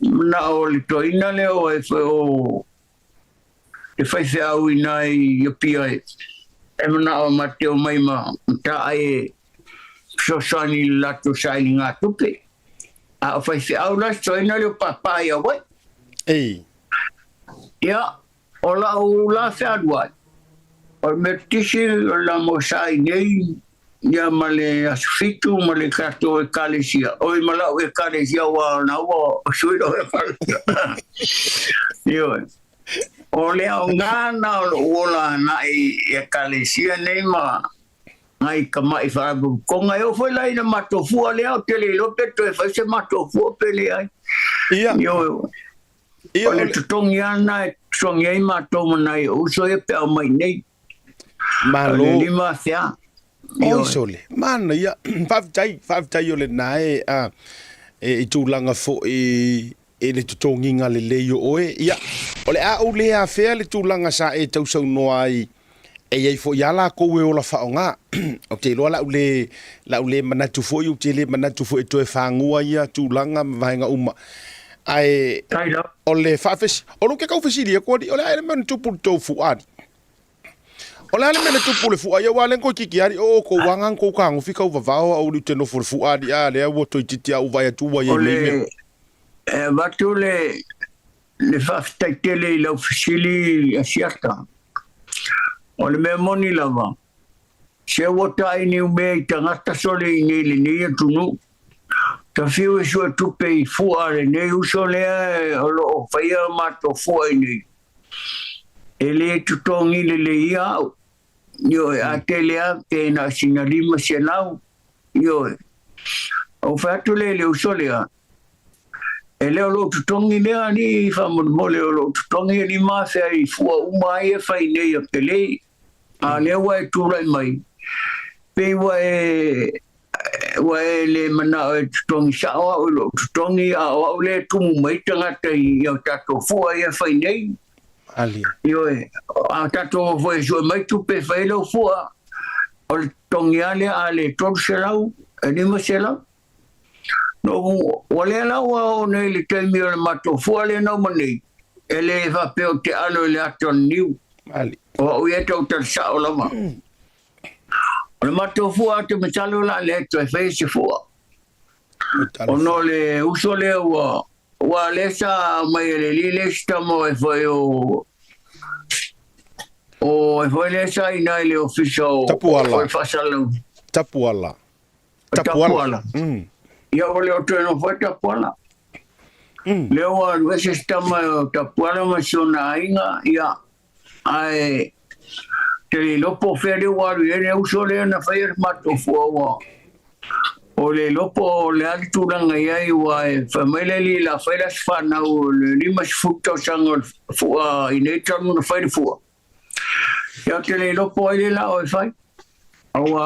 manao o le toeaina lea o ai foi o te faifeau i nai Apia e manao ma te omai ma Taai e fesoasoani i le latou sailigatupe. A o faifeau la si toeaina lea o Pāpā i Hawaii. Ei. Ia, o lau la fealuai, o le Metotisi o le la mosa i nei, ia ma le Aso Fitu ma le tatou Ekalesia, oi ma lau Ekalesia aua o na ua sui lau Ekalesia. Ioe. O le aoga na o lou ola agai i Ekalesia nei ma nai tamai faalapotopotoga. E oo foi la ina matou fua lea, ou te le iloa pe toe fai se matou fua pe leai. Ia. Ioe. Ia, O le totogi lava lena e totogi ai matou ma nai ou uso ia pe a omai nei. Malo. O le 5,000 a. Oi sole, manaia. Faafetai, faafetai o lena e a e i tulaga foi i le totogiga lelei o oe. Ia, o le a ou le afea le tulaga sa e tausaunoa ai e i ai foi lava lakou e ola faaaoga. Ou te iloa lau le, lau le manatu foi, ou te le manatu foi e toe fagua ia tulaga ma vaega uma. Ae o le faafesi, o lou ke kau fesili atu alii, o le a ea le mea na tupu i le tou fua alii? O le a le mea na tupu i le fua ia, aua o lea na toeitiiti alii, o outou lava na tou tagofi tau vavao a ou te nofo i le fua alii, a lea ua toeitiiti a ou vaai atu ua i ai nei mea. E avatu le Le faafetai tele i lau fesili Asiata. O le mea moni lava, se ua taʻi niumea i tagata sole i nei lenei atunuu. Ta fiu e sue tupe i fua a lenei uso lea o lo o faia matou fua i nei. E le totogi lelei ia au. Ioe, a tele a pe na o sina 500. Ioe. Ou fai atu lea i le uso lea, E le o lou totogi lea alii faamolemole, o lou totogi e 5,000 i fua uma ai e fai nei a Pelei, a lea ua e tulai mai, pei ua e ua e le manao e totogi sao au i lou totogi, a o au lea e tumu mai tagata i a tatou fua ia e fai nei. Ali. Ioe, a tatou o foi e sue mai tupe e fai ai lau fua, o le totogi lava lea a le 300, e 500. No, ua lea la ua oo nei le taimi o le matou fua lea na uma nei, e le faapea ou te alo i le ata o le niu. Ali. O au ia e tau tali sao lava. O le matou fua ou te masalo la le toe faia se fua. Ona o le uso lea ua ua lea sa aumai e le alii le isi tama e foi o o e foi lea sa ina i le ofisa o Tapuala. O le faasalalau. Tapuala. Tapuala. Ia ua le o toe nofo ai Tapuala. Lea ua alu ese se tama o Tapuala ma si ona aiga, ia, ae te le iloa po o fea lea ua alu i ai le uso lea na faia le matou fua ua o le iloa po o le a le tulaga i ai ua e fai mai le alii la fai le aso fanau o le 50 tausaga o le fua i nei talu na fai le fua. Ia ou te le iloa po o ai le la o e fai. Aua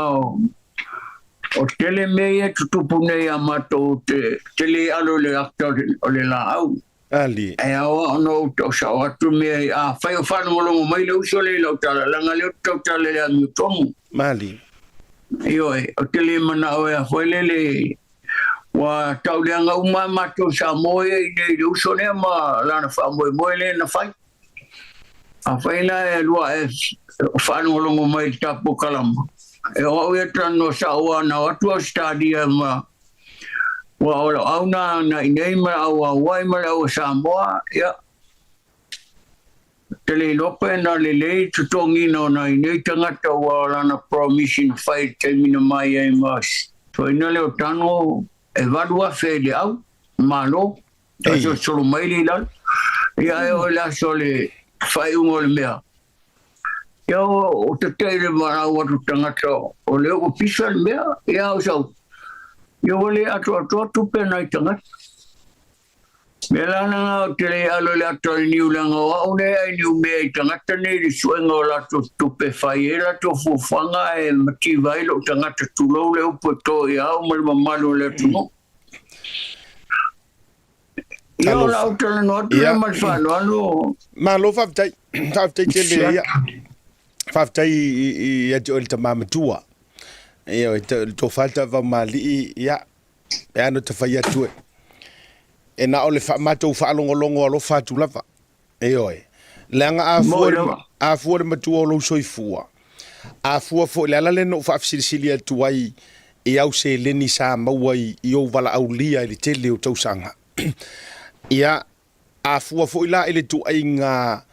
o tele mea ia e tutupu nei ia matou te, te le alo i le ata o le laau. Ali. E ao ona ou tausao atu mea i a fai o faalogologo mai le uso lea i lau tala, leaga lea ou te tautala i le amiotonu. Mali. Ioe, ou te le manao e a foi lele ua tauleaga uma a matou Samoa ia i nei i le uso lea ma lana faamoemoe lea na fai. Afai la e lua e faalogologo mai i le tapu kalama, e o au ia talanoa sao a na o atu Ausetalia ma ua o lau au na na inei ma au Hawaii ma le au Samoa, ia te le iloa pe na lelei totogiina o nai nei tagata ua o lana promise na fai i le taimi na mai ai ma soina lea o tano e 8,000 i le au malo. Tasolosolo mai le i lalo. Ia e oo i le aso o le faaiuga o le mea. Ia o tetee le valaau atu tagata o lea ua pisa le mea, ia o sau. Ia ua le atoatoa tupe a nai tagata. Mea la lena ou te le alo i le ata o le niu leaga o au lea e ai niu mea i tagata nei i le suega o latou tupe e fai ai latou fuafuaga ae mativa ai lou tagata tulou le upu e to ia au ma le mamalu o le atunuu. Ia o lau talanoa atu lea ma le faaaloalo. Malo faafetai. Faafetai tele ia. Faafetai ia te oe le tama matua. Ia le tofa le Tavaumaalii ia e ana ta fai atu e. E na o le matou faalogologo alofa atu lava. Ioe. Leaga a fua le, a fua le matua o lou soifua, a fua foi, le ala lea na ou faafesilisili atu ai i au seleni sa maua i ou valaaulia i le tele o tausaga. Ia, a fua foi la i le tuaiga,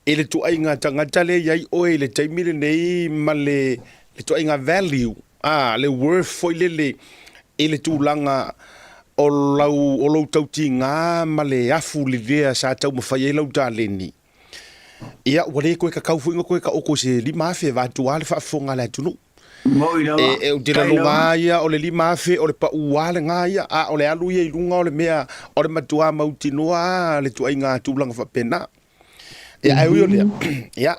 i le tuaiga tagata lea i ai oe i le taimi lenei ma le, le tuaiga value, a, le worth foi lele i le tulaga o lau, o lou tautiga ma le afu lelea sa taumafai ai lau taleni, ia, ua le toe kakau foi ona toe taoto i se 5,000 vaeatu lava le faafofoga a le atunuu. Moi lava. E, ou te Tai lagona lava. lava ia, o le 5,000 o le pau lava lena ia, a o le alu ia i luga o le mea, o le matua mautinoa lava le ituaiga tulaga faapena. Ia, ae ui o lea, ia,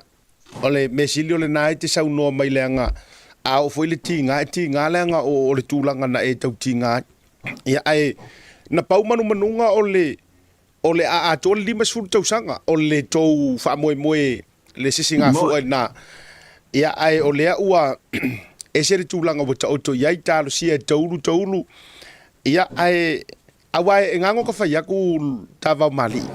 O le mea sili o lena e te saunoa mai leaga a oo foi le tiga, e tiga leaga o le tulaga na e tau tiga ai. Ia, ae na pau manumanuga o le o le a atoa le 50 tausaga o le tou faamoemoe le sisigafua i lena. Ia, ae o lea ua ese le tulaga ua taoto i ai, talosia e taulu taulu. Ia, ae Aua e gago ka fai aku Tavaomalii.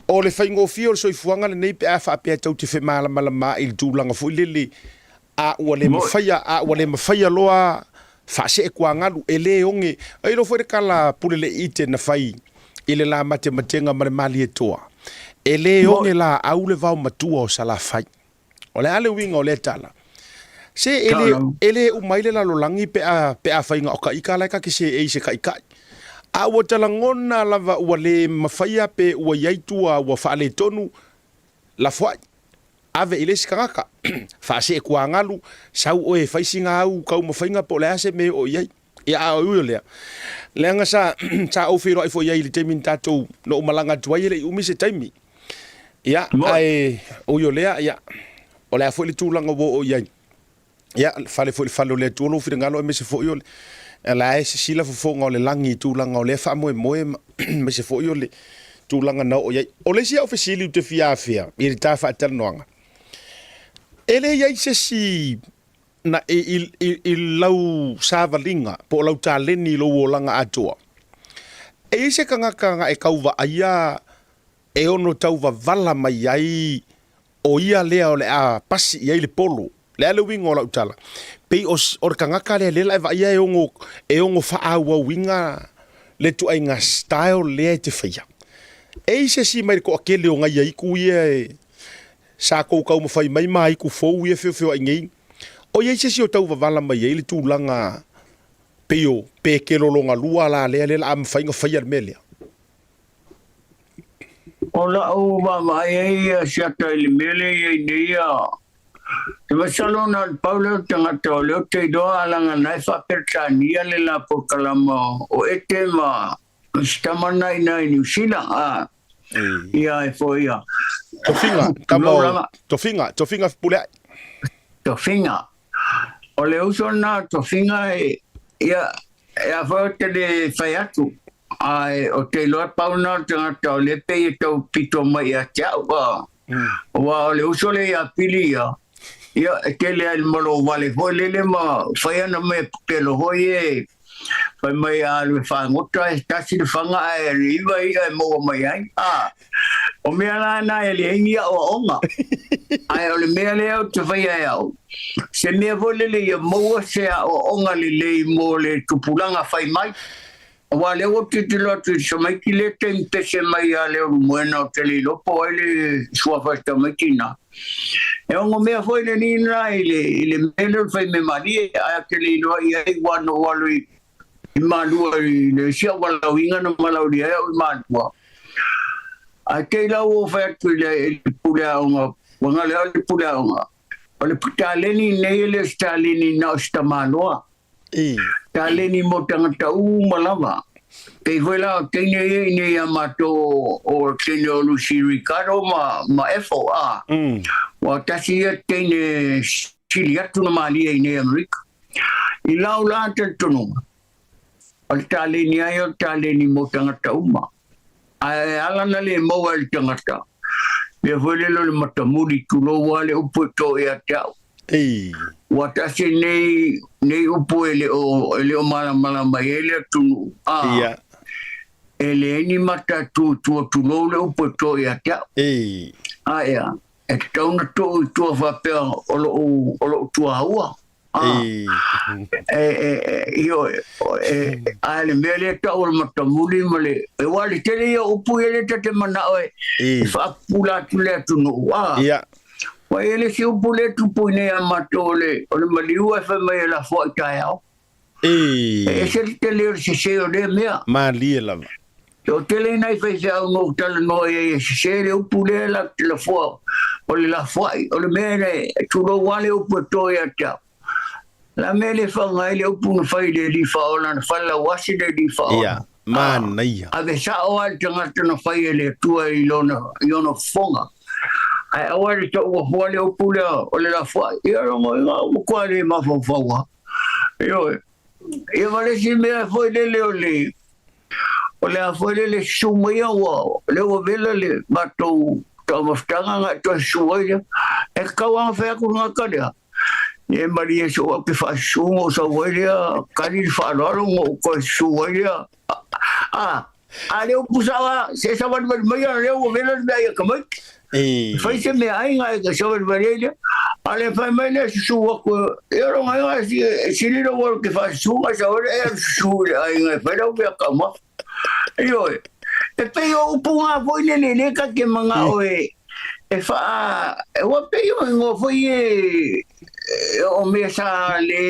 O le faigofie o le soifuaga lenei pe a faapea tou te femalamalama i le tulaga foi lele a ua le mafaia, a ua le mafaia loa faasee kuagalu, e le oge. E iloa foi le kala pule le ite na fai i le la matematega ma le Malietoa. E le oge laau le vao matua o Salafai. O le a le uiga o lea tala? Se e le, e le uma ai le lalolagi pe a, pe a fai na o ka ika la e ka te seei i se taitai. A ua talagona lava ua le mafaia pe ua i ai tua ua faaletonu, lafoai, ave i le isi tagata, faasee kuagalu, sau oe e fai sina au taumafaiga po o le a se mea e oo i ai. Ia, a ui o lea, leaga sa, sa ou feiloai foi i ai i le taimi na tatou, na ou malaga atu ai e le i umi se taimi. Ia, ae ui o lea, ia, o le a foi le tulaga ua oo i ai. Ia, fale foi i le fale o le Atua lou finagalo aemaise foi o le, la e sisila fofoga o le lagi i tulaga o lea faamoemoe ma, aemaise foi o le tulaga na oo i ai. O le isi au fesili ou te fia afea i le ta faatalanoaga, e le i ai se isi na i, i, i, i lau savaliga po o lau taleni i lou olaga atoa, e i ai se tagata na e tau vaaia e ono tau wavala mai ai o ia lea o le a pasi i ai le polo. Le a le uiga o lau tala? Pei o, o le tagata lea lea la e vaaia e ono, e ono faaauauina le ituaiga style lea e te faia. E i se isi mai le toatele o nai aitu ia e, sa tou taumafai mai ma aitu fou ia e feofeoai nei, o i ai se isi o tau vavала mai ai le tulaga pei o Petelo lona lua la lea lea o le a mafai ona faia le mea lea? O lau vaavaai ai ia siata i le mea lea e i ai nei ia, e masalo na o le pau lea o le tagata o lea ou te iloa a laga na e faa-Peretania le la polokalama o Ete ma si tama lena i ina i Niu Sila, a, ia e foi ia. Tofiga, tama o Tofiga, Tofiga Fepuleai. Tofiga. O le uso lena o Tofiga e, ia, e a foi ou te le fai atu, ae ou te iloa pau lena o le tagata o lea pei e tau pito mai ia te au, a, aua o le uso lea ia Pili ia, ia, e tele lava i le malo vale foi lele ma fai ana mea pepelo foi e, fai mai a alu e fagota e tasi le faga ae iva i'a e maua mai ai, a, o mea la na e leai ni aoaoga. Ae o le mea lea ou te faia e au, se mea foi lele ia maua se aoaoga lelei mo le tupulaga fai mai. Aua lea ua tilotilo atu i le tamaiti lea taimi pese mai ia Leulumoena ou te le iloa po o ai le suafa o le tamaiti lena. E ono mea foi le alii lena i le, i le mea lea o le fai mea malie, ae ou te le iloa i ai ua na ou alu i, i Malua i le isi au valaauina na valaaulia ai au i Malua. Ae te i la ua ou fai atu i le, i le pule aoga, ua gale au le pule aoga, o le taleni nei e le o se taleni na o se tamaloa. Taleni mo tagata uma lava. Pei foi la o teine ia i nei a matou o teine o Lucy Ricardo ma, ma Efo, a. Ua tasi ia teine sili atu na malie i nei Amerika. I lau la talitonuga, o le taleni ai o le taleni mo tagata uma. Ae ala na le maua e le tagata, mea foi lele o le matamuli, tulou lava le upu e to ia te au. Ua tasi nei, nei upu e le o, e le o malamalama i ai le atunuu, a, e leai ni mata e tu i tua, tulou le upu e to ia te au. A ea, e tatau ona tuu i tua faapea o lou, o lou tuaua. A le mea lea tau o le matamuli ma le... Aua o le tele ia o upu ia lea ta te manao e faapupula atu le atunuu. Ua i ai le isi upu lea e tupu i inei ia matou o le maliu ae fai mai e lafoai taeao. E ese le tele o le sese o lea mea. Malie lava. O tele nai faifeau na ou talanoa i ai e sese le upu lea latou te lafoa, o le lafoai, o le mea lea, tulou lava le upu e to ia te au. O le a mea le faaaoga ai le upu na fai i le Alii Faaola, na falelauasi le Alii Faaola. Ia, manaia. Ave sao lava le tagata na fai e le Atua i lona, i ona fofoga. Ae aua le taua fua le upu lea o le lafoai. Ia, lona uiga, ua matua le mafaufau lava. Ioe. Ia ma le isi mea foi lele o le o le a foi lele susu mai ia ua lea ua vela le matou taumafataga na e toe susu ai lea. E tatau lava ona fai atu le tagata lea, Ia malie soo au ke faasusu ona ou sau ai lea, kali le faaaloalo ona ou toe susu ai lea. A, a lea ua pusa lava, se savalivali mai a lea ua vela le mea ia tamaiti. Fai se meaai na e savalivali ai lea. A le fai mai lea susu atu, ia lona aiga e sili lou alu ke faasusu na e sau ai lea e alu susu i le aiga e fai lau mea taumafa. Ioe. E pei o upu ngā foi lele le ka te manao e e wha e ua pei o ingoa foi e o mea sa le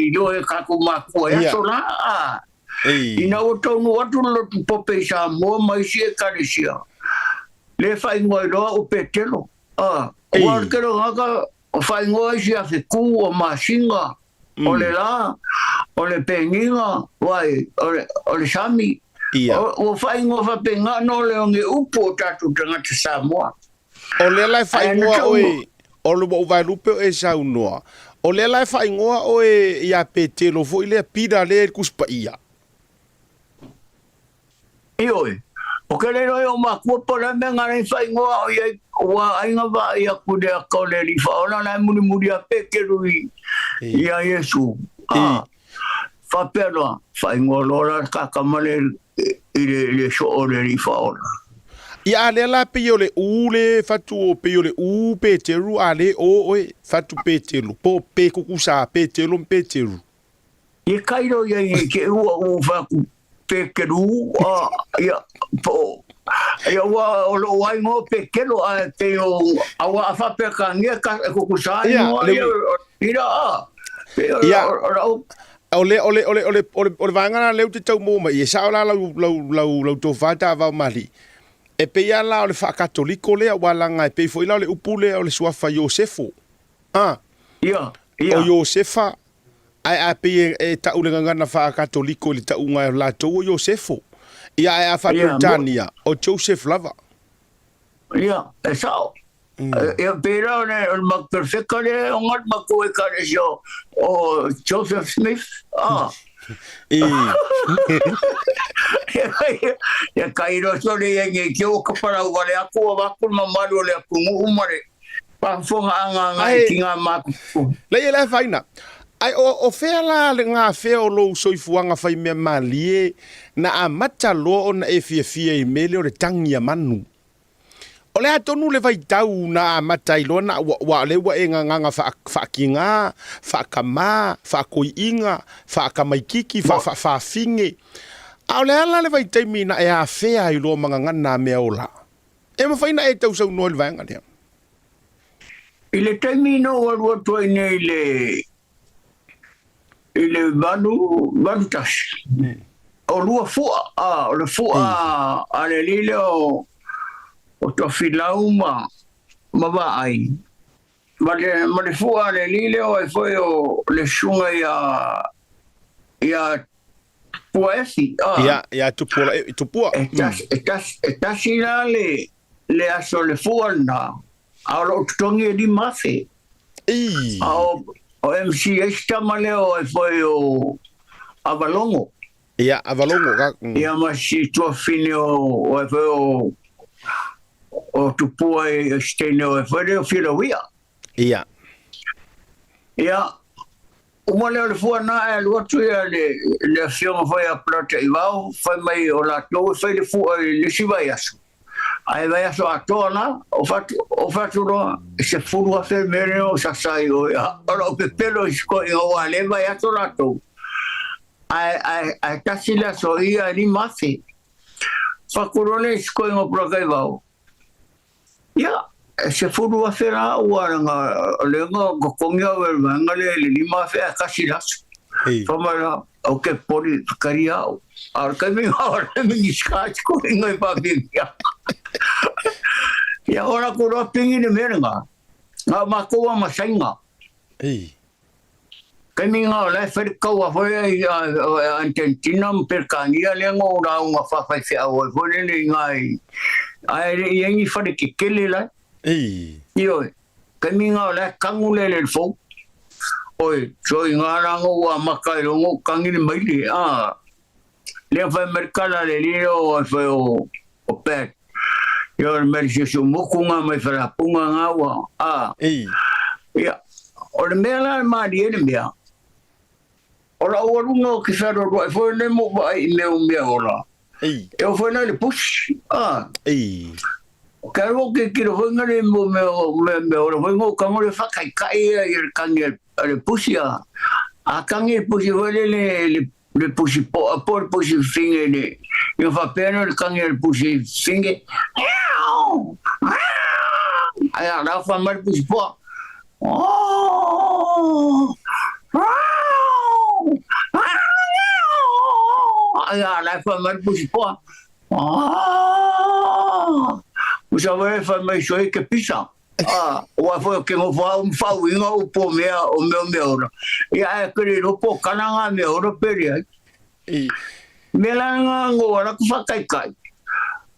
iloa e kākou mākua e aso la a ina ua taunuu atu le lotu pope i Samoa ma isi ekalesia le whaingoa iloa o Petelo a ua o le tele o tagata o whaingoa isi a Feku o Masinga o le la, o le peniga, wai, o le sami. Ia. Ua faaigoa faapena ona o le oge upu o tatou tagata Samoa. O lea la e faaigoa oe, o le ua ou vaelupe o e saunoa, o lea la e faaigoa oe ia Petelo foi lea, Pita lea i le Tusi Paia. Ioe, o ke le iloa i ou makua po o le a mea na alai faaigoa au i ai, ua aiga vaai aku i le aka o le Alii Faaola la e mulimuli a Peteru i ia Iesu. A, faapea loa, faaigoa loa la le kakamale i le soo o le Alii Faaola. Ia a lea la pei o le U le fatu o pei o le U Peteru a le o oe fatu Peteru po pe kukusa Peteru ma Peteru. Ia kailo ia i ke ua u faku Pekeru a ia po ia ua o lo ai ngo Pekelo a te o a ua a fa pekangia ka kukusa Ia, ngo le ia ira a pe o Ia. o O le, o le, o le, o le, o le, o le vaega la lea ou te tau maua mai, e sao la lau, lau, lau, lau tofa taavao mali. E pei lava la o le faakatoliko lea, aua leaga e pei foi la o le upu lea o le suafa Iosefo. A, Ia, o ia. Iosefa, ae a pei e, e tau le gagana faakatoliko i le tauga e latou o Iosefo. Ia, ae a Ia, mo, faa-Peretania, o Joseph lava. Ia, e sao. Ia pērā o le, o le Maku Perfeka le o ngā maku ekalesia o Joseph Smith. Ah. I. Ia kai roto le ia nge ki o kaparau wale aku o waku mamalu o le aku nguu mare. Whafonga anga ngai Ai, ki ngā maku. le ia le afaina. Ai, o, o fea la le ngā fea o lou soifuaga fai mea malie na amata loa ona e fiafia i mele o le tangi a manu. O le a tonu le vaitau na amata ai loa na ua, ua lea ua e gagaga faa, faakigā, faakamā, faakoiiga, faakamaikiki, Mo, faafaafine. A o le a la le vaitaimi na e afea ai loa ma gagana a mea ola? E mafai na e tausaunoa i le vaega lea. I le taimi na ou alu atu ai nei i le i le 81, o lua fua, a, o le fua a le alii lea o, o Tofilau ma, ma Vaai, ma le, ma le fua a le alii lea o ai foi o le susuga ia, ia Tupuaefi, a. Ia, ia Tupua, Tupua. E tasi, e tasi, e tasi la le, le aso o le fua lena, a o lou totogi e 5,000. Ii. A o, o MC isi tama lea o ai foi o Avalogo. Ia, Avalogo ka. Ia ma si tuafine o, o ai foi o, o Tupua i si teine o ai foi lea o Filauia. Ia. Ia, uma lea o le fua na ae alu atu ia le, le afioga foi a Polataivao, fai mai o latou e fai le fua i le isi vaiaso. Ae vaiaso atoa la, o fatu, o fatu loa, e 10,000 le mea lea o sasa ai oe. O lou pepelo i si koiga ua le vaiaso latou. Ae, ae, ae tasi le aso ia e 5,000. Fatu loa lea i si koiga o Polataivao. Ia, e 10,000 la ua nga le nga totogi au e le vaega lea i le 5,000 ae tasi le aso. Ei. Fai mai la, au ke poli whakari au. A o le taimi nga o le Minisita te kohinga i whawhiwhia. Ia, ora ko roa pingi le mea nga. Nga mākou a masainga. Ei. Taimi nga o la e whai kaua foi ai a Argentina ma Peretania lea nga o rāua whawhaiwheau ai foi lele i ngā i ae le i ai ni whare kekele la. Ei. Ioe. Taimi nga o la e kangu lele le fou. Oi, so i ngā rā nga ua maka i rongo kangi le maile, a. Lea whai mai kala le lilo o ai whai o, o Pat. Ia o le mai se so moku ngā mai wharapunga ngā ua. A. Ei. Ia, o le mea la e mārie le mea. O la ua runga o ki whero roa, e whai le mo vai i mea o mea ola. Ei. E o whai le push. A. Ei. Ka ro ke ki ro whai ngare mo mea mea mea ola. Whai ngō kango le whakai kai ia i le kangi a le pusi a. A kangi le pusi whai le le, le le pusi poa po le pusi finge le ia faapea le kangi a le pusi finge ai a la fa mai le pusi poa ai a la fa mai le pusi poa Usa wē fai mai soe ke pisa. A, ua foi o ke ngofo au mfauinga o po mea o mea mea ora. Ia ae kere ropo kana ngā mea ora pere ai. I. Me la ngā ngō ara ku whakaikai.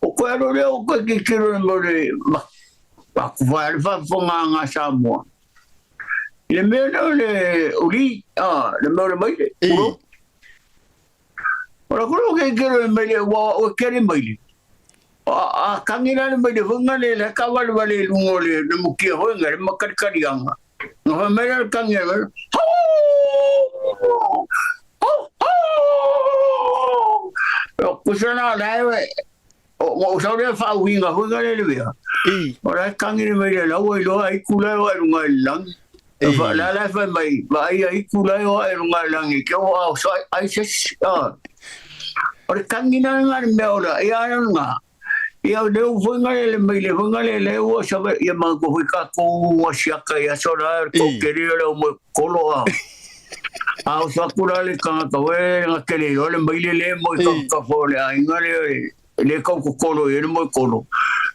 O koe aro reo o koe ki kiro e mo le ma, ma ku whai are whawhonga ngā Samoa. I le mea leo le uri, a, le mea o le maile, I. kuro. Ora kuro ke kiro e maile, ua o kere maile. A kangi la le maile hoinga le le ka wale wale i lunga o le le mukia hoinga le makarikari anga. Nga whai mai la le kangi a wale, Hau! Hau! Hau! Kusa na la e, o Ou sau lea faauiga foi lea le mea. O la e kagi le mai le lau ai loa aiku la e o ae luga i le lagi. La la e fai mai, vaai aiku la e o ae luga i le lagi, ke o ao so ai se isi. O le kagi na nga le mea o la, ia ana nga. Ia o leu foi nga le mai le foi nga le le ua sa ia ma ko foi ka ko ua siaka ia so la ko keri o le o mo kolo a. A o sa kula le kanga ka we nga kele o le mai le le mo ka ka fo le aiga le le kau kokolo i le moe kolo.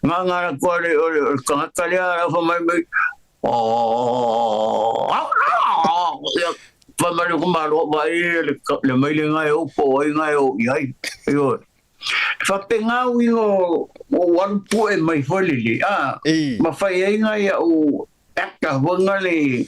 Nga nga la kua le o le kangaka lea la fa mai mai ia fa mai le kumalo va i le mai le ngai o po ai ngai o i ai. Io faapena uiga o alu pue mai foi lele a ma fai ai ngai au Eka hoanga le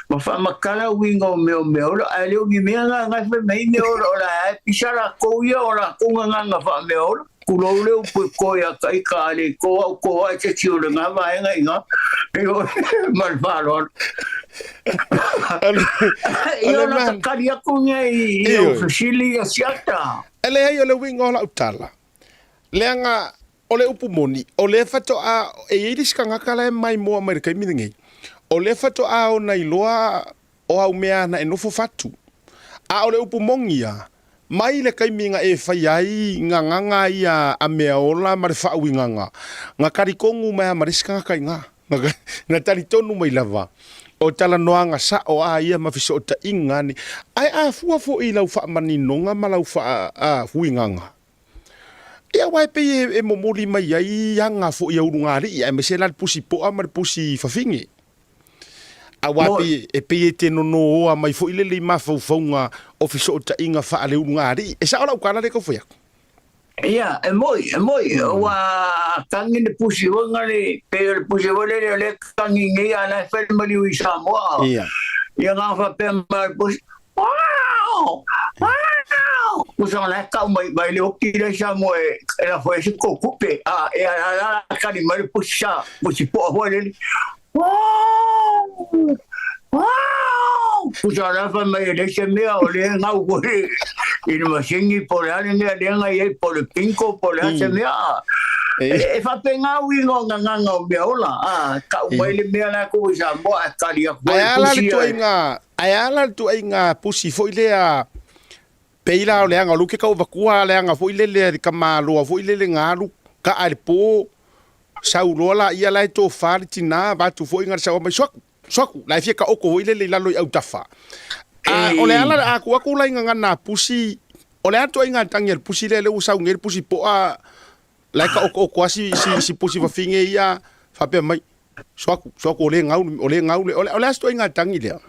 ma faamatala uiga o mea o mea ola, ae le o ni mea na ngai fai mai mea ola o la e pisa lakou ia o lakou gagaga faamea ola. Kulou le upu e ko ia ka ika a le ko au ko ai se tio le ngā vaenga i ngā. Ma le faaaloalo. Ia la takali aku nei i au fesili ia siata. E leai o le uiga o lau tala, leaga O le upu moni, o lea faatoa, e i ai le isi tagata la e maimoa mai i le taimi lenei, o lea faatoa ona iloa o au mea ana e nofo fatu. A o le upu moni ia, mai le taimi na e faia ai gagaga ia a meaola ma le faauigaga, na talitonu mai lava ma le isi tagata i ina. Na talitonu mai lava, o talanoaga sao a ia ma fesootaiga nei. Ae a fua foi i lau faamaninoga ma lau faauigaga, Ia aua e pei e momoli mai ai aga foi a ulugalii aemaise la le pusi poa ma le pusi fafine. Aua e pei e pei e te nonoa mai foi lele i mafaufauga o fesootaiga faale-ulugalii. E sao lau tala lea e tau fai atu? Ia, e moi, e moi, ua kagi le pusi foi ngale, pei o le pusi foi lele o lea e kagi nei a la e fai le maliu i Samoa. Ia. Ia nga faapea mai le pusi, Wow! Wow! Kusa la kau mai mai le oki le sa mo e e la foi se ko kupe a e a la la kali mai le pusa pusi po foi le Wow! Wow! Kusa la fa mai le se mea o le ngau ko i le masingi po le ale mea le ngai e po le pinko po le se mea e faapena uiga o gagaga o mea ola a kau mai le mea la ko i Samoa e kali aku ai a la le tuaiga Ae a la le tuaiga pusi foi lea, pei la o le aga o lou ke kau avatua le aga foi lele a le tamaloa foi lele na alu kaa i le po, sau loa laia la e tofa le tina, avatu foi na le saua mai, Suaku, suaku, la e fia taoto foi lele i lalo i autafa. A o le ala a tuu atu la i gagana a pusi, o le a le tuaiga tagi a le pusi lea, lea ua sau nei le pusi poa, la e taotooto a si, si, si pusi fafine ia, faapea mai, Soaku, soaku o le gau, o le gau, o le, o le a se ituaiga tagi lea?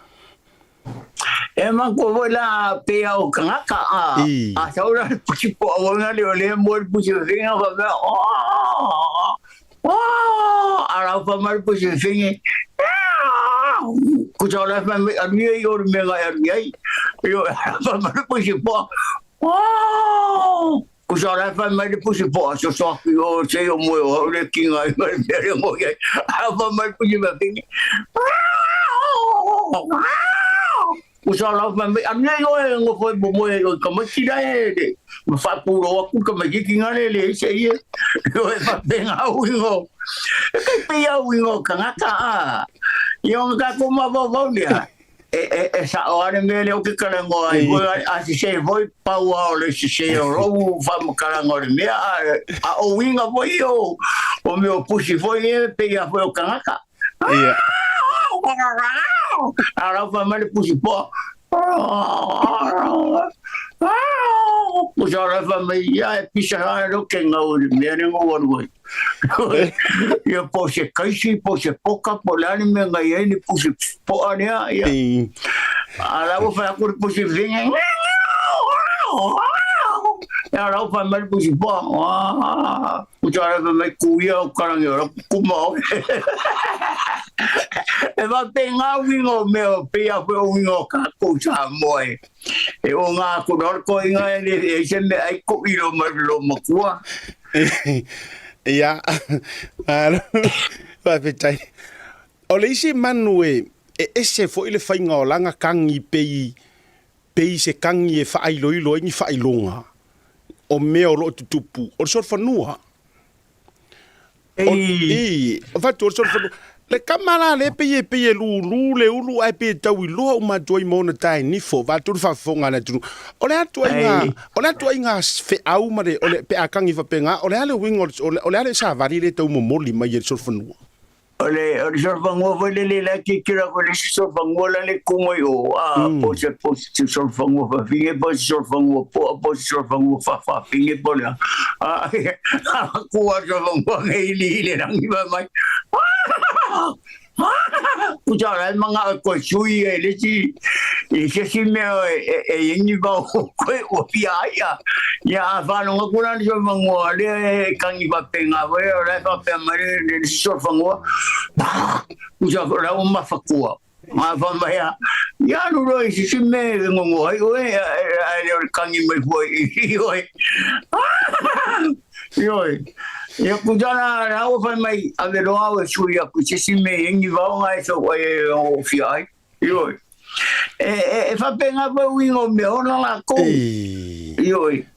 E manatua foi la pei o tagata a a sau la le pusi poa foi lea o lea e moe le pusi fafine faapea a lau fai mai le pusi fafine kusa o la e fai mai alu ia i o le mea na e alu i ai fai mai le pusi poa Kusa la e fai mai le pusi poa soso atu i o se o moe o au le kinga i mai mea le ngoi ai. A fai mai le pusi fafine. Kusa la fai mai anu nei oe ngofo e momoe o tamaiti la e le ma whaapulo aku tamaiti ki ngā le le se ie. O e whapenga au ingo. E kai pei au ingo kangata a. I o ngā ko mawau lea. E sao lava le mea lea ou te talanoa ai foi, a sese foi pau lava o le sese o lou faamatalaga o le mea, a o uiga foi ia o mea o pusi foi ia e pei lava foi o tagata. A o la ua fai mai le pusi poa, Pusa o la e fai mai, ia e pisa lava lou ke gau i le mea lea na ou alu ai. Ia po o se kaisi, po o se poka, po o le a le mea na i ai le pusi poa lea, ia. A la ua fai atu le pusi fafine, Ia la ua fai mai le pusi poa, Puta la fai mai ku ia o karangi o la kuma oe. E faapena uiga o mea o pei a foi o uiga o kākou Samoa e. E o ngā kura o le koinga e le e se mea ai ko i lo mai lo matua. Ia, malo, faafetai. O le isi manu e, e ese foi le faiga o lana kagi pei, pei se kagi e faailoilo ai ni faailoga o mea o lo o tutupu, o le solofanua. I, fatu o le solofanua. Le kama la le pei e pei e lulu le ulu ae pei e tau iloa uma atu ai ma ona tae nifo vaeatu le faafofoga a le atunuu. O le a tuaiga, o le a tuaiga feau ma le, o le, pe a kagi faapena, o le a le uiga o le, o le, o le a le savali lea e tau momoli mai e le solofanua? O le, o le solofanua foi lele la e tilotilo atu i le isi solofanua la le tu mai o, a, po o se, po o se solofanua fafine, po o se solofanua poa, po o se solofanua faafafine, po o le a. A, a tu lava le solofanua nei i i le lagi fai mai, Puta o la e manao e toe sui ia i le isi, i se isi mea e, e i ai ni vao koe ua fia ai ia. Ia a faalogo atu la le solofanua lea e kagi faapena foi, o la e faapea mai le isi solofanua, puta o la ua mafatua. A fai mai a, ia alu loa i se isi mea e gogo ai oe, ae le o le kagi mai fua i oe. Ioe. Ia puta la, la ua fai mai, ave loa au e sui aku i se isi mea e i ai ni vaoga e sau ai e oofia ai. Ioe. E, e, e faapena foi uiga o mea ola lakou. Ioe.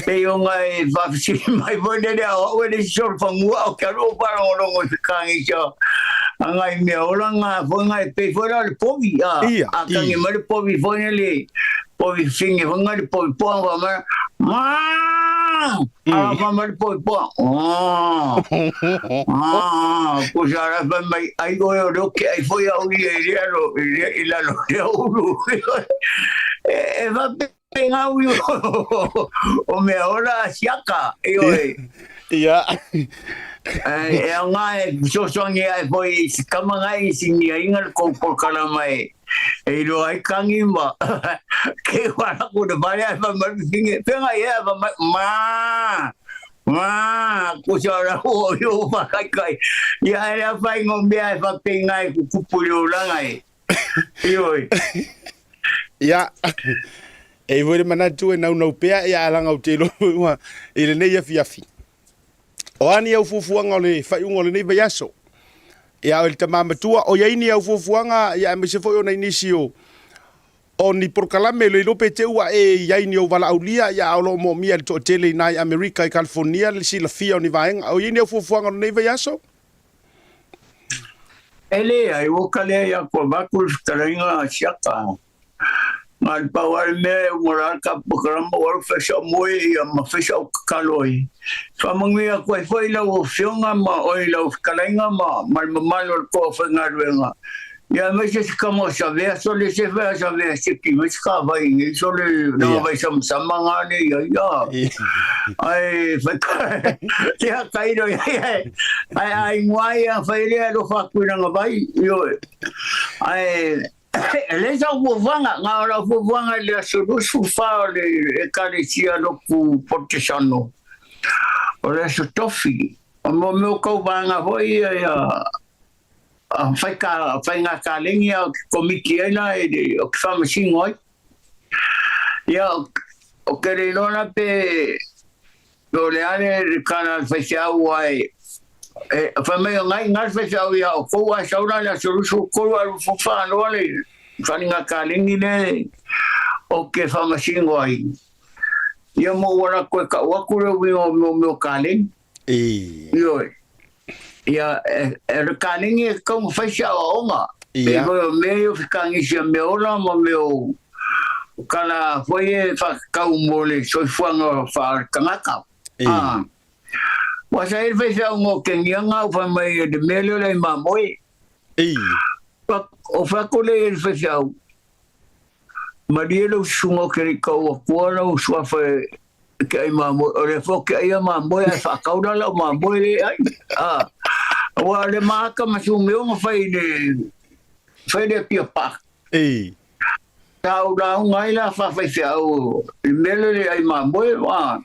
Pei ona e faafesili mai foi lele a o au e le isi solofanua o ke alu o faalogologo i se kanisa a ngai mea ola nga foi nga e pei foi la o le povi a a kagi mai le povi foi lele povi fine foi nga le povi poa fa mai ma a fa mai le povi poa ah ko sa ra fa mai ai oe o le oke ai foi au ia i le alo i le i lalo le ulu e e faapea Ngā ui o mea ora a siaka, ioe. Ia. E aoga e fesoasoani ai foi i si kama ngai i si niainga le kou polokalama e e iloa ai kangi ma ke wala ku le whare ai whai mai whinge whenga i ea whai mai ma ma ku sa ora o i o whakai kai ia e rea whai ngō mea e whapei ngai ku kupu i o ranga e Ioe. Ia, e iho i le manatu e naunau pea ia alaga o te iloa i lenei afiafi. O a ni au fuafuaga o le faaiuga o lenei vaiaso? Ia o le tama matua, o iai ni au fuafuaga, ia aemaise foi ona i nisi o o ni polokalame le iloa pe te ua e iai ni ou valaaulia, ia a o lo o moomia e le toatele i na i Amerika i California le silafia o ni vaega. O iai ni au fuafuaga o lenei vaiaso? E leai, ua kale ai aku avatu le fetalaiga a Siaka. Na le pau lava le mea e uma la le tapuakalama ua alu fai sau moe ia ma fai sau tatalo ai. Faamanuia atu ai foi lau afioga ma oe i lau fetalaiga ma ma le mamalu o le toa faigaluega. Ia aemaise se tama o Savea sole se fai a Savea seki mai se ka vai nei sole na vai samasama ngā nei ia ia. Ai fai ia kairo ia ia ai ai ngua ia fai lea alofa atu i lana vai ioe. Ai e leai sau fuafuaga ngā o lau fuafuaga i le aso 24 o le ekalesia lotu Portesano o le aso tofi. O mo mea o kau vaega foi ia ia Whai ka, whai ngā kālengi a o ke komiti ai la e, o ke whamasingo ai. Ia, o ke re loa la pe, pe o le ale le kāna le whaiwhiau ai, e, whai mai o ngai, ngā le whaiwhiau ia o kou ai sau la le aso rusu kolu alu fufa loa le whani ngā kālengi le o ke whamasingo ai. Ia mo wala koe ka uaku le uinga o meo meo kālengi. Ioe. Ia, e, e le kānengi e kaunga whai se aoaoga. Ia. Pei foi o mea ia o whikangisi a mea ola ma mea o kala foi e whakakau mo le soifuaga wha tangata. Ah. Wa sa e whai whiaunga o kengianga o whai mai e le mea leo lai mamoe. O whako le e le whai whiau. Malie lau susunga o ke rei kau akua lau suafa e ke ai mamoe, o le fo ke ai a mamoe ai whaakaura lau mamoe le ai. Ah. Ua le maaka ma sumeo nga whai le whai le pia pa. Ei. Tau la unga ai la whawhai whiau i mele le ai mamoe. Ah.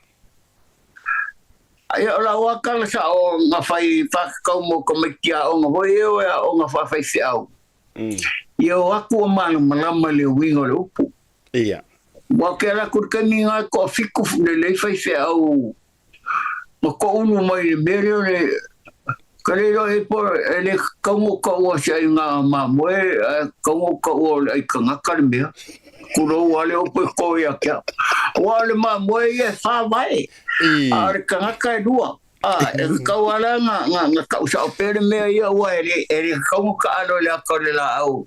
Ai o la ua kala sa o nga whai whakakau mo ka maiti a o nga hoi e o a o nga whawhai whiau. Ia o aku o malamalama le uiga o le upu. Ia. Ua ke ala aku i le taimi nga e toafitu lelei faifeau ma toaulu mai i le mea lea o le ka le iloa ai po e le tatau ona taua se aiga mamoe ae tatau ona taua o le ai tagata le mea. Tulou lava le upu e to ia te au. Aua o le mamoe ia e wha vae, a o le tagata e lua. E kakau lava la na tau sao pea le mea ia, aua e le tatau ona taalo i le ata o le laau.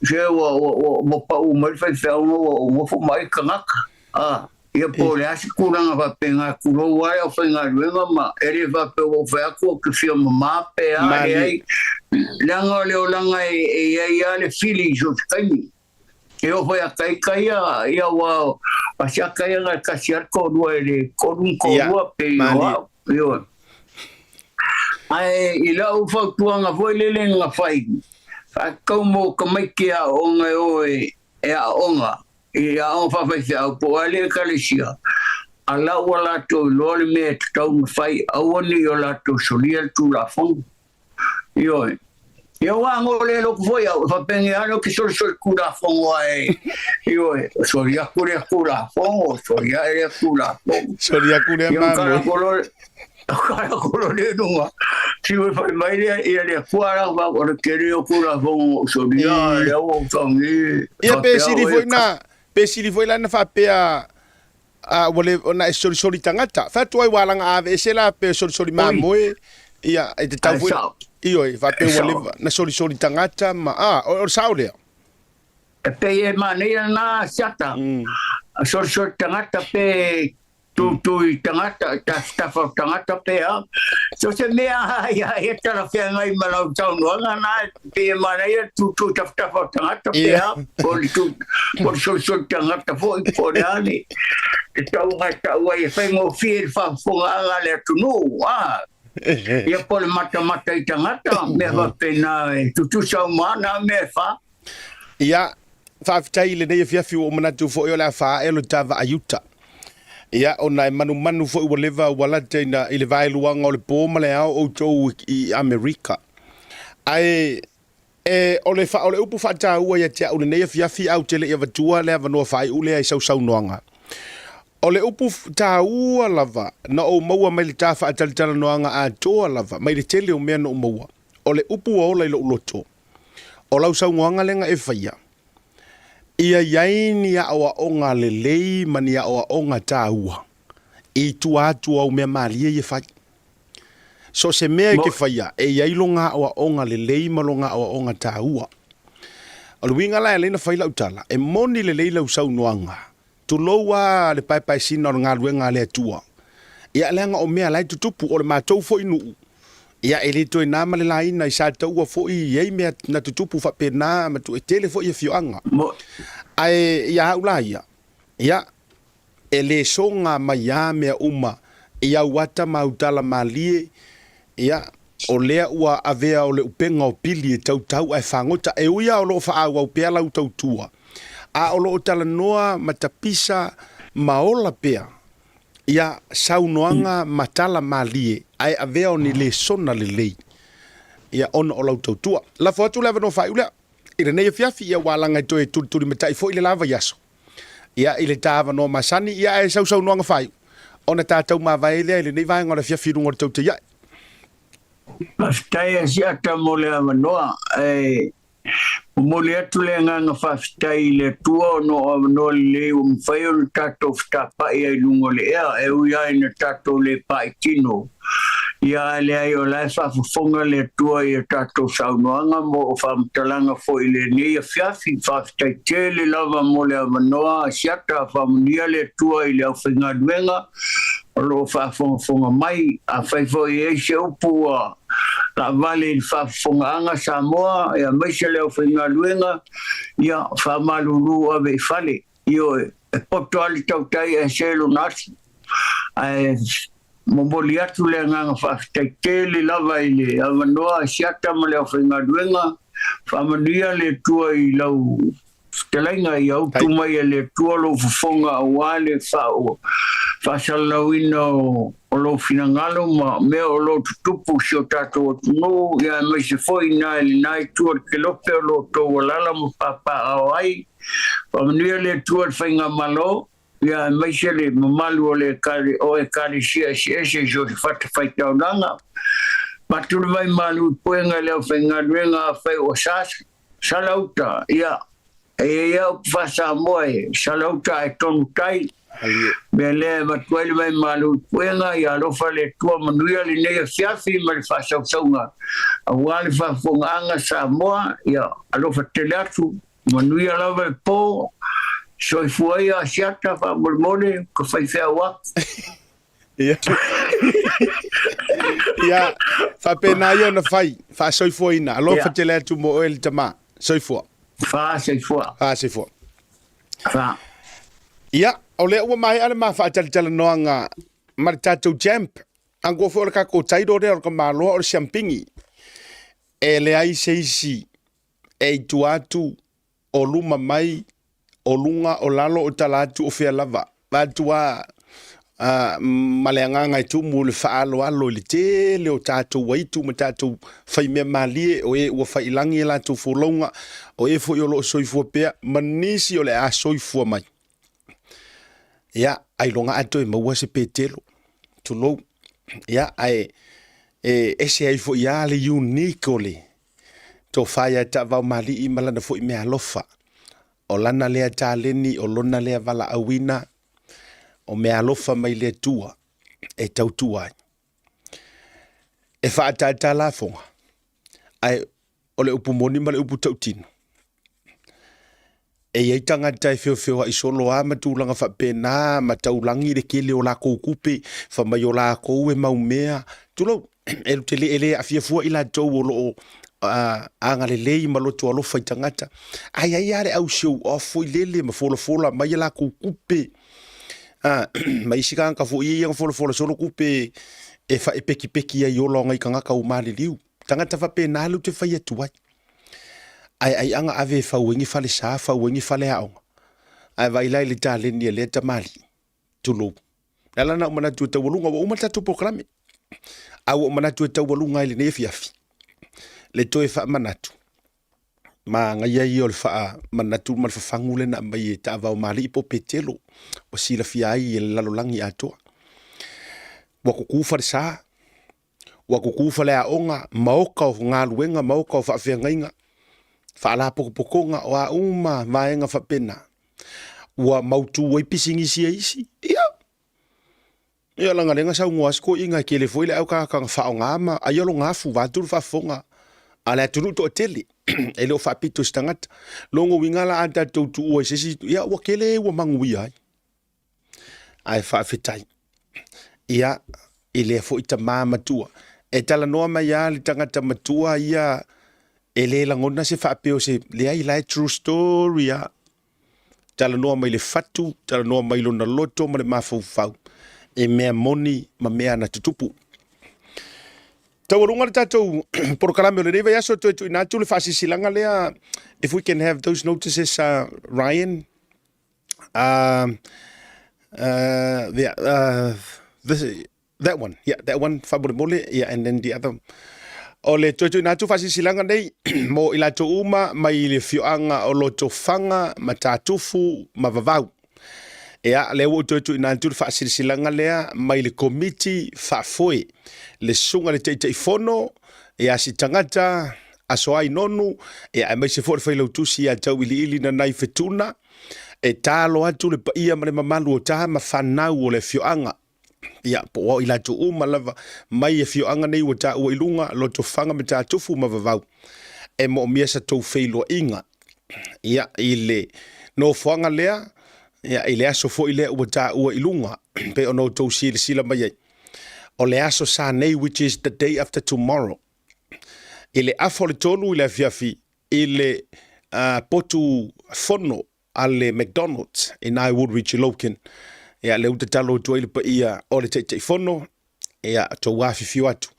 Se ua pau mai le faifeau ma ua nofo ma ai tagata. Ia po o le a se tulaga faapena, tulou lava le aufaigaluega ma e le faapea ua ou fai atu ou te fia mama pe a, leai, leaga o le olaga e i ai lava le fili i so o se taimi. E oo foi ia ita ia, ia ua o si ata ia na tasi lava le toalua e le tolu ni toalua pe o au. Ioe. Ae i lau fautuaga foi lele na fai, faatatau mo tamaiti aoaoga e o e aooga i aoga faafaifeau po o a le ekalesia, a la ua latou iloa le mea e tatau ona fai, aua ne i o latou solia le Tulafono. Ioe. Ia ua ago le lotu foi au, e faapena lava ou te solisoli Tulafono ae, ioe, soli atu lea Tulafono, soli ae lea Tulafono. Soli atu lea mamoe. Kolo le luga, si ue fai mai lea, ia le Atua la fa o le tele o Tulafono o solia, lea ua ou taugi. Ia pe sili foi na, pe sili foi la na faapea A ua le ona e solisoli tagata. Fai atu ai ua alaga aveese la pe solisoli mamoe, ia e tatau foi. Ioe, faapea ua leva na solisoli tagata ma a o le sao lea. E pei e manaia lena siata. Solisoli tagata pe tutui tagata, tafatafa o tagata pe a. So se mea ia e talafeagai ma lau saunoaga na e pei e manaia tutui tafatafa o tagata pe a. Po le tu, po le solisoli tagata foi, po o le a le te tauga e tau ai e faigofie i le faafofogaaga a le atunuu, a. Ia po o le matamata i tagata, mea faapena e tutusa uma lava na mea e fa. Ia, faafetai i lenei afiafi ua ou manatu foi o le a faaee lo ta vaa i uta. Ia, ona e manumanu foi ua leva ua lata ina i le vaeluaga o le po ma le ao outou i Amerika. Ae E, o le, o le upu faataua ia te au lenei afiafi ae ou te le i avatua le avanoa faaiu lea i sau saunoaga. O le upu taua lava na ou maua mai le ta faatalatalanoaga atoa lava mai le tele o mea na ou maua, o le upu ua ola i lou loto, o lau saunoaga lea na e faia, ia i ai ni aoaoga lelei ma ni aoaoga taua i tua atu o au mea malie ia e fai. So o se mea e te faia, e i ai lona aoaoga lelei ma lona aoaoga taua. O le uiga la e ala ai ona fai lau tala, e moni lelei lau saunoaga, tulou lava le paepaesina o le galuega a le Atua. Ia leaga o mea la e tutupu, o le matou foi nuu, ia e le toe na ma le laina i Sataua foi e i ai mea na tutupu faapena ma e tele foi afioaga. Ae ia au la ia, ia, E le soga mai a mea uma i au ata ma au tala malie, ia, o lea ua avea o le upega o Pili e tautau ae fagota, e ui a o lo o faaauau pea lau tautua, a o lo o talanoa ma tapisa ma ola pea ia saunoaga ma tala malie ae avea o ni lesona lelei, ia, ona o lau tautua. Lafo atu le avanoa faaiu lea i lenei afiafi, ia ua alaga e toe tulitulimatai foi le la vaiaso. Ia, i le ta avanoa masani, ia ae sausaunoaga faaiu, ona tatou mavae ai lea i lenei vaega o le afiafi i luga o le tautai ae. Faafetai a Siata mo le avanoa. E momoli atu le agaga faafetai i le Atua ona o avanoa lelei ua mafai ona tatou fetapa'i ai i luga o le ea, e ui lava ina tatou le pa'i tino. Ia ae leai o la e faafofoga le Atua i a tatou saunoaga mo o faamatalaga foi i lenei afiafi. Faafetai tele lava mo le avanoa Asiata, faamanuia le Atua i le aufaigaluega o lo o faafogafoga mai. Afai foi e i ai se upu ua laavale i le faafofogaaga Samoa aemaise le aufaigaluega, ia faamalulu ave i fale. Ioe, e poto lava le tautai ae se lona aso. Ae momoli atu le agaga faafetai tele lava i le avanoa a Siata ma le aufaigaluega. Faamanuia le Atua i lau fetalaiga, ia utu mai e le Atua lou fofoga aua le faasalalauina o lou finagalo ma mea o lo o tutupu i si o tatou atunuu, ia aemaise foi i ina i lena itu o le kelope o lo o outou alaala ma papaaao ai. Faamanuia le Atua i le Faigamalo, ia aemaise le mamalu o le o Ekalesia eseese i so o se fatafaitaulaga. Avatu le vaimalu i puega i le aufaigaluega afai ua sa, sala uta, ia. E i ai au faa-Samoa e Salauta ae tonu tai. Mea lea e avatu ai le vaimalu i puega, ia alofa le Atua manuia lenei afiafi ma le faasausauga aua le faafofogaaga Samoa, ia alofa tele atu, manuia lava le po, soifua ia Asiata faamolemole, ka faifeau atu. Ia. Ia, faapena ia ona fai, faasoifuaina. Alofa tele atu mo oe le tama. Soifua. Faasoifua. Faasoifua. Fa. Ia, o lea ua maea le ma faatalatalanoaga ma le tatou champ. Angoa foi o le tatou title lea o le tamaloa o le siampigi. E leai se isi e i tua atu o luma mai, o luga, o lalo, o tala atu, o fea lava. Vaeatu lava ma le agaga e tumu i le faaaloalo i le tele o tatou aitu ma tatou faimea malie, o e ua fai i lagi a latou folauga, o e foi o lo o soifua pea, ma nisi o le a soifua mai. Ia, ailoga a toe maua se Petelo, tulou. Ia, ae e ese ai foi lava le unique o le tofa ia Taavaomalii ma lana foi meaalofa. O lana lea taleni, o lona lea valaauina, o meaalofa mai le Atua e tautua ai. E faataataa lafoga, ae o le upu moni ma le upu tautino, e i ai tagata e feofeoai solo lava ma tulaga faapena ma taulagi le tele o latou tupe, fai mai o latou e mau mea, tulou, e te le aafia fua i latou o lo o agalelei ma loto alofa i tagata. Ae i ai lava le au show off foi lele ma folafola mai a latou tupe, ma isi tagata foi ia na folafola solo tupe e faepekipeki ai i ola o nai tagata ua maliliu. Tagata faapena lea ou te fai atu ai. Ae aiaga ave e fau ai ni falesa, fau ai ni faleaoga. Ae vaai la i le taleni a lea tamalii, tulou. O le ala lena ua ou manatu e taualuga, ua uma le tatou polokalame. A ua ou manatu e taualuga ai i lenei afiafi, le toe faamanatu, manaia ia o le faamanatu ma le fafagu lea na aumai e Taavaomalii po o Petelo, ua silafia ai e le lalolagi atoa. Ua kuku falesa, ua kuku faleaoga, maoka o galuega, maoka o faafeagaiga, faalapotopotoga, o a uma vaega faapena, ua mautu ai pisinisi a isi, ia, ia leaga lea na saunoa si toeaina e tele foi le au tagata na faaaoga ma ai o lona afu vaeatu le faafofoga a le atunuu toatele e le o faapito i se tagata. Lona uiga la a tatou tuua i se isi, ia ua tele ua manuia ai. Ae faafetai ia i lea foi tama matua. E talanoa mai lava le tagata matua ia e le lagona se faapea o se, leai la e true story lava. Talanoa mai le fatu, talanoa mai lona loto ma le mafaufau i mea moni ma mea na tutupu. Taualuga le tatou polokalame o lenei vaiaso, toe tuuina atu le faasilasilaga lea, if we can have those notices, Ryan. Yeah, this, that one, yeah, that one, faamolemole, yeah, and then the other. O le toe tuuina atu faasilasilaga nei mo i latou uma mai le afioaga o Lotofaga, Matatufu ma Vavau. Ia, lea ua ou toe tuuina atu le faasilasilaga lea mai le Komiti Faafoe, le Susuga i le Taitaifono ia Sitagata Asoai Nonu, ia aemaise foi le Failautusi ia Tauiliili Nanai Fetuna, e talo atu le paia ma le mamalu o tama fanau o le afioaga, ia po o i latou uma lava mai afioaga nei ua taua i luga, Lotofaga, Matatufu ma Vavau, e moomia sa tou feiloaiga ia i le nofoaga lea, ia i le aso foi lea ua taua i luga, pei ona outou silasila mai ai. O le aso sa nei, which is the day after tomorrow, i le afa o le 3 i le afiafi i le potu fono a le McDonald's i nai Woodridge i Logan. Ia, lea ua tatalo atu ai le paia o le Taitaifono, ia, tou afifio atu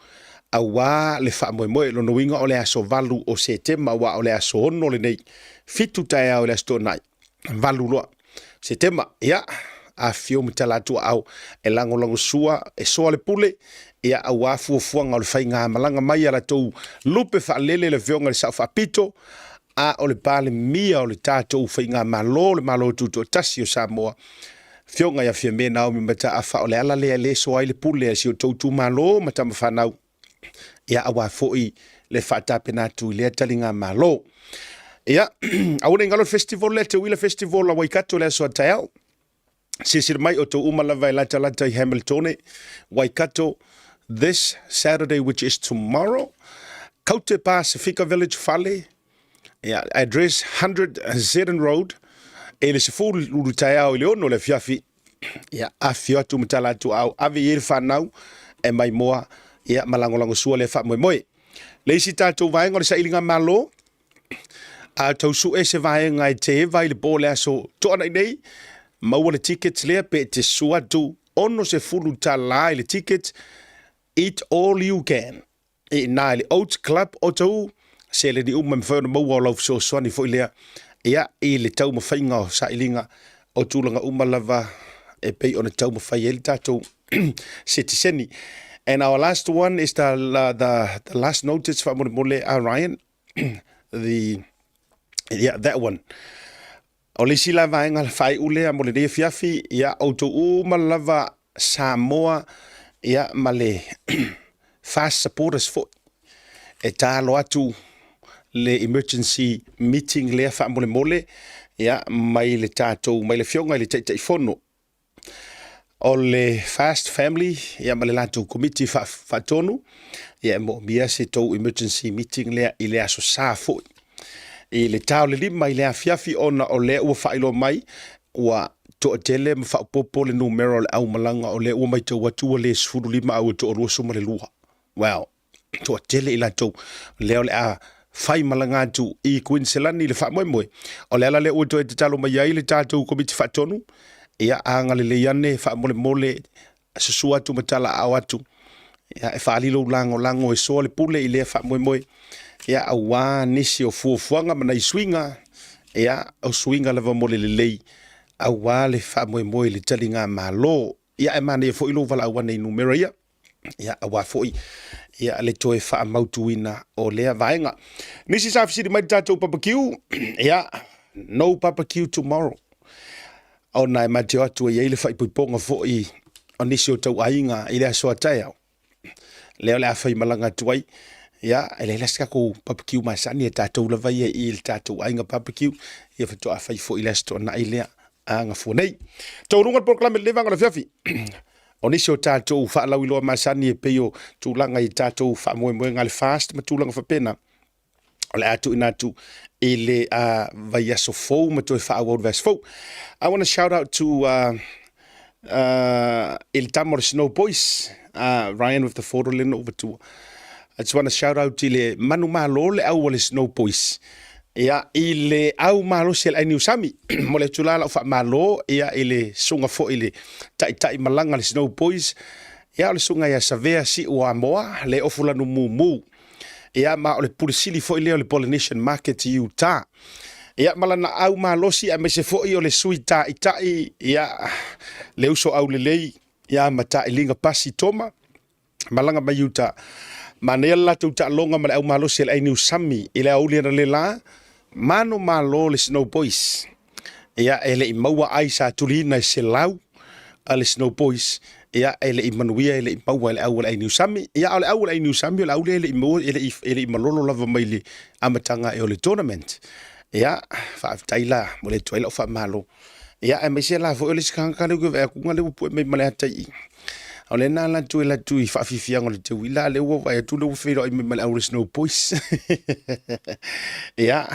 aua le faamoemoe. Lona uiga o le aso 8 o Setema, aua o le aso 6 lenei, 7 taeao i le Aso Toonai, 8 loa Setema. Ia, afifio ma tala atu aao e lagolagosua, e soa le pule, ia, aua fuafuaga o le faigamalaga mai a latou lupe faalele le Afioga i le Sao Faapito, a o le Palemia o le tatou Faigamalo, le Malo Tutoatasi o Samoa, Afioga ia Fiame Naomi Mataafa. O le ala lea e le soa ai le pule a si o outou itumalo ma tama fanau, ia, aua foi le faatapena atu i lea taligamalo. Ia, aua ne i galo le festival lea, Te Uila Festival a Waikato le aso a taeao. Silasila mai outou uma lava e latalata i Hamiltone, Waikato, this Saturday which is tomorrow. Kaute Pasifika Village Fale, yeah, address 100 Zedden Road, e le sefulu ulu taeao i le ono le afiafi. Ia, afifio atu ma tala atu au, ave i ai le whanau, e mai moa, ia, ma lagolago sua le faamoemoe. Le isi tatou vaega o le sailiga malo, a tau sue se vaega e te eva i le po le aso toanai nei, maua le ticket lea pe te sua atu 60 tala i le ticket, eat all you can. I ina i le Oats Club o tou seleni uma e mafai ona maua o lau fesoasoani foi lea ia i le taumafaiga o sailiga o tulaga uma lava e pei ona taumafai ai le tatou sitiseni. And our last one is the, the, the last notice faamolemole a Ryan. The, yeah, that one. O le isi la vaega faaiu lea mo lenei afiafi, ia outou uma lava Samoa ia ma le FAST supporters foi e talo atu le emergency meeting lea faamolemole ia mai le tatou mai le afioga i le Taitaifono o le Fast Family ia ma le latou komiti faatonu ia e moomia se tou emergency meeting lea i le aso Sa foi i le ta o le 5 i le afiafi ona o lea ua faailoa mai ua toatele ma faaopoopo le numera o le aumalaga o lea ua matau atu ua le 15 a ua toalua suma le lua. Well, toatele i latou lea o le a fai malaga atu i Kuiniselani le faamoemoe. O le ala lea ua toe tatalo mai ai le tatou komiti faatonu, ia agalelei ane faamolemole susua atu ma talaaao atu ia, e faaali lou lagolago e soa le pule i lea faamoemoe ia, auā nisi o fuafuaga ma nai suiga ia, o suiga lava mo le lelei auā le faamoemoe i le taliga Malo. Ia, e manaia foi lou valaau ane i numera ia, ia auā foi ia le toe faamautuina o lea vaega. Nisi sa fesili mai le tatou barbecue, ia, no barbecue tomorrow. Ona e mateo atu e i ai le faaipoipoga foi o nisi o tauaiga i le aso a taeao. Lea o le a faimalaga atu ai, ia, e leai la se tatou barbecue masani e tatou lava ia i le tatou aiga barbecue, ia faatoa fai foi i le aso Toonai lea a gafua nei. Taualuga le polokalame i lenei vaega o le afiafi. O nisi o tatou faalauiloa masani e pei o tulaga i tatou faamoemoega le fast ma tulaga faapena, o le a tuuina atu i le vaiaso fou ma toe faaauau le vaiaso fou. I want to shout out to i le tama o le Snow Boys, Ryan with the photo le no vatua. I just want to shout out i le manumalo le au o le Snow Boys. Ia, i le au malosi a le Ainiu Sami. Mo le atu la lau faamalo, ia, i le suga foi i le taitai malaga le Snow Boys. Ia, o le suga ia Savea Siu Amoa, le ofu lanu mumu. Ia, ma o le pule sili foi lea o le Polynesian Market i Utah. Ia, ma lana au malosi aemaise foi o le sui taitai, ia, le uso aulelei, ia, ma tailiga pasi Toma, malaga mai Utah. Manaia le latou taaloga ma le au malosi a le Ainiu Sami i le aoauli analeila, manumalo le Snow Boys. Ia, e le i maua ai sa tuliina e 100 a le Snow Boys. Ia, e le i manuia, e le i maua e le au o le Ainiusami. Ia, a o le au o le Ainiusami, o le au lea e le i maua, e le i, e le i malolo lava mai le amataga e o le tournament. Ia, faafetai la, mo le atu ai lau faamalo. Ia, aemaise la foi o le isi tagata lea ou te vaai atu lea ua pue mai ma le ata i i. O lea na ala atu e atu i faafiafiaga o le teuila, a lea ua vaai atu lea ua feiloai mai ma le au o le Snow Boys. Ia,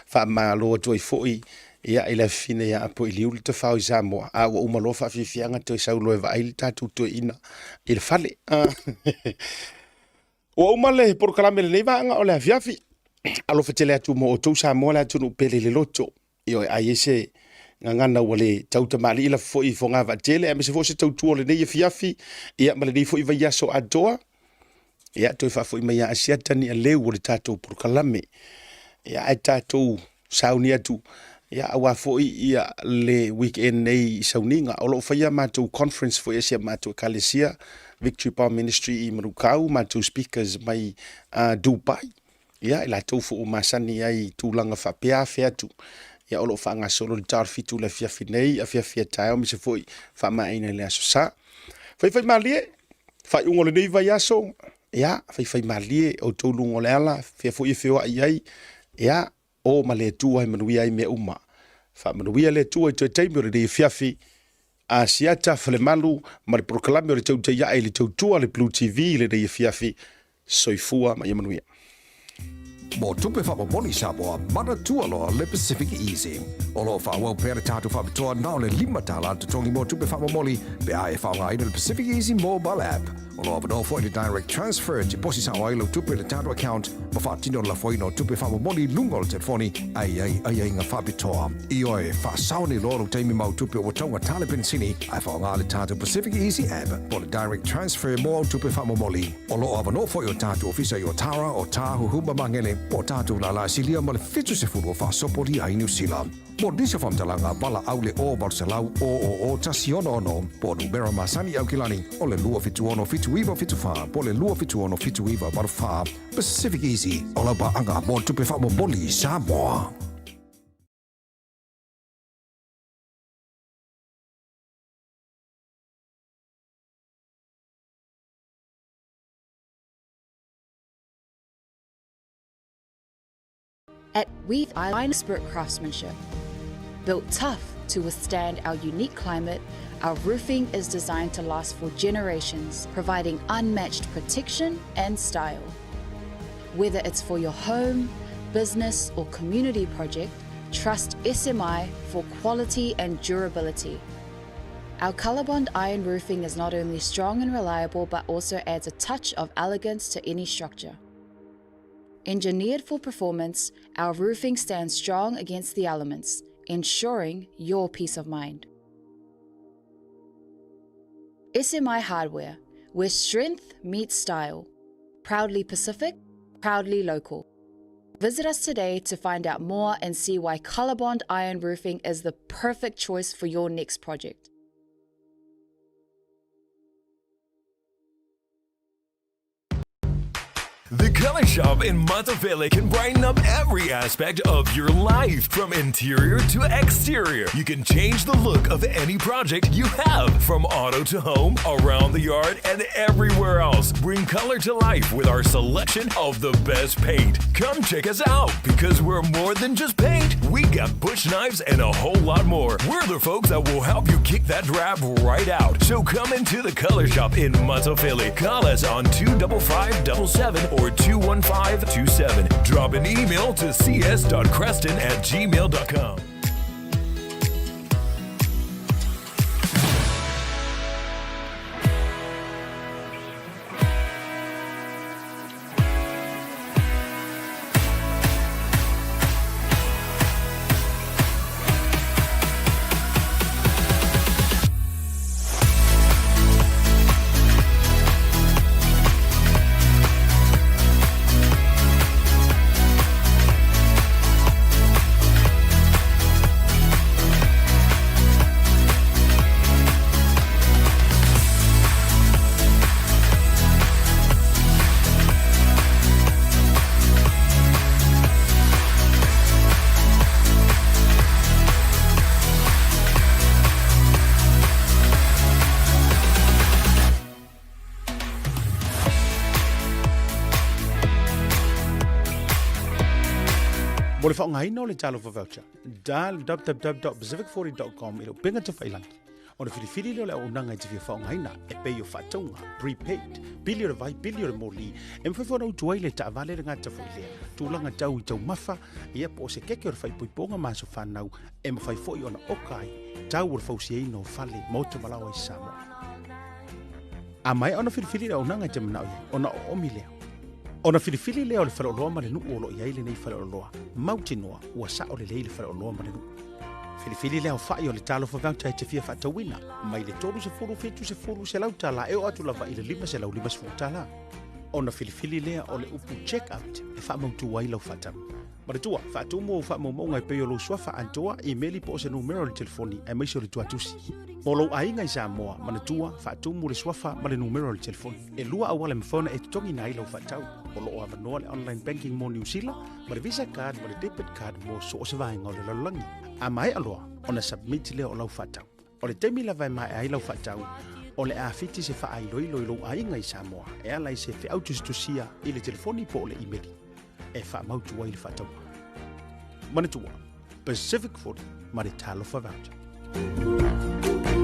faamalo atu ai foi ia i le afifine ia Apo Iliu le tafao i Samoa, a ua uma loa faafiafiaga toe sau loa e vaai le tatou toeaina i le fale. Ua uma le polokalame i lenei vaega o le afiafi. Alofa tele atu mo outou Samoa le atunuu pele i le loto. Ioe, a i ai se gagana ua le tautamalii lafo foi i fogavaatele, aemaise foi o se tautua o lenei afiafi, ia ma lenei foi vaiaso atoa, ia toe faafoi mai ia Asiata ni aleu o le tatou polokalame. Ia ae tatou sauni atu, ia aua foi ia le weekend nei i sauniga. O lo o faia matou conference foi a si a matou ekalesia, Victory Power Ministry i Manukau, matou speakers mai Dubai. Ia, i latou foi ua masani ai i tulaga faapea afe atu, ia o lo o faagasolo le ta o le 7 i le afiafi nei, afiafi a taeao, aemaise foi faamaeaina i le aso Sa. Faifaimalie, faaiuga o lenei vaiaso, ia, faifaimalie outou luga o le ala, fea foi e feoai ai, ia, O ma le Atua e manuia ai mea uma. Faamanuia le Atua i toe taimi o lenei afiafi. Asiata Falemalu ma le polokalame o le tautai ae i le tautua a le Blue TV i lenei afiafi. Soifua ma ia manuia. Mo tupe faamomoli Samoa, manatua loa le Pacific Easy. O lo o faaauau pea le tatou faapitoa na o le $5 le totogi mo tupe faamomoli pe a e faaaogaina le Pacific Easy mobile app. O lo o avanoa foi le direct transfer e tiposi sao ai lau tupe i le tatou account ma faatino le lafoina o tupe faamomoli i luga o le telefoni a i ai aiaiga faapitoa. Ioe, faasao nei loa lou taimi ma au tupe ua taugata le penisini ae faaaoga le tatou Pacific Easy app po o le direct transfer mo au tupe faamomoli. O lo o avanoa foi o tatou ofisa i Otara, Otāhuhu ma Magele, po o tatou lālā silia ma le 70 o faasopolia ai Niu Sila. Mo nisi o faamatalaga, valaau le 0 800 000 166 po o numera masani i Aukilani o le 276 7974 po o le 276 7984. Pacific Easy, o lau paaga mo tupe faamomoli i Samoa. At We Are Expert Craftsmanship. Built tough to withstand our unique climate, our roofing is designed to last for generations, providing unmatched protection and style. Whether it's for your home, business, or community project, trust SMI for quality and durability. Our Colorbond iron roofing is not only strong and reliable, but also adds a touch of elegance to any structure. Engineered for performance, our roofing stands strong against the elements, ensuring your peace of mind. SMI Hardware, where strength meets style. Proudly Pacific, proudly local. Visit us today to find out more and see why Colorbond Iron Roofing is the perfect choice for your next project. The Color Shop in Matafele can brighten up every aspect of your life, from interior to exterior. You can change the look of any project you have, from auto to home, around the yard, and everywhere else. Bring color to life with our selection of the best paint. Come check us out because we're more than just paint. We got bush knives and a whole lot more. We're the folks that will help you kick that drab right out. So come into the Color Shop in Matafele. Call us on 25577 or 21527. Drop an email to cs.creston@gmail.com. Mo le faaaogaina o le Talofa Voucher, dial www.pacific40.com i le upega tafailangi. Ona filifili lea o le auaunaga e te fia faaaogaina e pei o faatauga, prepaid, pili o le vai, pili o le moli, e mafai foi ona utu ai le taavale le gata foi lea, tulaga tau i taumafa, ia po o se keke o le faaipoipoga ma aso fanau, e mafai foi ona oka ai tau o le fausiaina o fale, maota ma laoa i Samoa. A maea ona filifili le auaunaga e te manao i ai, ona oomi lea. Ona filifili lea o le faleoloa ma le nuu o lo o i ai lenei faleoloa, mautinoa ua sao lelei le faleoloa ma le nuu. Filifili le aofai o le Talofa Voucher e te fia faatauina, mai le 30, 70, 100 tala e oo atu lava i le 550 tala. Ona filifili lea o le upu check out e faamautu ai lau faatau. Manatua, faatumu ou faamaumauga e pei o lou suafa atoa, imeli po o se numera o le telefoni aemaise o le tuatusi. Mo lou aiga i Samoa, manatua, faatumu le suafa ma le numera o le telefoni. E lua auala e mafai ona e totogiina ai lau faatau. O lo o avanoa le online banking mo Niu Sila, ma le Visa card ma le debit card mo so o se vaega o le lalolagi. A maea loa ona submit lea o lau faatau. O le taimi lava e maea ai lau faatau, o le a fiti se faailoilo i lou aiga i Samoa e ala i se feau tusitusia i le telefoni po o le imeli e faamautu ai le faatauga. Manatua, Pacific 40 ma le Talofa Voucher.